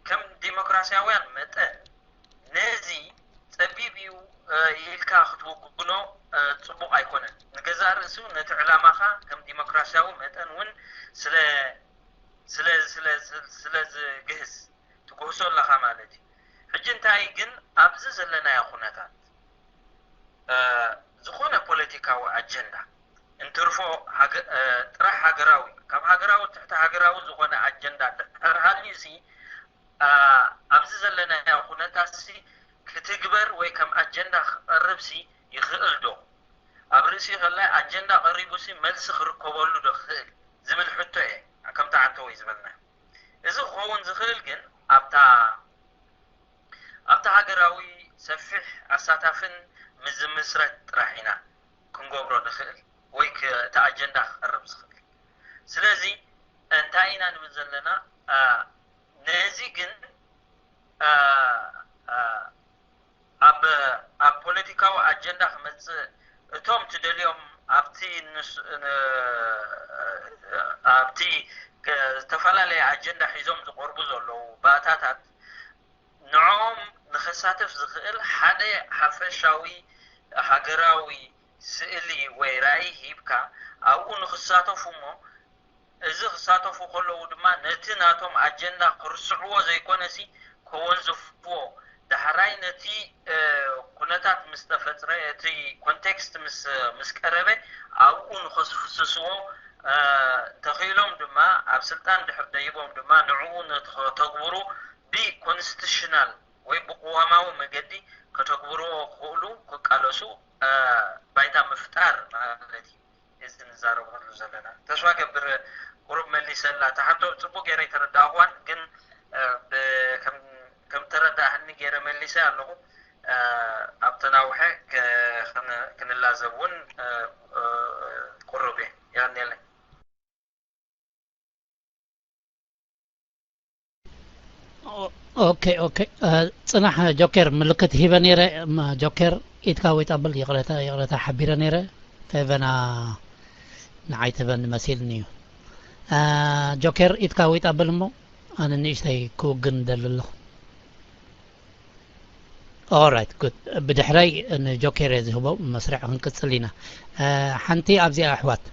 ከም ዲሞክራሲያውያን መጠን ነዚ ጸቢብ እዩ ኢልካ ክትውግኖ ጽቡቕ ኣይኮነን። ንገዛእ ርእሱ ነቲ ዕላማኻ ከም ዲሞክራሲያዊ መጠን እውን ስለ ስለ ስለ ስለ ዝግህስ ትግህሶ ኣለኻ ማለት እዩ። ሕጂ እንታይ ግን ኣብዚ ዘለናዮ ኩነታት ዝኾነ ፖለቲካዊ ኣጀንዳ እንትርፎ ጥራሕ ሃገራዊ ካብ ሃገራዊ ትሕቲ ሃገራዊ ዝኾነ ኣጀንዳ ድሕር ሃልዩ ሲ ኣብዚ ዘለናዮ ኩነታት ሲ ክትግበር ወይ ከም ኣጀንዳ ክቐርብ ሲ ይኽእል ዶ? ኣብ ርእሲ ከላይ ኣጀንዳ ቀሪቡ ሲ መልሲ ክርከበሉ ዶ ክኽእል ዝብል ሕቶ እየ ከምቲ ዓንተወይ ዝበልና። እዚ ክኸውን ዝኽእል ግን ኣብታ ኣብታ ሃገራዊ ሰፊሕ ኣሳታፍን ምስ ዝምስረት ጥራሕ ኢና ክንገብሮ ንኽእል ወይ እቲ ኣጀንዳ ክቐርብ ዝኽእል። ስለዚ እንታይ ኢና ንብል ዘለና? ነዚ ግን ኣብ ኣብ ፖለቲካዊ ኣጀንዳ ክመጽእ እቶም ትደልዮም ኣብቲ ኣብቲ ዝተፈላለየ ኣጀንዳ ሒዞም ዝቐርቡ ዘለዉ ባእታታት ንዕኦም ንኸሳተፍ ዝኽእል ሓደ ሓፈሻዊ ሃገራዊ ስእሊ ወይ ራእይ ሂብካ ኣብኡ ንኽሳተፉ እሞ እዚ ክሳተፉ ከለዉ ድማ ነቲ ናቶም ኣጀንዳ ክርስዕዎ ዘይኮነሲ ከወንዝፍዎ ዳሕራይ ነቲ ኩነታት ምስ ተፈጥረ እቲ ኮንቴክስት ምስ ምስ ቀረበ ኣብኡ ንኸስፍስስዎ እንተኽኢሎም ድማ ኣብ ስልጣን ድሕር ደይቦም ድማ ንዕኡ ንተግብሩ ብኮንስቲቱሽናል ወይ ብቅዋማዊ መገዲ ከተግብርዎ ክኽእሉ ክቃለሱ ባይታ ምፍጣር ማለት እዩ። እዚ ንዛረበሉ ዘለና ተስፋ ገብር ቁሩብ መሊሰላ እታ ሕቶ ጽቡቅ ገይረ ኣይተረዳእኽዋን ግን ከም ተረዳእኒ ገይረ መሊሰ ኣለኹ ኣብ ተናውሐ ክንላዘብ እውን ቁሩብ እየ የቀንየለይ ኦኬ ኦኬ። ጽናሕ ጆኬር ምልክት ሂበ ነይረ። ጆኬር ኢድካ ወይ ጣብል። ይቕረታ ይቕረታ ሓቢረ ነይረ። ፌቨና ንዓይ ተበን መሲልኒ እዩ። ጆኬር ኢድካ ወይ ጣብል እሞ ኣነ ንእሽተይ ክውግን ደሊ ኣለኹ። ኦራይት ጉድ። ብድሕረይ ንጆኬር እየ ዝህቦ። መስርዕ ክንቅጽል ኢና። ሓንቲ ኣብዚኣ ኣሕዋት፣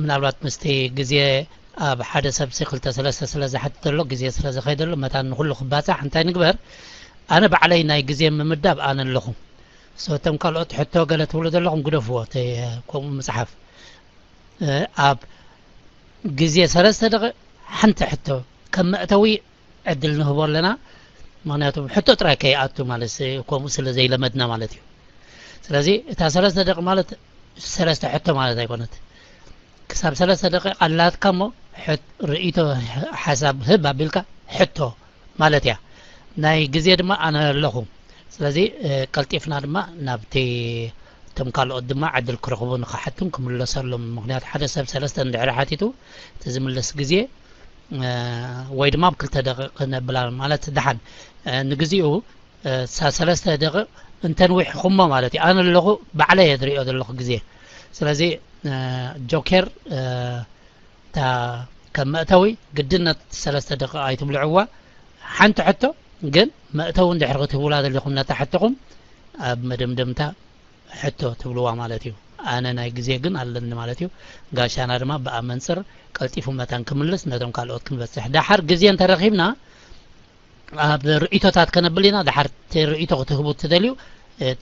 ምናልባት ምስቲ ግዜ ኣብ ሓደ ሰብ ሲ ክልተ ሰለስተ ስለ ዝሓትት ዘሎ ግዜ ስለ ዝኸይደሉ መታን ንኩሉ ክባጻሕ እንታይ ንግበር? ኣነ ባዕለይ ናይ ግዜ ምምዳብ ኣነ ኣለኹ። ሶ እቶም ካልኦት ሕቶ ገለ ትብሉ ዘለኹም ግደፍዎ፣ እቲ ከምኡ ምጽሓፍ። ኣብ ግዜ ሰለስተ ደቂቕ ሓንቲ ሕቶ ከም መእተዊ ዕድል ንህቦ ኣለና። ምክንያቱ ሕቶ ጥራይ ከይኣቱ ማለት ሲ ከምኡ ስለ ዘይለመድና ማለት እዩ። ስለዚ እታ ሰለስተ ደቂቕ ማለት ሰለስተ ሕቶ ማለት ኣይኮነት። ክሳብ ሰለስተ ደቂቕ ኣላትካ እሞ ሕት- ርእይቶ ሓሳብ ህብ ኣቢልካ ሕቶ ማለት እያ። ናይ ግዜ ድማ ኣነ ኣለኹ። ስለዚ ቀልጢፍና ድማ ናብቲ እቶም ካልኦት ድማ ዕድል ክረኽቡ ንኽሓቱን ክምለሰሎም። ምክንያቱ ሓደ ሰብ ሰለስተ እንድሕር ሓቲቱ እቲ ዝምለስ ግዜ ወይ ድማ ኣብ ክልተ ደቂቕ ነብላ ማለት ደሓን ንግዚኡ ሰለስተ ደቂቕ እንተንዊሕኹሞ ማለት እዩ። ኣነ ኣለኹ ባዕለይ እየ ዝሪኦ ዘለኹ ግዜ። ስለዚ ጆኬር እታ ከም መእተዊ ግድነት ሰለስተ ደቂቕ ኣይትብልዕዋ። ሓንቲ ሕቶ ግን መእተዊ እንድሕር ክትህቡላ ደሊኹም ነታ ሕቶኹም ኣብ መደምደምታ ሕቶ ትብልዋ ማለት እዩ። ኣነ ናይ ግዜ ግን ኣለኒ ማለት እዩ። ጋሻና ድማ ብኣ መንፅር ቀልጢፉ መታን ክምልስ ነቶም ካልኦት ክንበፅሕ። ደሓር ግዜ እንተረኺብና ኣብ ርእይቶታት ከነብል ኢና። ደሓር እቲ ርእይቶ ክትህቡ እትደልዩ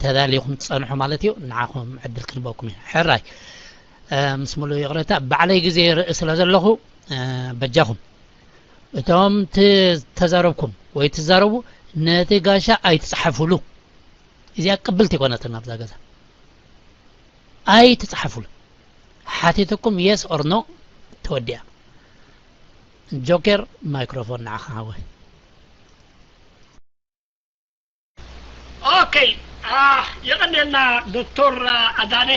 ተዳሊኹም ትፀንሑ ማለት እዩ። ንዓኹም ዕድል ክንበኩም እዩ። ሕራይ ምስ ሙሉእ ይቕረታ ባዕለይ ግዜ ይርኢ ስለ ዘለኹ በጃኹም እቶም ተዛረብኩም ወይ ትዛረቡ ነቲ ጋሻ ኣይትፅሓፉሉ። እዚኣ ቅብልቲ ይኮነትን ኣብዛ ገዛ ኣይትፅሓፉሉ። ሓቲትኩም yes or no ተወዲኣ። ጆኬር ማይክሮፎን ንዓኻ ሓወይ። ኦኬ የቐንየልና ዶክተር ኣዳነ።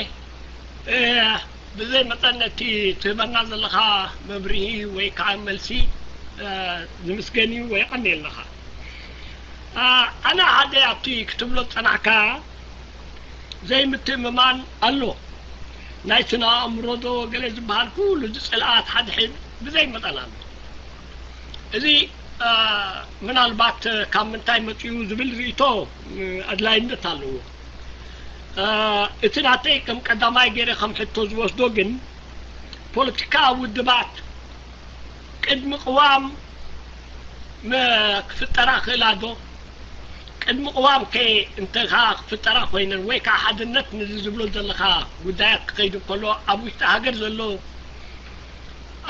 ብዘይ መጠን ነቲ ትህበና ዘለኻ መብርሂ ወይ ከዓ መልሲ ንምስገን እዩ ወይ የቐንየልናኻ። ኣነ ሓደ ኣብቲ ክትብሎ ዝጸናሕካ ዘይምትእምማን ኣሎ። ናይ ስነ ኣእምሮ ዶ ገለ ዝበሃል ኩሉ እዚ ጽልኣት ሓድሕድ ብዘይ መጠን ኣሎ። እዚ ምናልባት ካብ ምንታይ መጺኡ ዝብል ርእይቶ ኣድላይነት ኣለዎ። እቲ ናተይ ከም ቀዳማይ ገይረ ከም ሕቶ ዝወስዶ ግን ፖለቲካ ውድባት ቅድሚ ቅዋም ክፍጠራ ክእላ ዶ? ቅድሚ ቅዋም ከ እንተ ክፍጠራ ኮይነን ወይ ከዓ ሓድነት ነዚ ዝብሎ ዘለካ ጉዳያት ክኸይድ እንከሎ ኣብ ውሽጢ ሃገር ዘሎ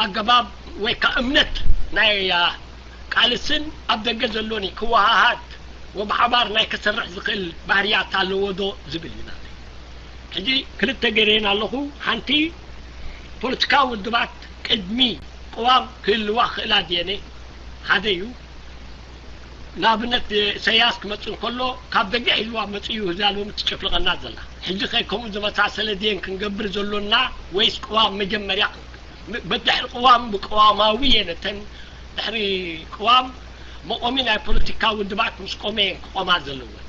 ኣገባብ ወይ ከዓ እምነት ናይ ቃልስን ኣብ ደገ ዘሎን ክወሃሃድ ወብሓባር ናይ ክሰርሕ ዝኽእል ባህርያት ኣለዎ ዶ ዝብል እዩ ናተይ። ሕጂ ክልተ ገይረየን ኣለኹ። ሓንቲ ፖለቲካዊ ውድባት ቅድሚ ቅዋም ክህልዋ ክኽእላ ድየን? ሓደ እዩ። ንኣብነት ኢሳያስ ክመጽእ እንከሎ ካብ ደገ ሒዝዋ መጺኡ እዛ ሎሚ ትጭፍልቐና ዘላ። ሕጂ ከ ከምኡ ዝመሳሰለ ድየን ክንገብር ዘሎና ወይስ ቅዋም መጀመርያ በድሕሪ ቅዋም ብቅዋማዊ እየን እተን ድሕሪ ቅዋም መቆሚ ናይ ፖለቲካ ውድባት ምስ ቆመ እየን ክቆማ ዘለወን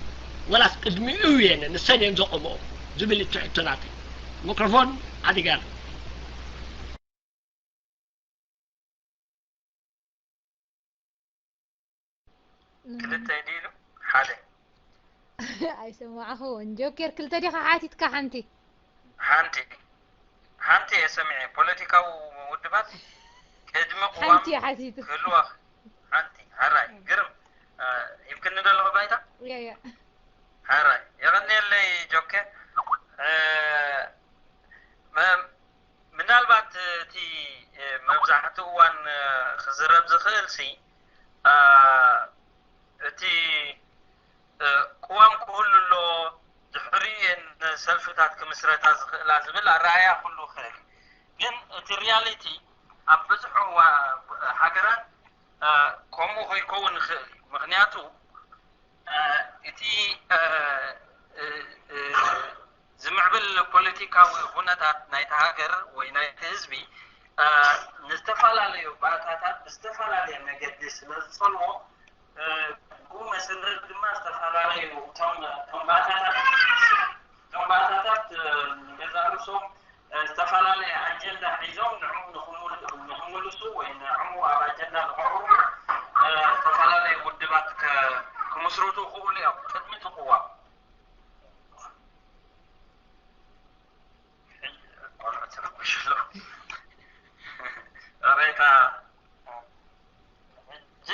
ወላስ ቅድሚኡ እየን ንሰን እየን ዘቆመኦ ዝብል እቲ ሕቶ ናተይ። ሚክሮፎን ዓዲጋር። ክልተ ድዩ ኢሉ ሓደ ኣይሰማዕኹ ጆኬር ክልተ ዲኻ ሓቲትካ ሓንቲ ሓንቲ ሓንቲ እየ ሰሚዐ ፖለቲካዊ ውድባት ቅድሚ ቅዋም ሓንቲ ሓቲቱ ክህልዋ ሓንቲ ሓራይ ግርም ሂብክኒ ደለኹ ባይታ ያ ያ ሓራይ የቐንየለይ ጆኬር ምናልባት እቲ መብዛሕትኡ እዋን ክዝረብ ዝኽእል ሲ እቲ ቅዋም ክህሉ ኣሎ ድሕሪኡ እየን ሰልፍታት ክምስረታ ዝኽእላ ዝብል ኣረኣእያ ክህሉ ይኽእል ግን እቲ reality ኣብ ብዙሕ ሃገራት ከምኡ ከይከውን ይኽእል እዩ ምኽንያቱ እቲ ዝምዕብል ፖለቲካዊ ኩነታት ናይቲ ሃገር ወይ ናይቲ ህዝቢ እ፣ ንዝተፈላለዩ ባእታታት ብዝተፈላለየ መገዲ ስለ ዝጸልዎ፣ እ፣ ብኡ መሰረት ድማ ዝተፈላለዩ እቶም፣ እቶም ባእታታት፣ እቶም ባእታታት፣ እ፣ ንገዛእ ርእሶም፣ እ፣ ዝተፈላለየ ኣጀንዳ ሒዞም ንዕኡ ንኽምል-፣ ንኽምልሱ ወይ ንዕኡ ኣብ ኣጀንዳ ንኸቕርቡ፣ እ፣ ዝተፈላለየ ውድባት ከ-፣ ክምስርቱ ይኽእሉ እዮም። ቅድሚ እቲ ቅዋም። ቆልዑ ተረበሹ ኣለዉ። ሬታ ሕጂ፣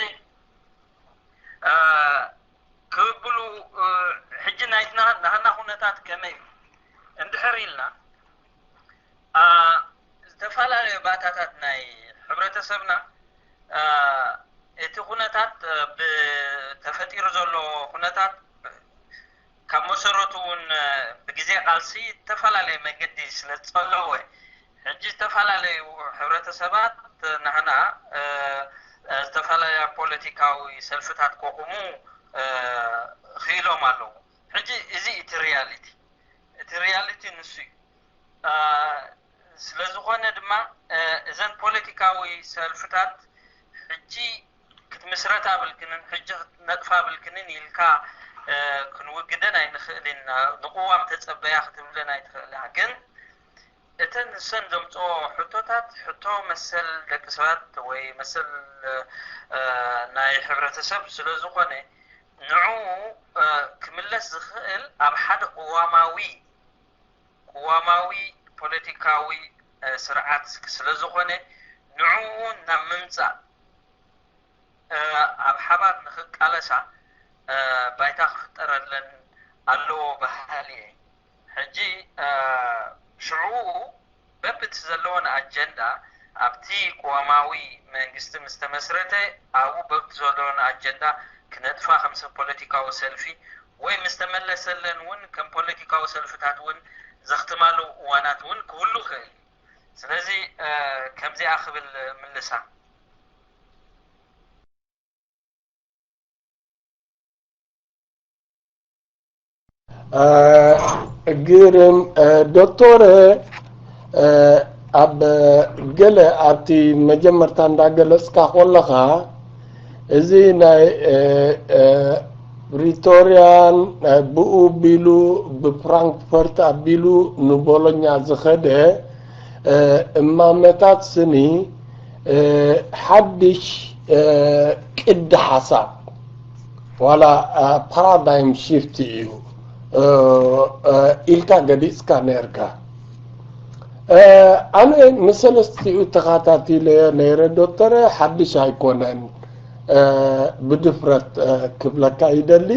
እ፣ ክብሉ፣ እ፣ ሕጂ ናይትና ናህና ኩነታት ከመይ እዩ? እንድሕር ኢልና፣ እ፣ ዝተፈላለዩ ባእታታት ናይ ሕብረተሰብና፣ እ፣ እቲ ኩነታት፣ እ፣ ብተፈጢሩ ዘሎ ኩነታት ካብ መሰረቱ እውን፣ እ፣ ብግዜ ቃልሲ ዝተፈላለየ መገዲ ስለ ዝጸለወ፣ ሕጂ ዝተፈላለዩ ሕብረተሰባት ናህና፣ እ፣ እ፣ ዝተፈላለያ ፖለቲካዊ ሰልፍታት ከቑሙ፣ እ፣ ክኢሎም ኣለዉ። ሕጂ እዚ እቲ ሪያሊቲ፣ እቲ ሪያሊቲ ንሱ እዩ። እ፣ ስለ ዝኾነ ድማ፣ እ፣ እዘን ፖለቲካዊ ሰልፍታት ሕጂ ክትምስረታ ብልክንን ሕጂ ክትነጥፋ ብልክንን ኢልካ፣ እ፣ ክንውግደን ኣይንኽእልን ኢና። ንቅዋም ተጸበያ ክትብለን ኣይትኽእልን። ግን እተን ንሰን ዘምጽኦ ሕቶታት፣ ሕቶ መሰል ደቂ ሰባት ወይ መሰል፣ እ፣ ናይ ሕብረተሰብ ስለ ዝኾነ፣ ንዕኡ፣ እ፣ ክምለስ ዝኽእል ኣብ ሓደ ቅዋማዊ፣ ቅዋማዊ ፖለቲካዊ፣ እ፣ ስርዓት ስለ ዝኾነ፣ ንዕኡ ናብ ምምጻእ፣ እ፣ ኣብ ሓባር ንኽቃለሳ፣ እ፣ ባይታ ክፍጠረለን ኣለዎ በሃሊ እየ። ሕጂ፣ እ፣ ሽዑ በብቲ ዘለዎን ኣጀንዳ ኣብቲ ቅዋማዊ መንግስቲ ምስ ተመስረተ፣ ኣብኡ በብቲ ዘለዎን ኣጀንዳ ክነጥፋ ከም ሰብ ፖለቲካዊ ሰልፊ ወይ ምስ ተመለሰለን እውን ከም ፖለቲካዊ ሰልፍታት እውን ዘኽትማሉ እዋናት እውን ክህሉ ይኽእል። ስለዚ፣ እ፣ ከምዚኣ ክብል ምልሳ። እ፣ ግርም፣ እ፣ ዶክተር፣ እ፣ ኣብ ገለ ኣብቲ መጀመርታ እንዳገለጽካ ከለኻ፣ እዚ ናይ፣ እ፣ እ፣ ፕሪቶርያን፣ እ፣ ብኡ ቢሉ ብፍራንክፈርት ኣቢሉ ንቦሎኛ ዝኸደ፣ እ፣ እማመታት ስኒ፣ እ፣ ሓድሽ፣ እ፣ ቅዲ ሓሳብ ዋላ፣ እ፣ ፓራዳይም ሺፍት እዩ፣ እ፣ እ፣ ኢልካ ገሊጽካ ነርካ። እ፣ ኣነ ንሰለስቲኡ ተኸታቲለዮ ነይረ ዶክተረ፣ ሓድሽ ኣይኮነን፣ እ፣ ብድፍረት፣ እ፣ ክብለካ ይደሊ።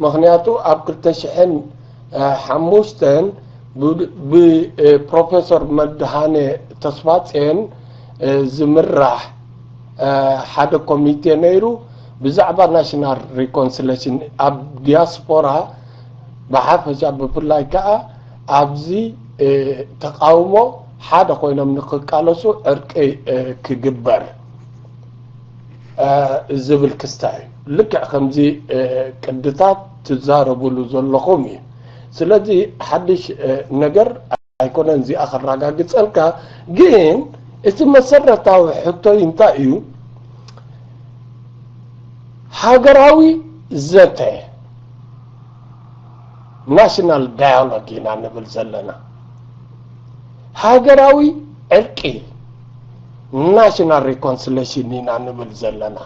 ምኽንያቱ ኣብ ክልተ ሽሕን ሓሙሽተን ብ-፣ ብ-፣ ፕሮፌሰር መድሃኔ ተስፋጼን፣ እ፣ ዝምራሕ፣ እ፣ ሓደ ኮሚቴ ነይሩ። ብዛዕባ ናሽናል ሪኮንሲሌሽን ኣብ ዲያስፖራ ብሓፈሻ፣ ብፍላይ ከኣ ኣብዚ፣ እ፣ ተቃውሞ ሓደ ኮይኖም ንክቃለሱ ዕርቂ፣ እ፣ ክግበር፣ እ፣ ዝብል ክስታይ እዩ። ልክዕ ከምዚ፣ እ፣ ቅድታት ትዛረብሉ ዘለኹም እዩ። ስለዚ ሓድሽ፣ እ፣ ነገር ኣይኮነን እዚኣ ከረጋግጸልካ። ግን እቲ መሰረታዊ ሕቶይ እንታይ እዩ? ሃገራዊ ዘተ፣ ናሽናል ዳያሎግ ኢና ንብል ዘለና። ሃገራዊ ዕርቂ፣ ናሽናል ሪኮንሲሌሽን ኢና ንብል ዘለና።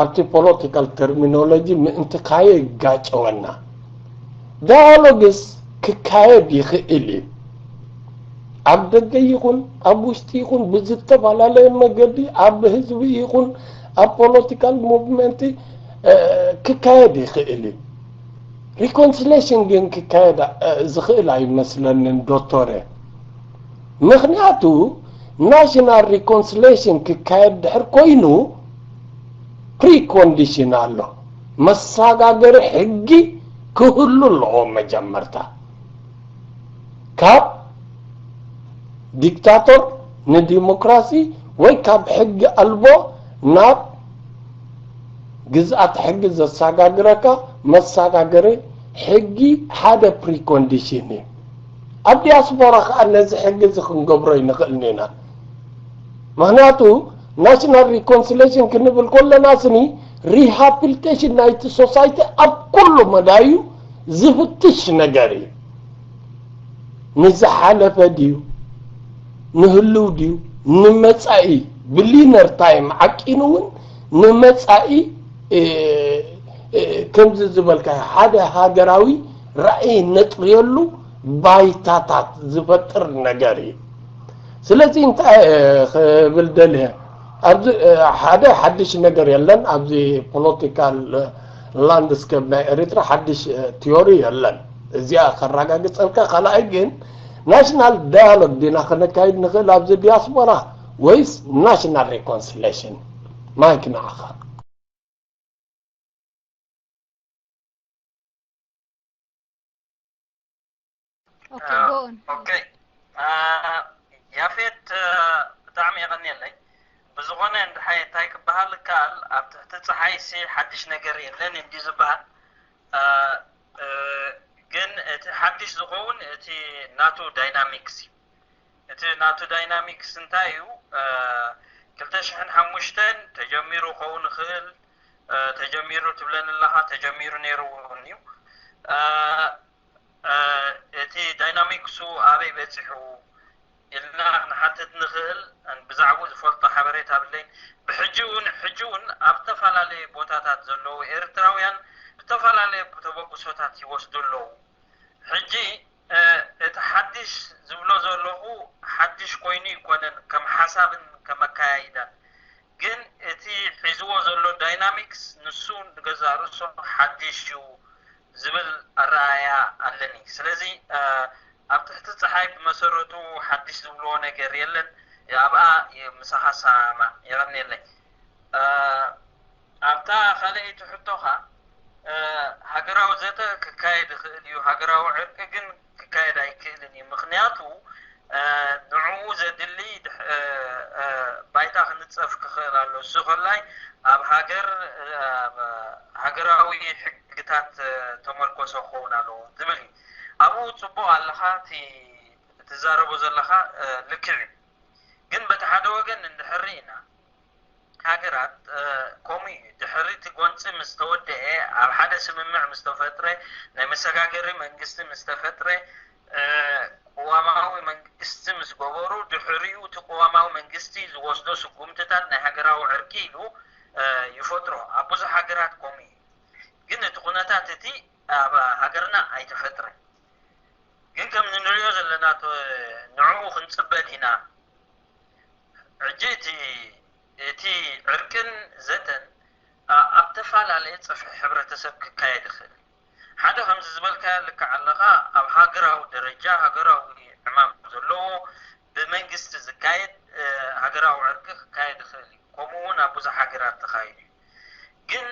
ኣብቲ ፖለቲካል ተርሚኖሎጂ ምእንቲ ካየጋጨወና፣ ዳያሎግስ ክካየድ ይኽእል እዩ። ኣብ ደገ ይኹን ኣብ ውሽጢ ይኹን ብዝተፈላለየ መገዲ ኣብ ህዝቢ ይኹን ኣብ ፖለቲካል ሙቭመንት፣ እ፣ ክካየድ ይኽእል እዩ። ሪኮንሲሌሽን ግን ክካየድ፣ እ፣ ዝኽእል ኣይመስለንን ዶክተረ። ምኽንያቱ ናሽናል ሪኮንሲሌሽን ክካየድ ድሕር ኮይኑ ፕሪኮንዲሽን ኣሎ። መሰጋገሪ ሕጊ ክህሉ ኣለዎ መጀመርታ። ካብ ዲክታቶር ንዲሞክራሲ ወይ ካብ ሕጊ ኣልቦ ናብ ግዝኣት ሕጊ ዘሰጋግረካ መሰጋገሪ ሕጊ ሓደ ፕሪኮንዲሽን እዩ። ኣብ ዲያስፖራ ከኣ ነዚ ሕጊ እዚ ክንገብሮ ኣይንኽእልን ኢና። ምክንያቱ ናሽናል ሪኮንሲሌሽን ክንብል ከለና ስኒ ሪሃብሊቴሽን ናይቲ ሶሳይቲ ኣብ ኩሉ መዳዩ ዝፍትሽ ነገር እዩ። ንዝሓለፈ ድዩ፣ ንህልው ድዩ፣ ንመጻኢ ብሊነር ታይም ዓቂኑ እውን ንመጻኢ ከምዚ ዝበልካ ሓደ ሃገራዊ ራእይ ነጥርየሉ ባይታታት ዝፈጥር ነገር እዩ። ስለዚ እንታይ ክብል ደልየ፣ ኣብዚ ሓደ ሓድሽ ነገር የለን። ኣብዚ ፖለቲካል ላንድስኬፕ ናይ ኤርትራ ሓድሽ ቲዮሪ የለን። እዚኣ ከረጋግፀልካ። ካልኣይ ግን ናሽናል ዳያሎግ ዲና ከነካይድ ንኽእል ኣብዚ ዲያስፖራ ወይስ ናሽናል ሪኮንሲሌሽን? ማይክ ንዓኻ። ኦኬ፣ ጎ ኦን። ኦኬ። ያፌት፣ ብጣዕሚ የቐንየለይ። ብዝኾነ እንድሓይ እንታይ ክበሃል ይከኣል፣ ኣብ ትሕቲ ፀሓይ ሲ ሓድሽ ነገር የለን እንዲ ዝበሃል። ግን እቲ ሓድሽ ዝኸውን እቲ ናቱ ዳይናሚክስ እዩ። እቲ ናቱ ዳይናሚክስ እንታይ እዩ? ክልተ ሽሕን ሓሙሽተን ተጀሚሩ ክኸውን ይኽእል፣ ተጀሚሩ ትብለኒ ኣለኻ፣ ተጀሚሩ ነይሩ እውን እዩ። እቲ ዳይናሚክሱ ኣበይ በፂሑ ኢልና ክንሓትት ንኽእል። ብዛዕባኡ ዝፈልጦ ሓበሬታ ብለይን። ብሕጂ እውን ሕጂ እውን ኣብ ዝተፈላለየ ቦታታት ዘለዉ ኤርትራውያን ብዝተፈላለየ ተበግሶታት ይወስዱ ኣለዉ። ሕጂ እቲ ሓድሽ ዝብሎ ዘለኹ ሓድሽ ኮይኑ ይኮነን ከም ሓሳብን ከም ኣካያይዳን፣ ግን እቲ ሒዝዎ ዘሎ ዳይናሚክስ ንሱ ንገዛእ ርእሱ ሓድሽ እዩ ዝብል ኣረኣእያ ኣለኒ። ስለዚ ኣብ ትሕቲ ፀሓይ ብመሰረቱ ሓድሽ ዝብልዎ ነገር የለን። ኣብኣ ምሳኻ ሰማማዕ። የቐንየለይ። ኣብታ ካልኣይቲ ሕቶኻ ሃገራዊ ዘተ ክካየድ ይኽእል እዩ፣ ሃገራዊ ዕርቂ ግን ክካየድ ኣይክእልን እዩ። ምኽንያቱ ንዕኡ ዘድሊ ባይታ ክንፀፍ ክኽእል ኣሎ። እሱ ከላይ ኣብ ሃገር ሃገራዊ ሕግታት ተመርኮሰ ክኸውን ኣለዎ ዝብል እዩ። ኣብኡ ፅቡቕ ኣለኻ፣ እቲ ትዛረቦ ዘለኻ ልክዕ እዩ። ግን በቲ ሓደ ወገን እንድሕር ኢና ሃገራት ከምኡ እዩ። ድሕሪ እቲ ጎንፂ ምስ ተወደአ፣ ኣብ ሓደ ስምምዕ ምስ ተፈጥረ፣ ናይ መሰጋገሪ መንግስቲ ምስ ተፈጥረ፣ ቅዋማዊ መንግስቲ ምስ ገበሩ፣ ድሕሪኡ እቲ ቅዋማዊ መንግስቲ ዝወስዶ ስጉምትታት ናይ ሃገራዊ ዕርቂ ኢሉ ይፈጥሮ። ኣብ ብዙሕ ሃገራት ከምኡ እዩ። ግን እቲ ኩነታት እቲ ኣብ ሃገርና ኣይተፈጥረን። ግን ከም ንሪኦ ዘለና ንዕኡ ክንፅበ ዲና? ሕጂ እቲ እቲ ዕርቅን ዘተን ኣብ ተፈላለየ ጽፍሒ ሕብረተሰብ ክካየድ ይኽእል። ሓደ ከምዚ ዝበልካዮ ልክዕ ኣለኻ፣ ኣብ ሃገራዊ ደረጃ ሃገራዊ ዕማም ዘለዎ ብመንግስቲ ዝካየድ ሃገራዊ ዕርቂ ክካየድ ይኽእል እዩ። ከምኡ እውን ኣብ ብዙሕ ሃገራት ተኻይዱ እዩ። ግን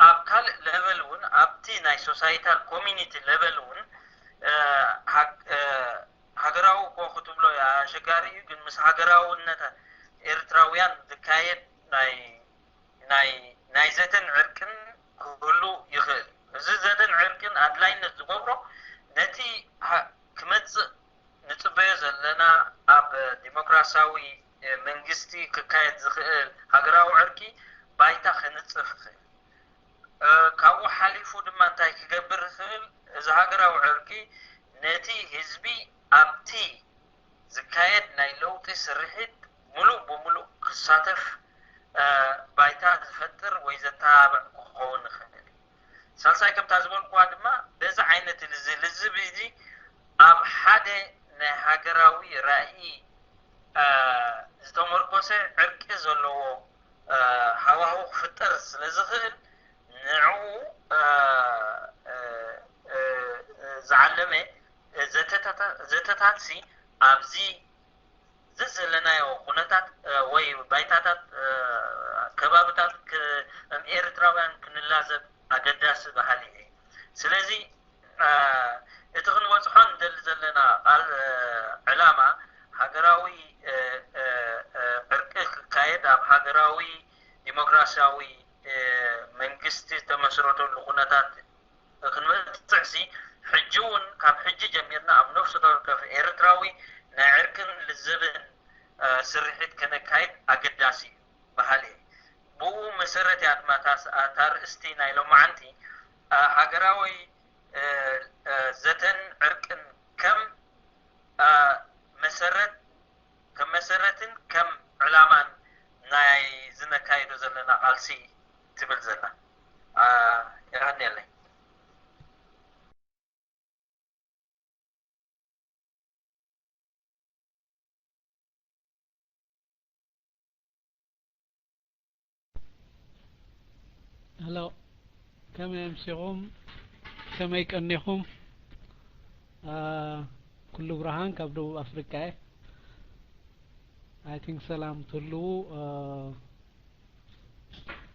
ኣብ ካልእ ለቨል እውን ኣብቲ ናይ ሶሳይታል ኮሚኒቲ ለቨል እውን ሃገራዊ እኮ ክትብሎ ኣሸጋሪ እዩ፣ ግን ምስ ሃገራውነት ኤርትራውያን ዝካየድ ናይ ናይ ናይ ዘተን ዕርቅን ክህሉ ይኽእል። እዚ ዘተን ዕርቅን ኣድላይነት ዝገብሮ ነቲ ክመጽእ ንጽበዮ ዘለና ኣብ ዲሞክራሲያዊ መንግስቲ ክካየድ ዝኽእል ሃገራዊ ዕርቂ ባይታ ክንጽፍ ይኽእል። ካብኡ ሓሊፉ ድማ እንታይ ክገብር ይኽእል? እዚ ሃገራዊ ዕርቂ ነቲ ህዝቢ ኣብቲ ዝካየድ ናይ ለውጢ ስርሒት ምሉእ ብምሉእ ክሳተፍ ባይታ ዝፈጥር ወይ ዘተባብዕ ክኸውን ይኽእል። ሳልሳይ ከምታ ዝበልኩዋ ድማ በዚ ዓይነት እዚ ልዝብ እዚ ኣብ ሓደ ናይ ሃገራዊ ራእይ ዝተመርኮሰ ዕርቂ ዘለዎ ሃዋህው ክፍጠር ስለ ዝኽእል ንዕኡ ዝዓለመ ዘተታት ሲ ኣብዚ ዘዘለናዮ ኩነታት ወይ ባይታታት ከባብታት ከም ኤርትራውያን ክንላዘብ ኣገዳሲ ባህሊ እዩ። ስለዚ እቲ ክንበፅሖ ንደሊ ዘለና ቃል ዕላማ ሃገራዊ ዕርቂ ክካየድ ኣብ ሃገራዊ ዲሞክራሲያዊ መንግስቲ ዝተመስረተሉ ኩነታት ክንበፅሕሲ ሕጂ እውን ካብ ሕጂ ጀሚርና ኣብ ነፍሲ ወከፍ ኤርትራዊ ናይ ዕርቅን ልዝብን ስርሒት ከነካይድ ኣታ ኣርእስቲ ናይ ሎማዓንቲ፣ እ፣ ሃገራዊ፣ እ፣ እ፣ ዘተን ዕርቅን ከም፣ እ፣ መሰረት፣ ከም መሰረትን ከም ዕላማን ናይ ዝነካይዶ ዘለና ቃልሲ ትብል ዘላ። እ፣ የቐንየለይ። ሄሎ፣ ከመይ ኣምሲኹም? ከመይ ቀኒኹም? አ፣ ኩሉ ብርሃን ካብ ደቡብ ኣፍሪቃ እየ። I think ሰላም ትህልዉ፣ አ፣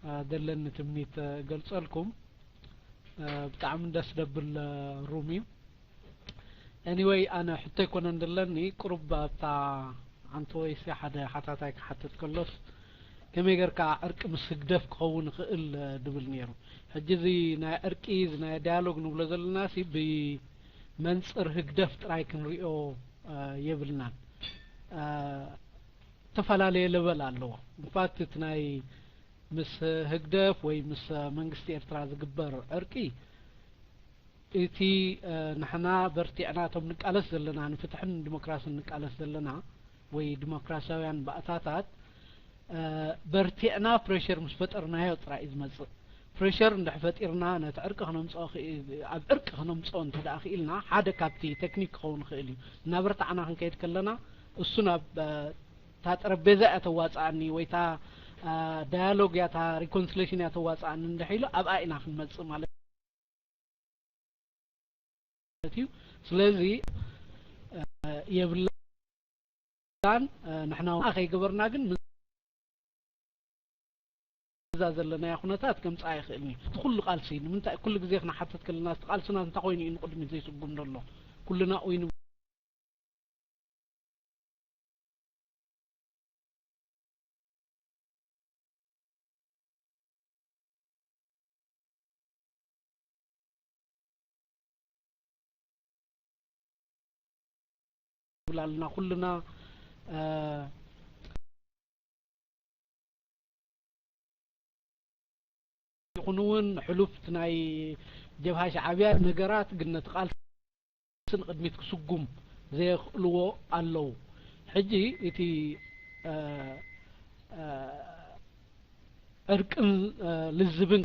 አ፣ ዘለኒ ትምኒት፣ አ፣ ገልጸልኩም። አ፣ ብጣዕሚ ደስ ደብል፣ አ፣ ሩም እዩ። Anyway፣ ኣነ ሕቶ ኣይኮነን ዘለኒ፣ ቁሩብ ኣብታ ሓንቲ ወይሲ ሓደ ሓታታይ ክሓትት ከሎስ፣ ከመይ ጌርካ ዕርቂ ምስ ህግደፍ ክኸውን ይኽእል፣ አ፣ ድብል ነይሩ። ሕጂ እዚ ናይ ዕርቂ፣ እዚ ናይ ዳያሎግ ንብሎ ዘለናሲ ብመንጽር ህግደፍ ጥራይ ክንሪኦ፣ አ፣ የብልናን። አ፣ እተፈላለየ ለበል ኣለዎ። In fact፣ እቲ ናይ ምስ ህግደፍ ወይ ምስ መንግስቲ ኤርትራ ዝግበር ዕርቂ፣ እቲ፣ እ፣ ንሕና በርቲዕና እቶም ንቃለስ ዘለና፣ ንፍትሕን ዲሞክራስን ንቃለስ ዘለና ወይ ዲሞክራሲያውያን ባእታታት፣ እ፣ በርቲዕና ፕሬሸር ምስ ፈጠርናዮ ጥራይ እዩ ዝመጽእ። ፕሬሸር እንድሕር ፈጢርና ነቲ ዕርቂ ክነምጽኦ ክኢ-፣ ኣብ ዕርቂ ክነምጽኦ እንተ ደኣ ክኢልና፣ ሓደ ካብቲ ቴክኒክ ክኸውን ይኽእል እዩ። እናበርታዕና ክንከይድ ከለና፣ እሱ ናብ፣ እ፣ እታ ጠረጴዛ እያ ተዋጽኣኒ ወይ እታ፣ እ፣ ዳያሎግ እያ፣ እታ ሪኮንሲሌሽን እያ ተዋጽኣኒ እንድሕር ኢሉ ኣብኣ ኢና ክንመጽእ ማለት እዩ። ስለዚ፣ እ፣ የብላን፣ እ፣ ንሕና እውን ከይገበርና ግን እዛ ዘለናያ ኩነታት ከምጽኣ ይኽእል እዩ። እቲ ኩሉ ቃልሲ ንምንታይ ኩሉ ግዜ ክንሓትት ከለና፣ እቲ ቃልስና እንታይ ኮይኑ እዩ ንቕድሚት ዘይስጉም ዘሎ? ኩልና ኡይ ን- ብላልና ኩልና፣ እ፣ ይኹን እውን ሕሉፍ ናይ ጀብሃ ሻዕብያ ነገራት ግን ነቲ ቃልሲ ንቕድሚት ክስጉም ዘየኽእልዎ ኣለዉ። ሕጂ እቲ፣ እ፣ እ፣ ዕርቅን፣ እ፣ ልዝብን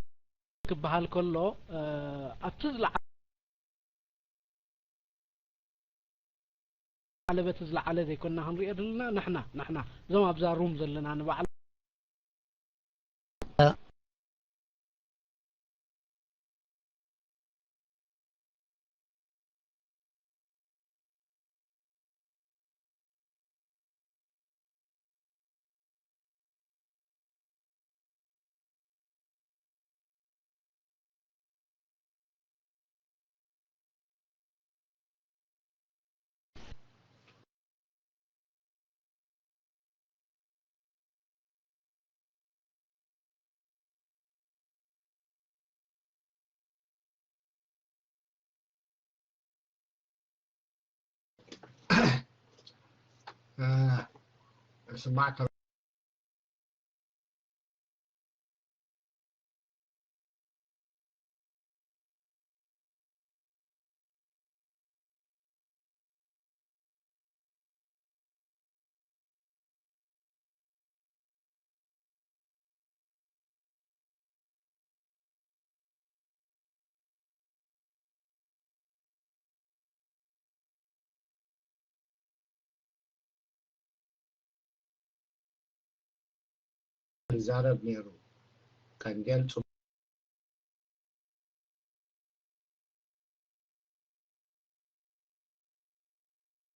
ክበሃል ከሎ፣ እ፣ ኣብቲ ዝለዓለ በቲ ዝለዓለ ዘይኮንና ክንሪኦ ዘለና ንሕና፣ ንሕና እዞም ኣብዛ ሩም ዘለና ንባዕልና ስማዕ ይዛረብ ነይሩ። ቀንዴል ጽቡቕ።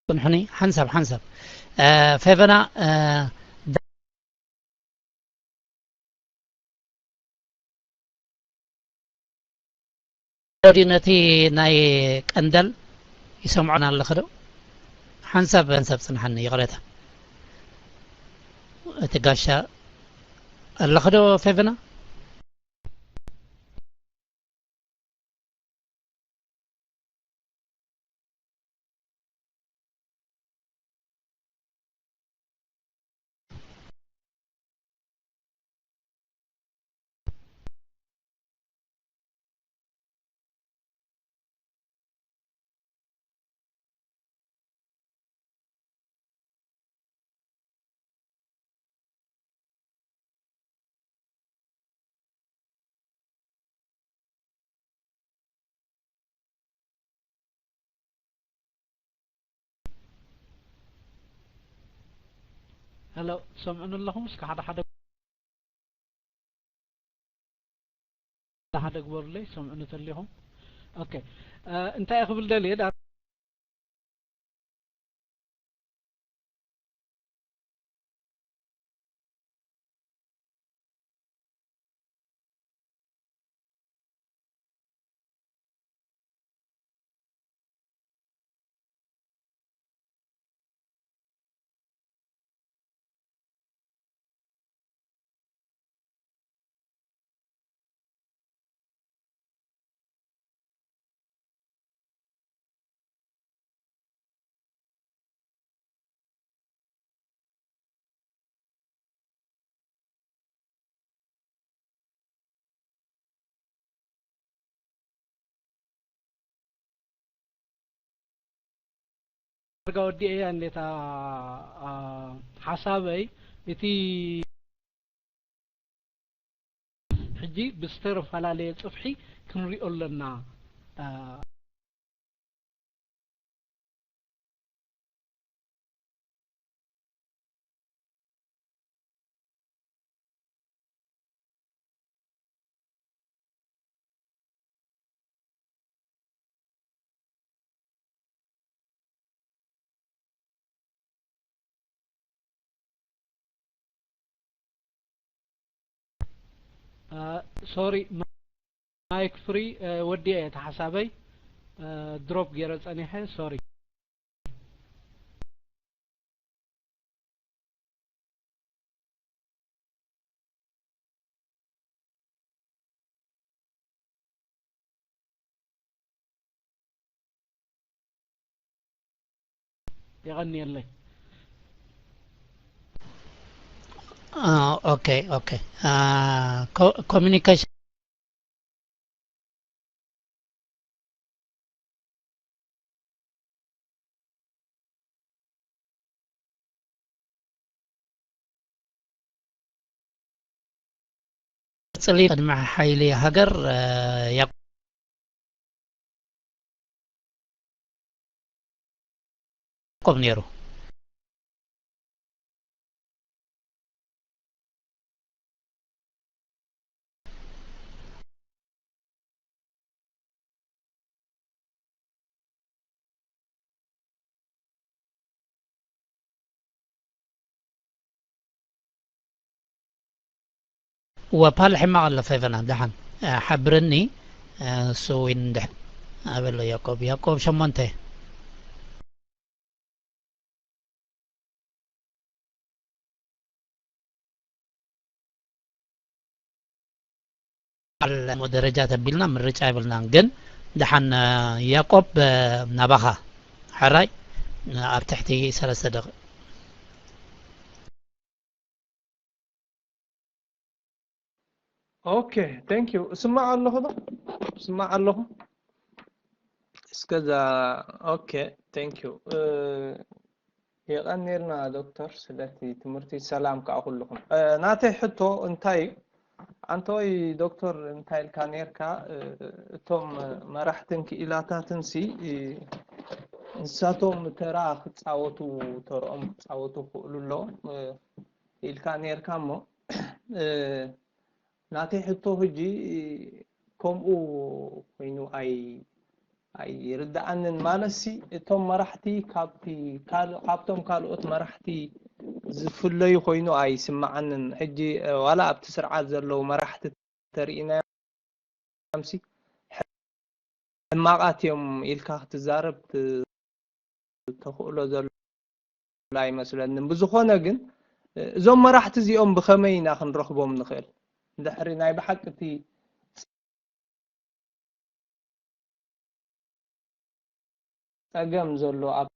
ጽንሑኒ ሓንሳብ ሓንሳብ። እ፣ ፌቨና፣ እ፣ ዶ ድዩ ነቲ ናይ ቀንደል ይሰምዖን ኣለኺ ዶ? ሓንሳብ ሓንሳብ ጽንሓኒ፣ ይቕሬታ። እቲ ጋሻ ኣለኺ ዶ ፌቨና? ሄሎ፣ ትሰምዑኒ ኣለኹም? እስከ ሓደ ሓደ ሓደ ግበሩለይ፣ ትሰምዑኒ ተሊኹም። ኦኬ፣ እ፣ እንታይ ክብል ደልየ፣ ዳ-፣ ዳርጋ ወዲኤያ እንዴታ፣ ኣ፣ ሓሳበይ እቲ ሕጂ ብዝተፈላለየ ጽፍሒ ክንሪኦ ኣለና። ኣ፣ ሶሪ፣ ማይክ ፍሪ፣ እ፣ ወዲኤ እቲ ሓሳበይ፣ እ፣ ድሮፕ ገይረ ጸኒሐ። ሶሪ። የቐንየለይ። ኦኬ፣ ኦኬ። ኮሚኒኬሽን ጽሊ ቅድሚ ሓይሊ ሃገር ያዕቆብ ነይሩ። ወፓል ሕማቕ ኣሎ ፌቨና ደሓን ሓብረኒ። እሱ ዊን እንድሕ ኣበሎ ያዕቆብ ያዕቆብ ሸሞንተ። ደረጃ ተቢልና ምርጫ የብልናን። ግን ደሓን ያዕቆብ ናባኻ። ሕራይ ኣብ ትሕቲ ሰለስተ ደቂ Okay, thank you. እስማዕ ኣለኹ ዶ? እስማዕ ኣለኹ። እስከዛ okay, thank you. የቐንየልና ዶክተር ስለቲ ትምህርቲ። ሰላም ከኣ ኩልኹም። ናተይ ሕቶ እንታይ እዩ? ኣንተወይ ዶክተር እንታይ ኢልካ ኔርካ? እቶም መራሕትን ክኢላታትን ሲ ንሳቶም ተራ ክጻወቱ ተርኦም ክጻወቱ ክኽእሉ ኣለዎም ኢልካ ኔርካ እሞ ናተይ ሕቶ ሕጂ ከምኡ ኮይኑ ኣይ ኣይርድኣንን። ማለትሲ እቶም መራሕቲ ካብቲ ካልእ ካብቶም ካልኦት መራሕቲ ዝፍለዩ ኮይኑ ኣይስምዓንን። ሕጂ ዋላ ኣብቲ ስርዓት ዘለዉ መራሕቲ ተሪኢናዮምሲ ሕማቓት እዮም ኢልካ ክትዛረብ ተኽእሎ ዘሎ ኣይመስለንን። ብዝኾነ ግን እዞም መራሕቲ እዚኦም ብኸመይ ኢና ክንረኽቦም ንኽእል? እንድሕሪ ናይ ብሓቂ እቲ ጸገም ዘሎ ኣብ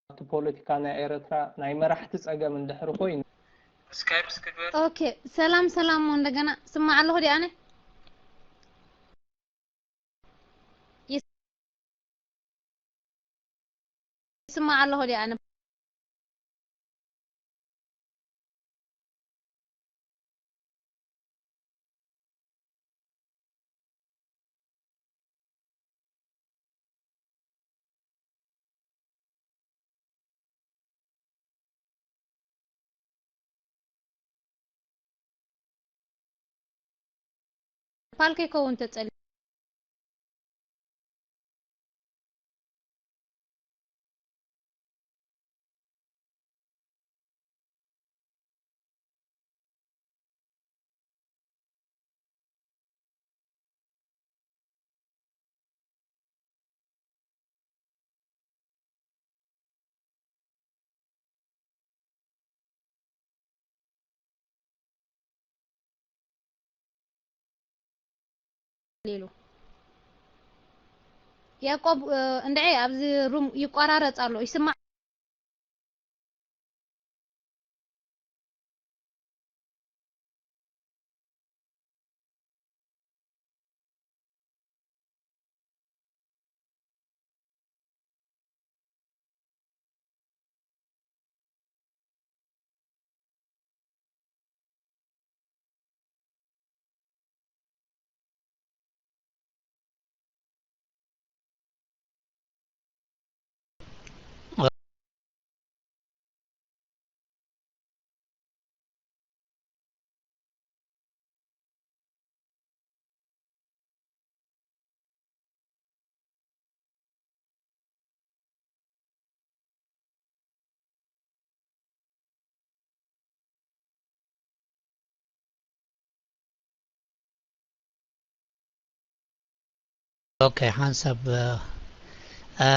ኣብቲ ፖለቲካ ናይ ኤረትራ ናይ መራሕቲ ጸገም እንድሕሪ ኮይኑ። ኦኬ ሰላም ሰላም እሞ እንደገና ስማዕ ኣለኹ ድየ ኣነ? ስማዕ ኣለኹ ድየ ኣነ? ፓል ከይከውን ተጸሊ ኢሉ። ያዕቆብ፣ እ፣ እንድዒ ኣብዚ ሩም ይቋራረጽ ኣሎ። ይስማዕ? ኦኬ፣ ሓንሳብ፣ እ፣ እ፣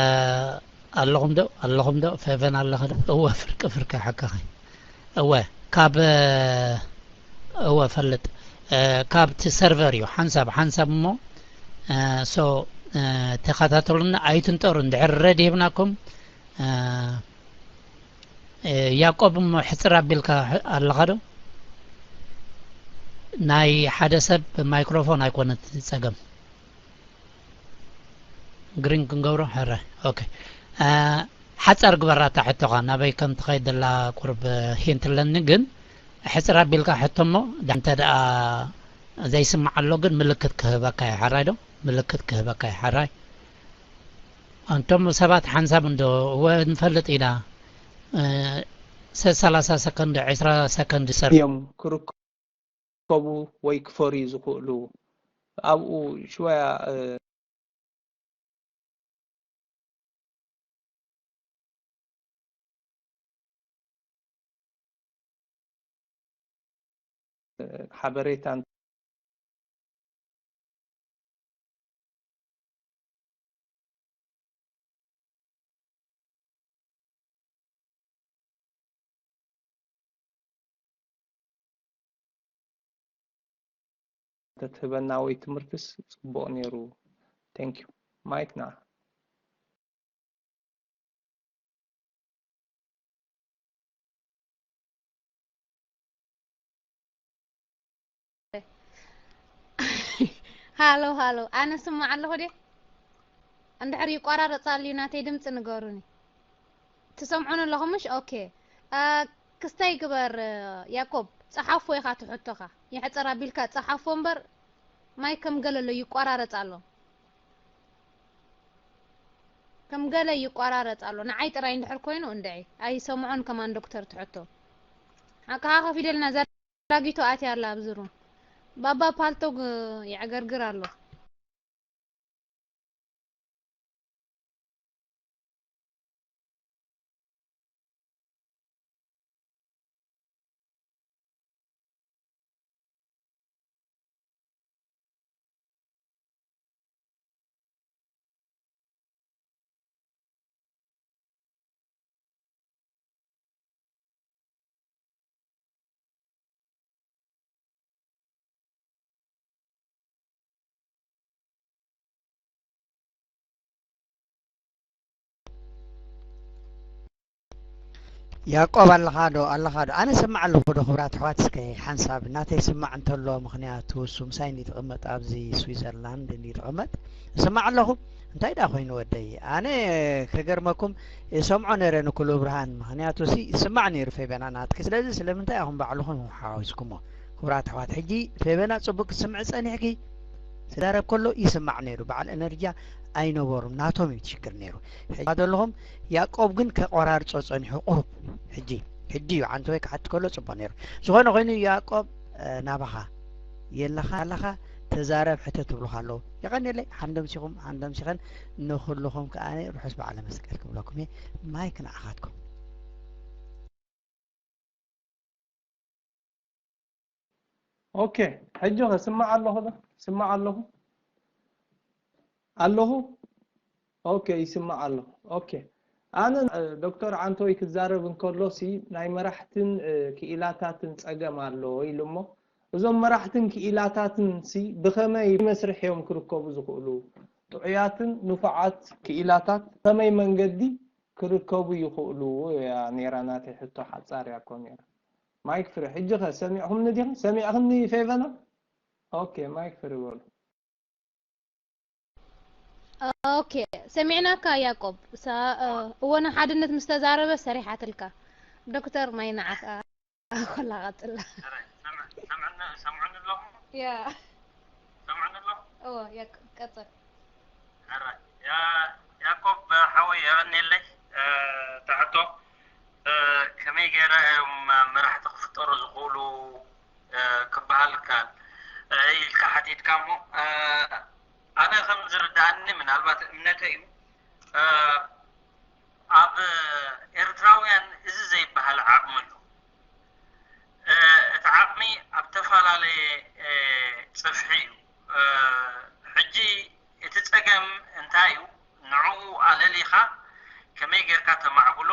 ኣለኹም ዶ? ኣለኹም ዶ? ፌቨን ኣለኸ ዶ? እወ፣ ፍርቂ ፍርቂ ሓካኸ። እወ፣ ካብ፣ እ፣ እወ፣ ፈልጥ። እ፣ ካብቲ ሰርቨር እዩ። ሓንሳብ፣ ሓንሳብ እሞ፣ እ፣ ሶ፣ እ፣ ተኸታተሉና፣ ኣይትንጠሩ። እንድሕር ረድ ሂብናኩም፣ እ፣ እ፣ ያዕቆብ እሞ ሕጽር ኣቢልካ ሕ-፣ ኣለኻ ዶ? ናይ ሓደ ሰብ ማይክሮፎን ኣይኮነት ጸገም። ግሪን ክንገብሮ? ሕራይ። ኦኬ። እ፣ ሓጻር ግበራታ ሕቶኻ፣ ናበይ ከም ትኸይድ ዘላ ቁርብ ሂንት ኣለኒ፣ ግን ሕጽር ኣቢልካ ሕቶ እሞ፣ ዳ-፣ እንተ ደኣ ዘይስማዕ ኣሎ ግን ምልክት ክህበካ እዩ። ሕራይ ዶ? ምልክት ክህበካ እዩ። ሕራይ። ኣንቶም ሰባት ሓንሳብ እንዶ፣ እወ፣ ንፈልጥ ኢና። እ፣ ሰ-፣ ሰላሳ ሰከንድ፣ ዕስራ ሰከንድ ሰር- እዮም ክርከቡ ወይ ክፈርዩ ዝኽእሉ። ኣብኡ ሽወያ፣ እ፣ ሓበሬታን ተትህበና ወይ ትምህርትስ ጽቡቕ ነይሩ። Thank you። ማይክ ንዓ። ሃሎ፣ ሃሎ፣ ኣነ ስማዕ ኣለኹ ድየ? እንድሕር ይቆራረጽ ኣልዩ ናተይ ድምጺ ንገሩኒ። ትሰምዑን ኣለኹም ምሽ? ኦኬ። እ፣ ክስታይ ግበር፣ እ፣ ያዕቆብ፣ ጸሓፎ ኢኻ ትሕቶኻ። የሕጽር ኣቢልካ ጸሓፎ እምበር፣ ማይ ከም ገለ ኣሎ፣ ይቆራረጽ ኣሎ። ከም ገለ ይቆራረጽ ኣሎ። ንዓይ ጥራይ እንድሕር ኮይኑ እንድዒ። ኣይሰምዖን ከማን ዶክተር ትሕቶ። ሓቅኻ ከፊደልና ዘራጊቶ ኣትያ ኣላ ኣብዚ ሩም። ባባ ፓልቶግ የዕገርግር ኣሎ። ያዕቆብ ኣለኻ ዶ? ኣለኻ ዶ? ኣነ ሰማዕ ኣለኹ ዶ? ክብራት ኣሕዋት፣ እስከ ሓንሳብ ናተይ ስማዕ እንተሎ፣ ምኽንያቱ እሱ ምሳይ እንዲ ትቕመጥ፣ ኣብዚ ስዊዘርላንድ እንዲ ትቕመጥ፣ እሰማዕ ኣለኹ። እንታይ ደኣ ኮይኑ ወደይ? ኣነ ከገርመኩም ይሰምዖ ነይረ ንኩሉ ብርሃን፣ ምኽንያቱ ሲ ይስማዕ ነይሩ ፌበና ናትኪ። ስለዚ ስለምንታይ ኢኹም ባዕልኹም ሓዋዊስኩሞ? ክቡራት ኣሕዋት፣ ሕጂ ፌበና ጽቡቅ ክትስምዒ ጸኒሕኪ? ዝዛረብ ከሎ ይስማዕ ነይሩ። በዓል ኤነርጂያ ኣይነበሩን፣ ናቶም እዩ እቲ ሽግር ነይሩ። ሕጂ ዘለኹም ያዕቆብ ግን ከቆራርጾ ጸኒሑ ቁሩብ። ሕጂ ሕጂ እዩ ዓንተ ወይ ክሓቲ ከሎ ጽቡቅ ነይሩ። ዝኾነ ኮይኑ ያዕቆብ፣ እ፣ ናባኻ የለኻ ኣለኻ፣ ተዛረብ፣ ሕተት ትብሉኻ ኣለዉ። የቐንየለይ። ሓንደምሲኹም ሓንደምሲኸን ንኹልኹም ከኣ ርሑስ በዓለ መስቀል ክብለኩም እየ። ማይክ ንዓኻትኩም። ኦኬ፣ ሕጂ ከ ስማዕ ኣለኹ ዶ? ስማዕ ኣለኹ ኣለኹ። ኦኬ፣ ይስማዕ ኣለኹ። ኦኬ፣ ኣነ እ፣ ዶክተር ዓንቶይ ክዛረብ እንከሎ ሲ ናይ መራሕትን እ፣ ክኢላታትን ጸገም ኣሎ ኢሉ እሞ፣ እዞም መራሕትን ክኢላታትን ሲ ብኸመይ መስርሕ እዮም ክርከቡ ዝኽእሉ? ጥዑያትን ንፉዓት ክኢላታት ከመይ መንገዲ ክርከቡ ይኽእሉ እያ ነይራ ናተይ ሕቶ። ሓጻር እያ እኮ ነይራ። ማይክ ፍሪ፣ ሕጂ ኸ ሰሚዕኹምኒ ዲኹም? ሰሚዕኽኒ ፌቨና? ኦኬ፣ ማይክ ፍሪ በሉ። ኦኬ፣ ሰሚዕናካ ያዕቆብ። ሳ- እ፣ እወ፣ ንሓድነት ምስ ተዛረበ ሰሪሓትልካ። ዶክተር ማይ ንዓኻ። ኮላ ቀጽላ። ሕራይ፣ ሰምዕ- ሰምዕኒ- ሰምዑኒ ኣለኹም? ያ ሰምዑኒ ኣለኹም? እወ፣ ያዕቆብ ቀጽል። ሕራይ፣ ያ- ያዕቆብ ሓወይ የቐንየለይ። እ፣ እታ ሕቶ፣ እ፣ ከመይ ገይረ እዮም መራሕቲ ክፍጠሩ ዝኽእሉ፣ እ፣ ክበሃል ይከኣል፣ እ፣ ኢልካ ሓቲትካ እሞ፣ እ፣ ኣነ ከም ዝርድኣኒ ምናልባት እምነተይ እዩ፣ እ፣ ኣብ ኤርትራውያን እዚ ዘይበሃል ዓቕሚ ኣሎ። እ፣ እቲ ዓቕሚ ኣብ ተፈላለየ፣ እ፣ ጽፍሒ እዩ። እ፣ ሕጂ እቲ ጸገም እንታይ እዩ? ንዕኡ ኣለሊኻ ከመይ ጌርካ ተማዕብሎ፣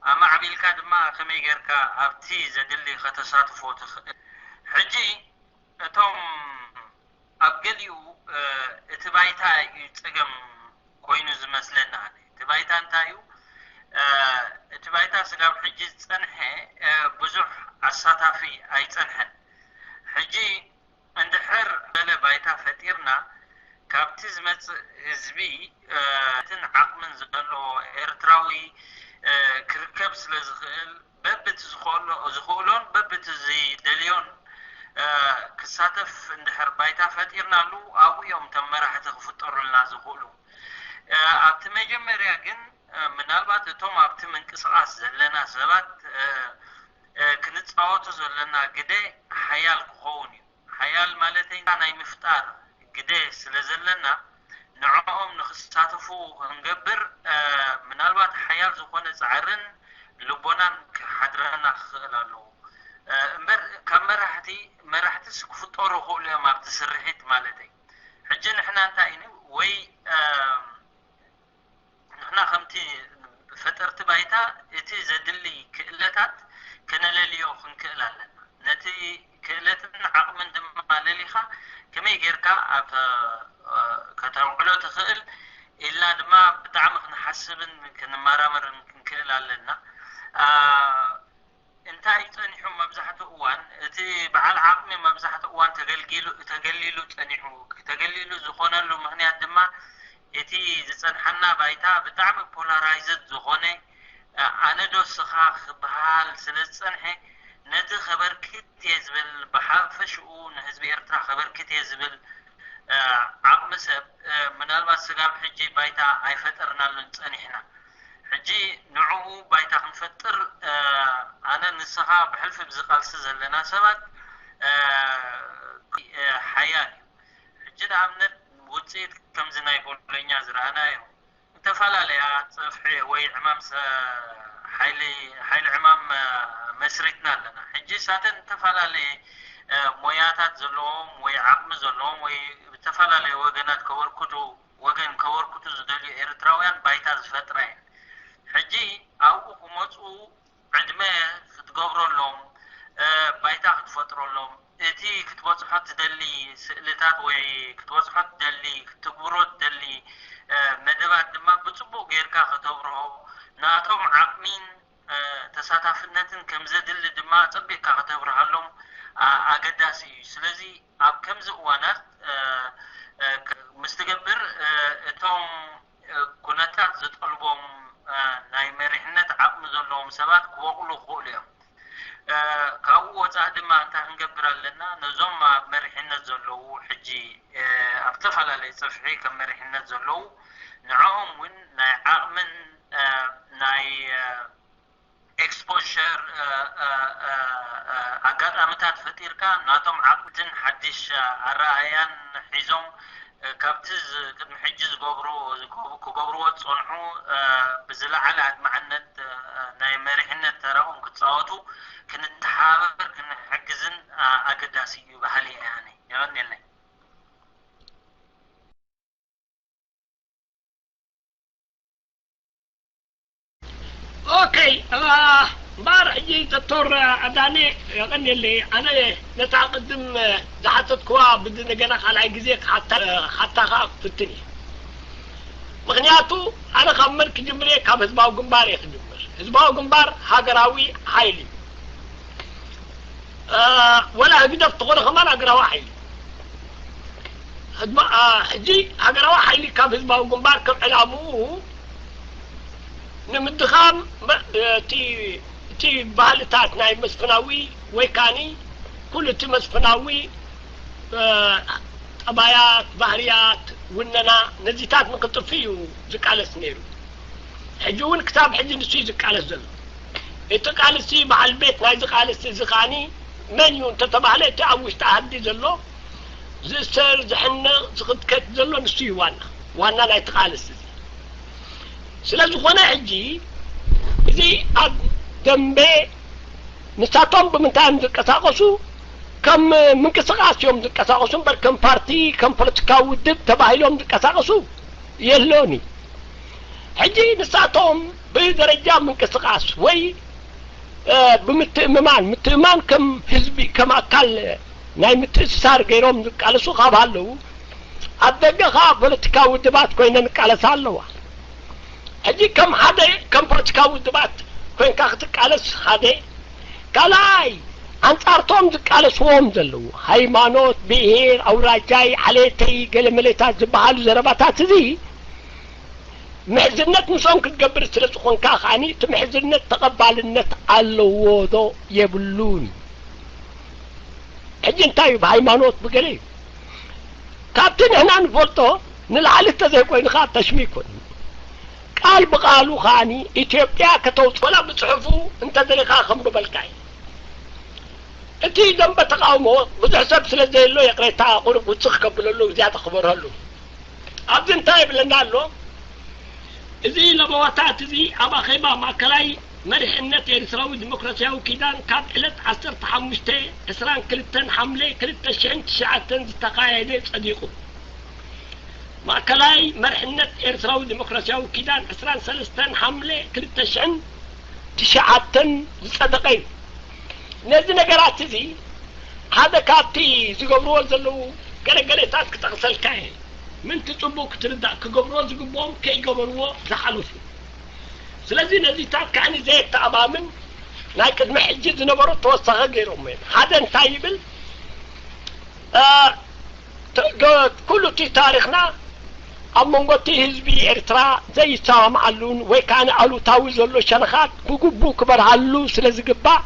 ኣማዕቢልካ ድማ ከመይ ጌርካ ኣብቲ ዘድሊ ከተሳትፎ ትኽእል። ሕጂ እቶም ኣብ ገሊኡ፣ እ፣ እቲ ባይታ እዩ ጸገም ኮይኑ ዝመስለኒ ኣነ። እቲ ባይታ እንታይ እዩ? እ፣ እቲ ባይታ ስጋብ ሕጂ ዝጸንሐ፣ እ፣ ብዙሕ ኣሳታፊ ኣይጸንሐን። ሕጂ እንድሕር ገለ ባይታ ፈጢርና፣ ካብቲ ዝመጽእ ህዝቢ፣ እ፣ እትን ዓቕምን ዘለዎ ኤርትራዊ፣ እ፣ ክርከብ ስለ ዝኽእል፣ በብቲ ዝኽእሎ- ዝኽእሎን በብቲ ዝደልዮን፣ እ፣ ክሳተፍ እንድሕር ባይታ ፈጢርናሉ፣ ኣብኡ እዮም እቶም መራሕቲ ክፍጠሩልና ዝኽእሉ። እ፣ ኣብቲ መጀመርያ ግን፣ እ፣ ምናልባት እቶም ኣብቲ ምንቅስቓስ ዘለና ሰባት፣ እ፣ እ፣ ክንጻወቶ ዘለና ግደ ሓያል ክኸውን እዩ። ሓያል ማለተይ ናይ ምፍጣር ግደ ስለ ዘለና፣ ንዕኦም ንኽሳተፉ ክንገብር፣ እ፣ ምናልባት ሓያል ዝኾነ ጻዕርን ልቦናን ክሓድረና ክኽእል ኣለዎ። እ፣ እምበር ካብ መራሕቲ፣ መራሕትስ ክፍጠሩ ይኽእሉ እዮም ኣብቲ ስርሒት ማለተይ። ሕጂ ንሕና እንታይ ኢና ወይ፣ እ፣ ንሕና ከምቲ ፈጠርቲ ባይታ እቲ ዘድሊ ክእለታት ከነለልዮ ክንክእል ኣለና። ነቲ ክእለትን ዓቕምን ድማ ለሊኻ ከመይ ጌርካ ኣብ፣ እ፣ ከተውዕሎ ትኽእል ኢልና ድማ ብጣዕሚ ክንሓስብን ክንመራመርን ክንክእል ኣለና። እ፣ እንታይ ጸኒሑ መብዛሕትኡ እዋን፣ እቲ በዓል ዓቕሚ መብዛሕትኡ እዋን ተገልጊሉ፣ ተገሊሉ ጸኒሑ። ተገሊሉ ዝኾነሉ ምኽንያት ድማ እቲ ዝጸንሓና ባይታ ብጣዕሚ ፖላራይዝድ ዝኾነ፣ ኣነ ዶ ስኻ ክበሃል ስለ ዝጸንሐ፣ ነቲ ከበርክት እየ ዝብል፣ ብሓፈሽኡ ንህዝቢ ኤርትራ ከበርክት እየ ዝብል፣ እ፣ ዓቕሚ ሰብ፣ እ፣ ምናልባት ስጋብ ሕጂ ባይታ ኣይፈጠርናሉን ጸኒሕና። ሕጂ ንዕኡ ባይታ ክንፈጥር፣ እ፣ ኣነ ንስኻ ብሕልፊ ብዚ ቃልሲ ዘለና ሰባት፣ እ፣ እ፣ ሓያል እዩ። ሕጂ ንኣብነት ውጽኢት ከምዚ ናይ ቦሎኛ ዝረኣናዮ፣ ዝተፈላለያ ጽፍሒ ወይ ዕማም ሰ-፣ ሓይሊ፣ ሓይሊ ዕማም፣ እ፣ መስሪትና ኣለና። ሕጂ እሳተን ዝተፈላለየ፣ እ፣ ሞያታት ዘለዎም ወይ ዓቕሚ ዘለዎም ወይ ዝተፈላለየ ወገናት ከበርክቱ፣ ወገን ከበርክቱ ዝደልዩ ኤርትራውያን ባይታ ዝፈጥራ እየን። ሕጂ ኣብኡ ክመጹ ዕድመ ክትገብረሎም፣ እ፣ ባይታ ክትፈጥረሎም፣ እቲ ክትበጽሖ ትደሊ ስእልታት ወይ ክትበጽሖ ትደሊ፣ ክትግብሮ ትደሊ፣ እ፣ መደባት ድማ ብጽቡቕ ጌርካ ከተብርሆ፣ ናቶም ዓቕሚን፣ እ፣ ተሳታፍነትን ከም ዘድሊ ድማ ኣጸቢቕካ ከተብርሃሎም፣ ኣ-፣ ኣገዳሲ እዩ። ስለዚ ኣብ ከምዚ እዋናት፣ እ፣ እ፣ ክ-፣ ምስ ትገብር፣ እ፣ እቶ እቶም ኩነታት ዝጠልቦም ናይ መሪሕነት ዓቕሚ ዘለዎም ሰባት ክበቑሉ ክኽእሉ እዮም። ካብኡ ወፃኢ ድማ እንታይ ክንገብር ኣለና? ነዞም ኣብ መሪሕነት ዘለዉ ሕጂ ኣብ ዝተፈላለየ ፅፍሒ ከም መሪሕነት ዘለዉ ንዕኦም እውን ናይ ዓቕምን ናይ exposure ኣጋጣምታት ፈጢርካ ናቶም ዓቕምትን ሓድሽ ኣረኣእያን ሒዞም ካብቲ ቅድሚ ሕጂ ዝገብሩ ክገብርዎ ዝፀንሑ ብዝለዓለ ኣድማዕነት ናይ መሪሕነት ተራኦም ክፃወቱ ክንተሓባበር ክንሕግዝን ኣገዳሲ እዩ በሃሊ እየ ኣነ። የቐንየለይ። ኦኬ እምበኣር ሕጂ ዶክተር ኣዳነ የቐንየለይ። ኣነ ነታ ቅድም ዝሓተትክዋ ብዝነገና ካልኣይ ግዜ ክሓታ ክሓታ ከዓ ክፍትን እየ። ምኽንያቱ ኣነ ካብ መን ክጅምር እየ? ካብ ህዝባዊ ግንባር እየ ክጅምር። ህዝባዊ ግንባር ሃገራዊ ሓይሊ እዩ። ወላ ህግደፍ ተኾነ ከማን ሃገራዊ ሓይሊ ሕጂ ሃገራዊ ሓይሊ ካብ ህዝባዊ ግንባር ከም ዕላምኡ ንምድኻም እቲ ባህልታት ናይ መስፍናዊ ወይ ከዓኒ ኩሉ እቲ መስፍናዊ ጠባያት፣ ባህርያት፣ ውነና ነዚታት ንክጥፍ እዩ ዝቃለስ ነይሩ። ሕጂ እውን ክሳብ ሕጂ ንሱ እዩ ዝቃለስ ዘሎ። እቲ ቃልሲ በዓል ቤት ናይዚ ቃልሲ እዚ ከዓኒ መን እዩ እንተተባህለ እቲ ኣብ ውሽጢ ዓዲ ዘሎ ዝእሰር ዝሕነቕ ዝኽትከት ዘሎ ንሱ እዩ ዋና ዋና ናይቲ ቃልሲ እዚ። ስለ ዝኾነ ሕጂ እዚ ኣብ ደንበ ንሳቶም ብምንታይ እዮም ዝንቀሳቐሱ? ከም ምንቅስቃስ እዮም ዝንቀሳቐሱ እምበር ከም ፓርቲ ከም ፖለቲካዊ ውድብ ተባሂሎም ዝንቀሳቐሱ የሎን እዩ። ሕጂ ንሳቶም ብደረጃ ምንቅስቃስ ወይ ብምትእምማን ምትእምማን ከም ህዝቢ ከም ኣካል ናይ ምትእስሳር ገይሮም ዝቃለሱ ካብ ኣለዉ ኣብ ደገ ከዓ ፖለቲካዊ ውድባት ኮይነን ይቃለሳ ኣለዋ። ሕጂ ከም ሓደ ከም ፖለቲካዊ ውድባት ኮይንካ ክትቃለስ ሓደ ካልኣይ ኣንጻርቶም ዝቃለስዎም ዘለዉ ሃይማኖት፣ ብሄር፣ ኣውራጃይ፣ ዓሌተይ፣ ገለመሌታት ዝበሃሉ ዘረባታት እዚ ምሕዝነት ምስኦም ክትገብር ስለ ዝኾንካ ከዓኒ እቲ ምሕዝነት ተቐባልነት ኣለዎ ዶ የብሉን? ሕጂ እንታይ እዩ ብሃይማኖት ብገለ እዩ ካብቲ ንሕና ንፈልጦ ንላዕሊ እንተዘይኮይኑ ከዓ ተሽሚ ይኮን ቃል ብቃሉ ከዓኒ ኢትዮጵያ ከተውፅእ ወላ ብፅሑፉ እንተደሊኻ ከም ዝበልካ እዩ። እቲ ደንበ ተቃውሞ ብዙሕ ሰብ ስለ ዘየሎ ይቕሬታ ቁሩብ ውፅእ ከብለሉ ዝያዳ ክበርሀሉ ኣብዚ እንታይ ይብለና ኣሎ? እዚ ለበዋታት እዚ ኣብ ኣኼባ ማእከላይ መሪሕነት ኤርትራዊ ዲሞክራስያዊ ኪዳን ካብ ዕለት ዓሰርተ ሓሙሽተ ዕስራን ክልተን ሓምለ ክልተ ሽሕን ትሽዓተን ዝተኻየደ ጸዲቑ። ማእከላይ መሪሕነት ኤርትራዊ ዲሞክራስያዊ ኪዳን ዕስራን ሰለስተን ሓምለ ክልተ ሽሕን ትሽዓተን ዝጸደቐ እዩ። ነዚ ነገራት እዚ ሓደ ካብቲ ዝገብርዎ ዘለዉ ገለገለታት ክጠቕሰልካ እየ። ምንቲ ጽቡቕ ክትርዳእ ክገብርዎ ዝግብኦም ከይገበርዎ ዝሓለፉ። ስለዚ ነዚታት ከዓኒ ዘየተኣማምን ናይ ቅድሚ ሕጂ ዝነበሩ ተወሳኺ ገይሮሞ እዮም። ሓደ እንታይ ይብል ኩሉ እቲ ታሪኽና ኣብ መንጎ እቲ ህዝቢ ኤርትራ ዘይሰማምዓሉን ወይ ከዓ ንኣሉታዊ ዘሎ ሸነኻት ብግቡእ ክበርሃሉ ስለ ዝግባእ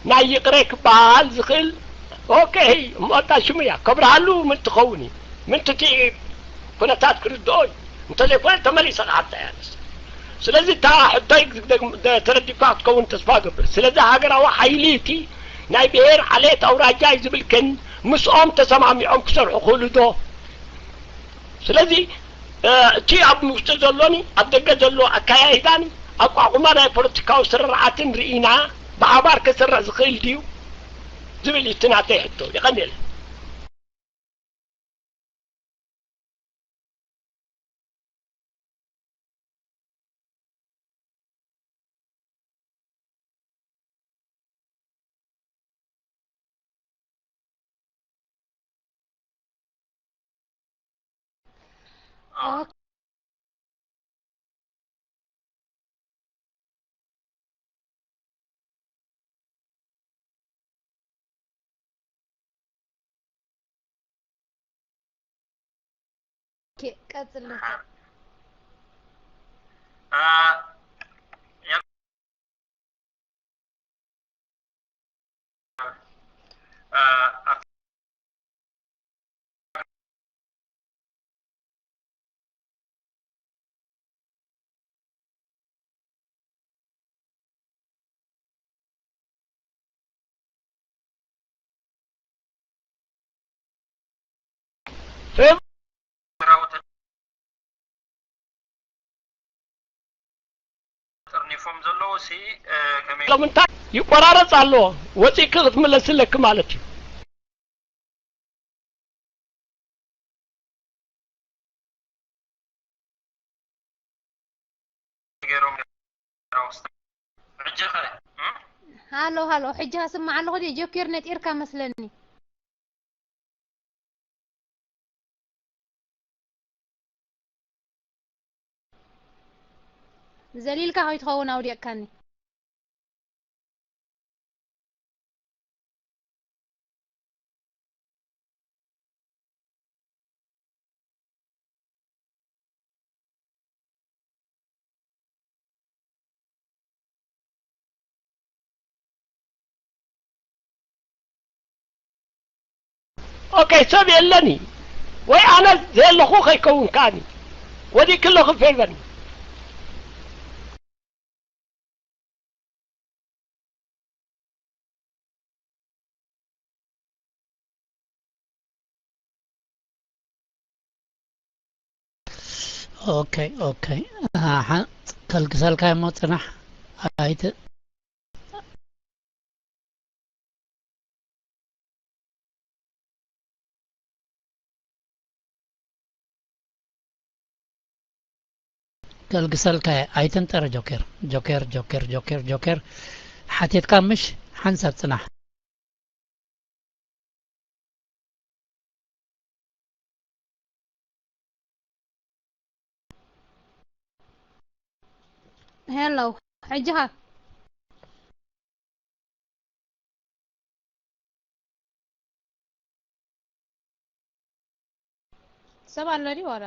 ናይ ይቕረ ክበሃል ዝኽእል ኦኬ እሞ እታ ሽሙ እያ ከብርሃሉ ምን ትኸውን እዩ ምንትቲ ኩነታት ክርድኦ እዩ እንተዘይኮነ ተመሊሰ ክሓታ እያ ንስ ስለዚ እታ ሕቶይ ተረዲካ ክትከውን ተስፋ ገብር ስለዚ ሃገራዊ ሓይሊ እቲ ናይ ብሄር ዓሌት ኣውራጃ እዩ ዝብል ግን ምስኦም ተሰማሚዖም ክሰርሑ ክእሉ ዶ ስለዚ እቲ ኣብ ውሽጢ ዘሎኒ ኣብ ደገ ዘሎ ኣካያይዳኒ ኣቋቑማ ናይ ፖለቲካዊ ስርርዓትን ርኢና ብሓባር ክስርዕ ዝኽእል ድዩ ዝብል እዩ እቲ ናተይ ሕቶ። የቐንየለይ። ኦኬ፣ ቀጽል። ጥርኒፎም ዘለዉ ሲ ከመይ ሎምንታይ ይቆራረጽ ኣሎ። ወጺእኪ ክትምለሲ ኣለኪ ማለት እዩ። ሃሎ ሃሎ፣ ሕጂ ስማዕ ኣለኹ። ጆኬር ነጢርካ መስለኒ። ዘሊልካ ከይትኸውን ኣውዲቕካኒ። ኦኬ፣ ሰብ የለን እዩ ወይ ኣነ ዘየለኹ ከይከውን ከኣኒ ወዲእኪ ኣለኺ ፌቨን። ኦኬ ኦኬ፣ ከልግሰልካ እሞ ጽናሕ። ኣይት ከልግሰልካ እየ። ኣይትንጠር ጆኬር። ጆኬር ጆኬር ጆኬር ጆኬር ሓቲትካ ምሽ? ሓንሳብ ጽናሕ። ሄሎ፣ ሕጂ ኸ? ሰብ ኣሎ ድዩ ዋላ?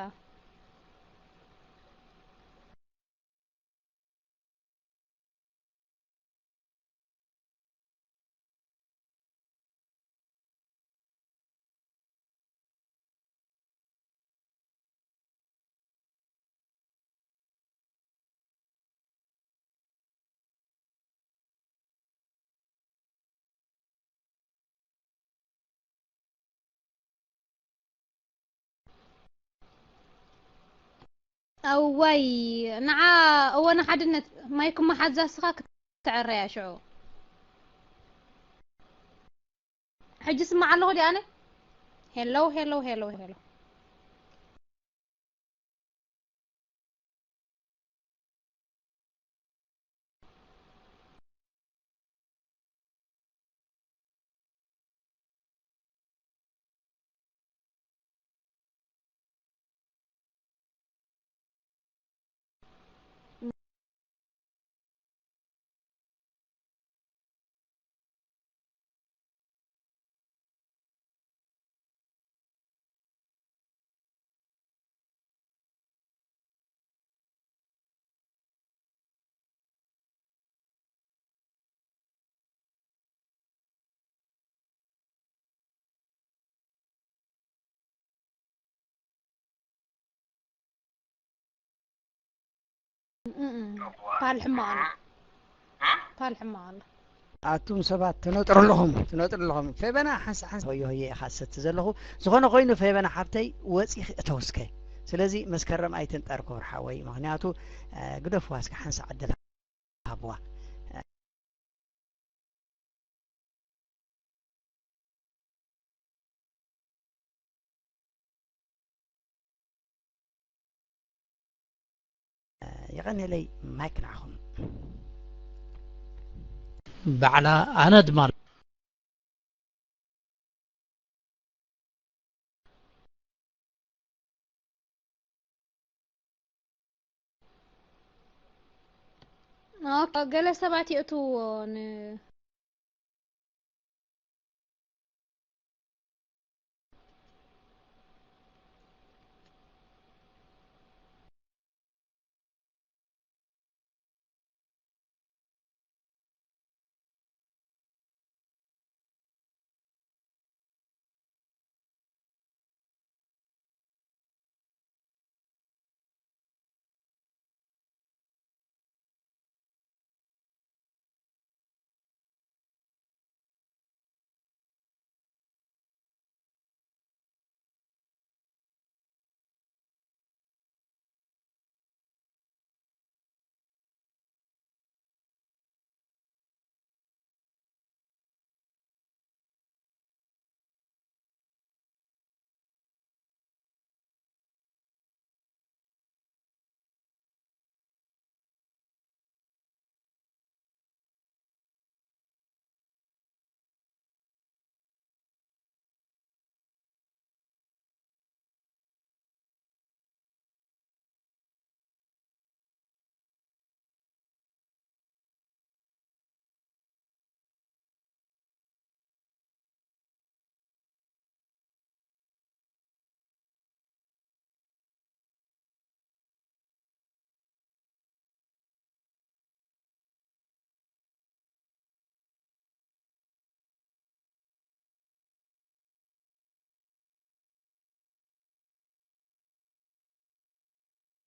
እዋይ ንዓ እወ ንሓድነት ማይክ መሓዛ እስኻ ክትዕረያ ሽዑ። ሕጂ ስማዕ ኣለኹ ዲ ኣነ? ሄሎ ሄሎ ሄሎ ሄሎ። ፓል ሕማቕ ኣሎ። ፓል ሕማቕ ኣሎ። ኣቱም ሰባት ትነጥሩ ኣለኹም፣ ትነጥሩ ኣለኹም። ፌበና ሓንሳ ሓንሳ ሆየ ሆየ ኢኻ ትሰቲ ዘለኹ። ዝኾነ ኮይኑ ፌበና ሓብተይ ወጺኺ እተው እስከ። ስለዚ መስከረም ኣይትንጠር ክቡር ሓወይ፣ ምኽንያቱ ግደፍዋ እስከ ሓንሳ ዕድል ሃብዋ። የቐንየለይ ማይክ ንዓኹም። ባዕላ ኣነ ድማ ኦኬ፣ ገለ ሰባት የእትውዎ ን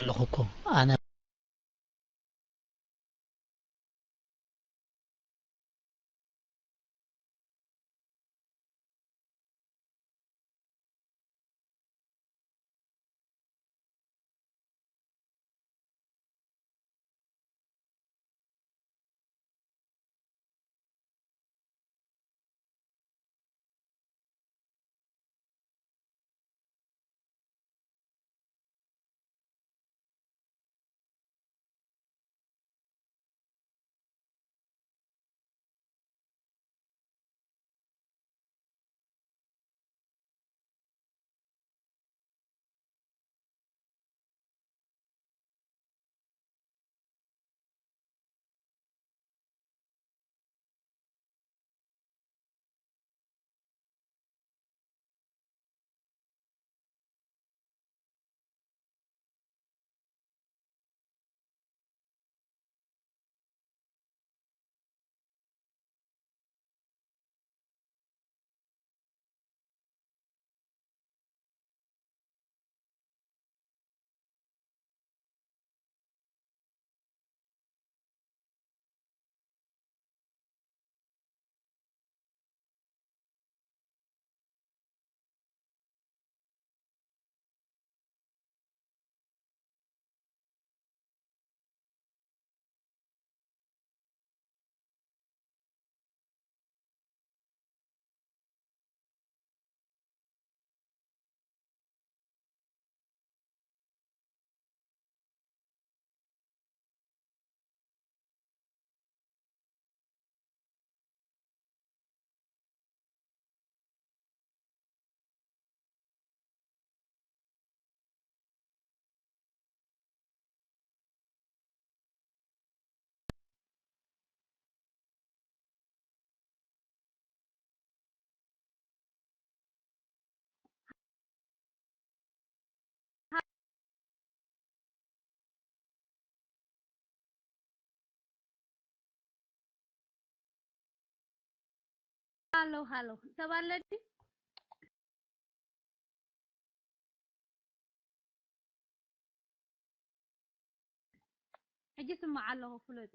ኣለኹ እኮ ኣነ። ሃሎ ሃሎ፣ ሰብ ኣሎ ድዩ? ሕጂ ስማዕ ኣለኹ ፍሉጥ።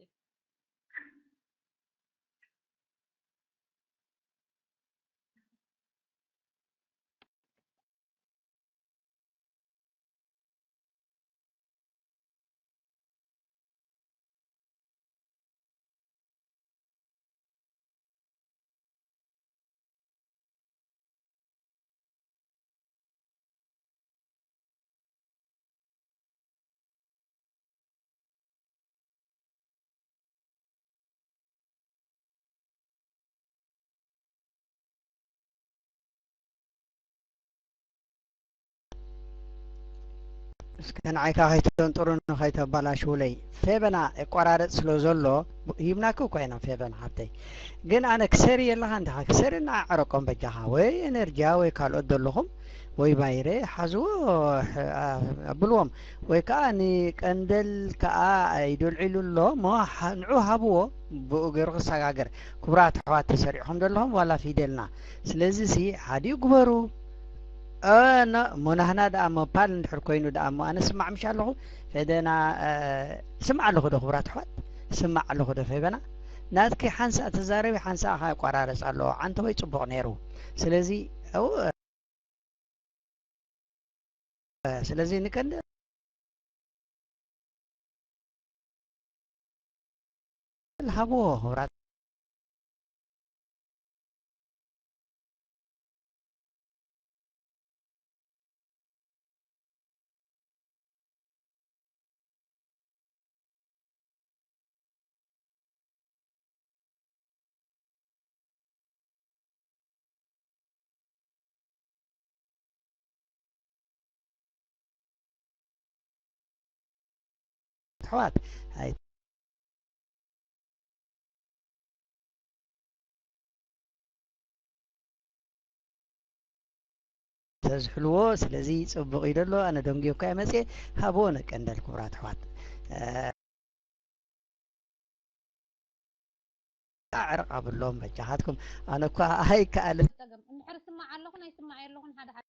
እስከ ንዓይካ ከይተንጥሩኒ ከይተባላሽውለይ። ፌበና ይቆራረጽ ስለ ዘሎ ሂብናኪ እኮ ኢና ፌበና ሓብተይ። ግን ኣነ ክሰሪ የለኻ እንዲኻ ክሰሪ እና ኣዕረቆም በጃኻ ወይ ኤነርጂያ ወይ ካልኦት ዘለኹም ወይ ባይረ ሓዝዎ ኣብልዎም ወይ ከዓ ንቀንደል ከዓ ይደልዒሉ ኣሎ እሞ ንዑ ሃብዎ ብኡ ገይሩ ክሰጋገር። ክቡራት ኣሕዋት ተሰሪዕኹም ዘለኹም ዋላ ፊደልና ስለዚ ሲ ሓዲኡ ግበሩ። እሞ ናህና ደኣ መባል እንድሕር ኮይኑ ደኣ እሞ ኣነ ስማዕ ምሽ ኣለኹ። ፌበና ስማዕ ኣለኹ ዶ ክቡራት ኣሕዋት? ስማዕ ኣለኹ ዶ ፌበና? ናትኪ ሓንሳእ ተዛረቢ ሓንሳእ ከኣ ይቆራረጽ ኣሎ። ዓንተቦይ ጽቡቕ ነይሩ። ስለዚ ስለዚ ንቀንዲ ሃብዎ ክቡራት ኣሕዋት ኣይ ተዝሕልዎ ስለዚ ጽቡቕ እዩ ደሎ ኣነ ደንጉየ እኳ እየ መጽየ ሃብዎ ነቀንደል ክቡራት ኣሕዋት ኣዕርቕ ኣብሎም በጃኻትኩም ኣነ እኳ ኣይከኣልን። ጸገም እንድሕር ስማዕ ኣለኹን ኣይስማዕ የለኹን ሓደ ሓደ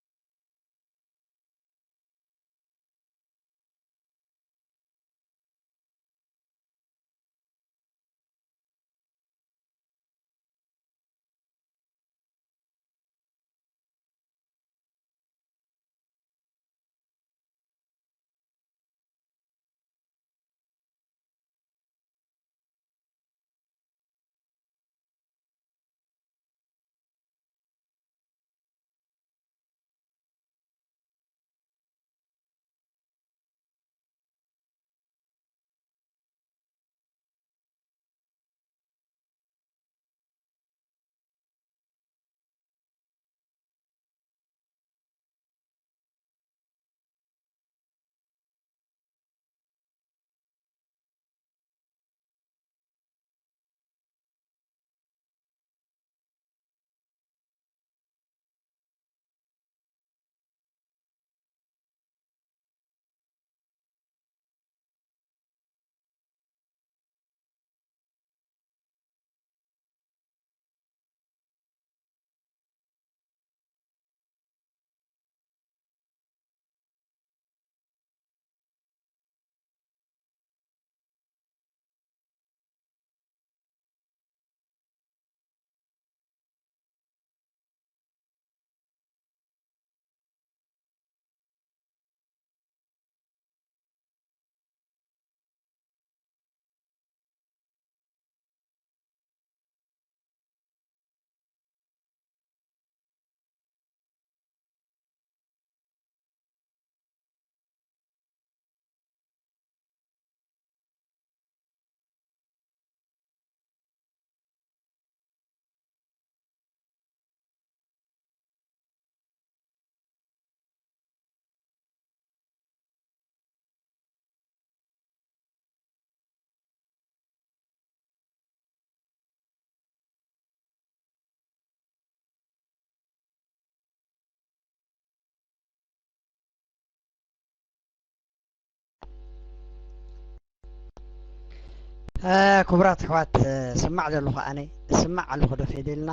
ክቡራት ኣሕዋት፣ ስማዕ ዘለኹ ኣነ፣ ስማዕ ኣለኹ ዶ ፌዴልና?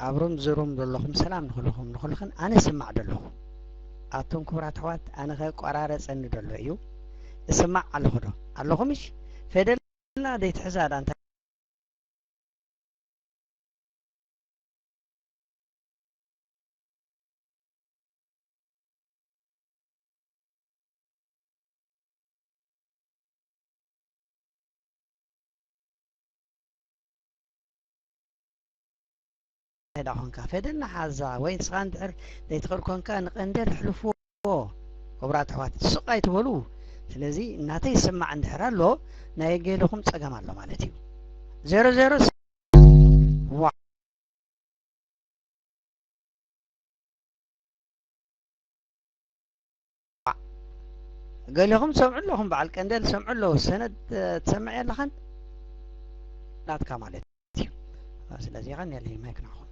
ኣብ ሩም ዝሩም ዘለኹም ሰላም ንኹልኹም ንኹልኽን፣ ኣነ ስማዕ ደለኹ። ኣቱም ክቡራት ኣሕዋት፣ ኣነ ከ ቆራረጸኒ ደሎ እዩ። እስማዕ ኣለኹ ዶ ኣለኹም? እሺ፣ ፌዴልና ዘይትሕዛ ዳ እንታይ ዳ ኾንካ ፌደል ንሓዛ ወይ ንስኻ እንድሕር ዘይትኽእል ኮንካ ንቀንዴል ኣሕልፍዎ። ክቡራት ኣሕዋት ስቕ ኣይትበሉ። ስለዚ እናተይ ይስማዕ እንድሕር ኣሎ ናይ ገለኹም ጸገም ኣሎ ማለት እዩ። ዜሮ ዜሮ ዋ ገሊኹም ትሰምዑ ኣለኹም፣ በዓል ቀንደል ትሰምዑ ኣለዉ፣ ሰነድ ትሰምዕ የለኻን ናትካ ማለት እዩ። ስለዚ ኸን የለይ ማይክ ናኹም።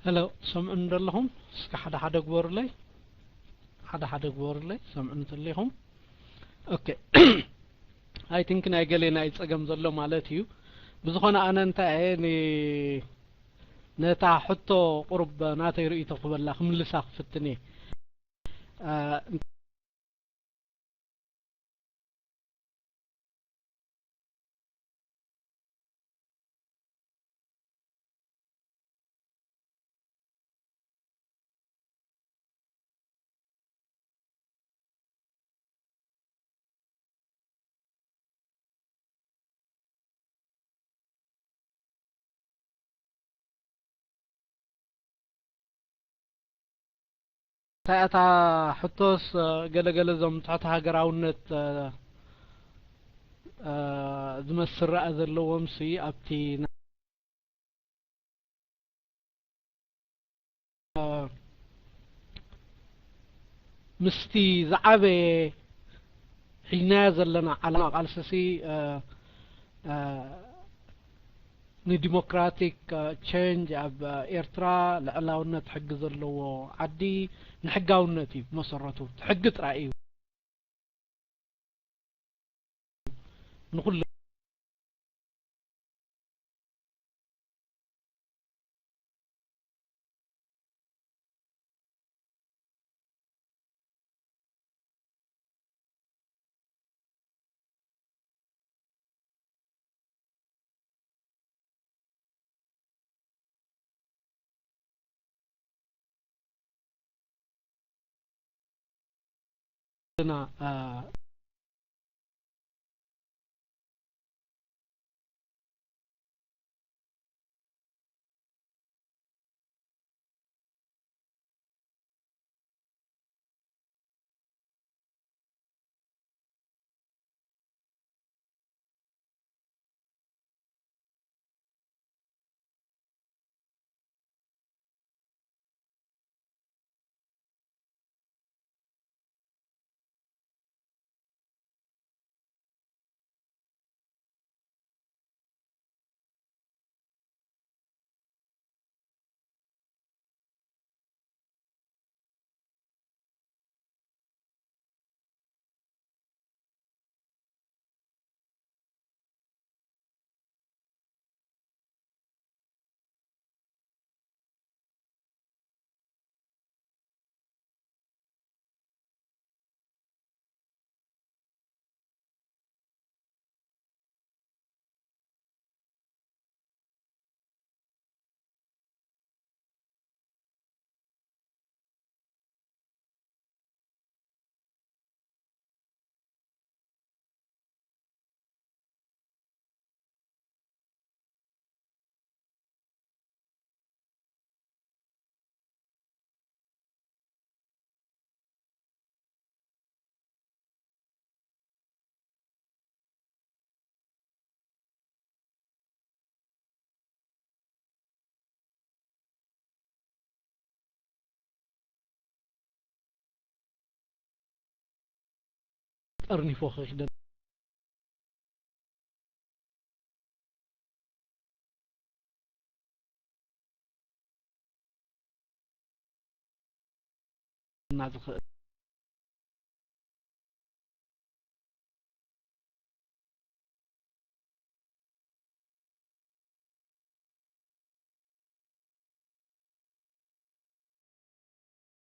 ሄሎ፣ ሰምዑኒ ዶ ኣለኹም? እስከ ሓደ ሓደ ግበሩለይ፣ ሓደ ሓደ ግበሩለይ፣ ሰምዑኒ ተለይኹም። ኦኬ። I think ናይ ገሌ ናይ ጸገም ዘሎ ማለት እዩ። ብዝኾነ ኣነ እንታይ እየ ን-፣ ነታ ሕቶ ቁሩብ ናተይ ርእይቶ ክበላ ክምልሳ ክፍትን እየ። እ፣ እንታይ እታ ሕቶስ፣ እ፣ ገለገለ እዞም ትሕቲ ሃገራውነት፣ እ፣ እ፣ ዝመስል ረኣ ዘለዎም ሲ ኣብቲ ና-፣ እ፣ ምስቲ ዝዓበየ ሒዝናዮ ዘለና ዓላማ ቃልሲ ሲ፣ እ፣ እ፣ ንዲሞክራቲክ፣ እ፣ ቼንጅ ኣብ፣ እ፣ ኤርትራ ልዕላውነት ሕጊ ዘለዎ ዓዲ ንሕጋውነት እዩ መሰረቱ። እቲ ሕጊ ጥራይ እዩ ንኹሉ ና፣ እ፣ ጠርኒፉ ክኽደና ዝኽእል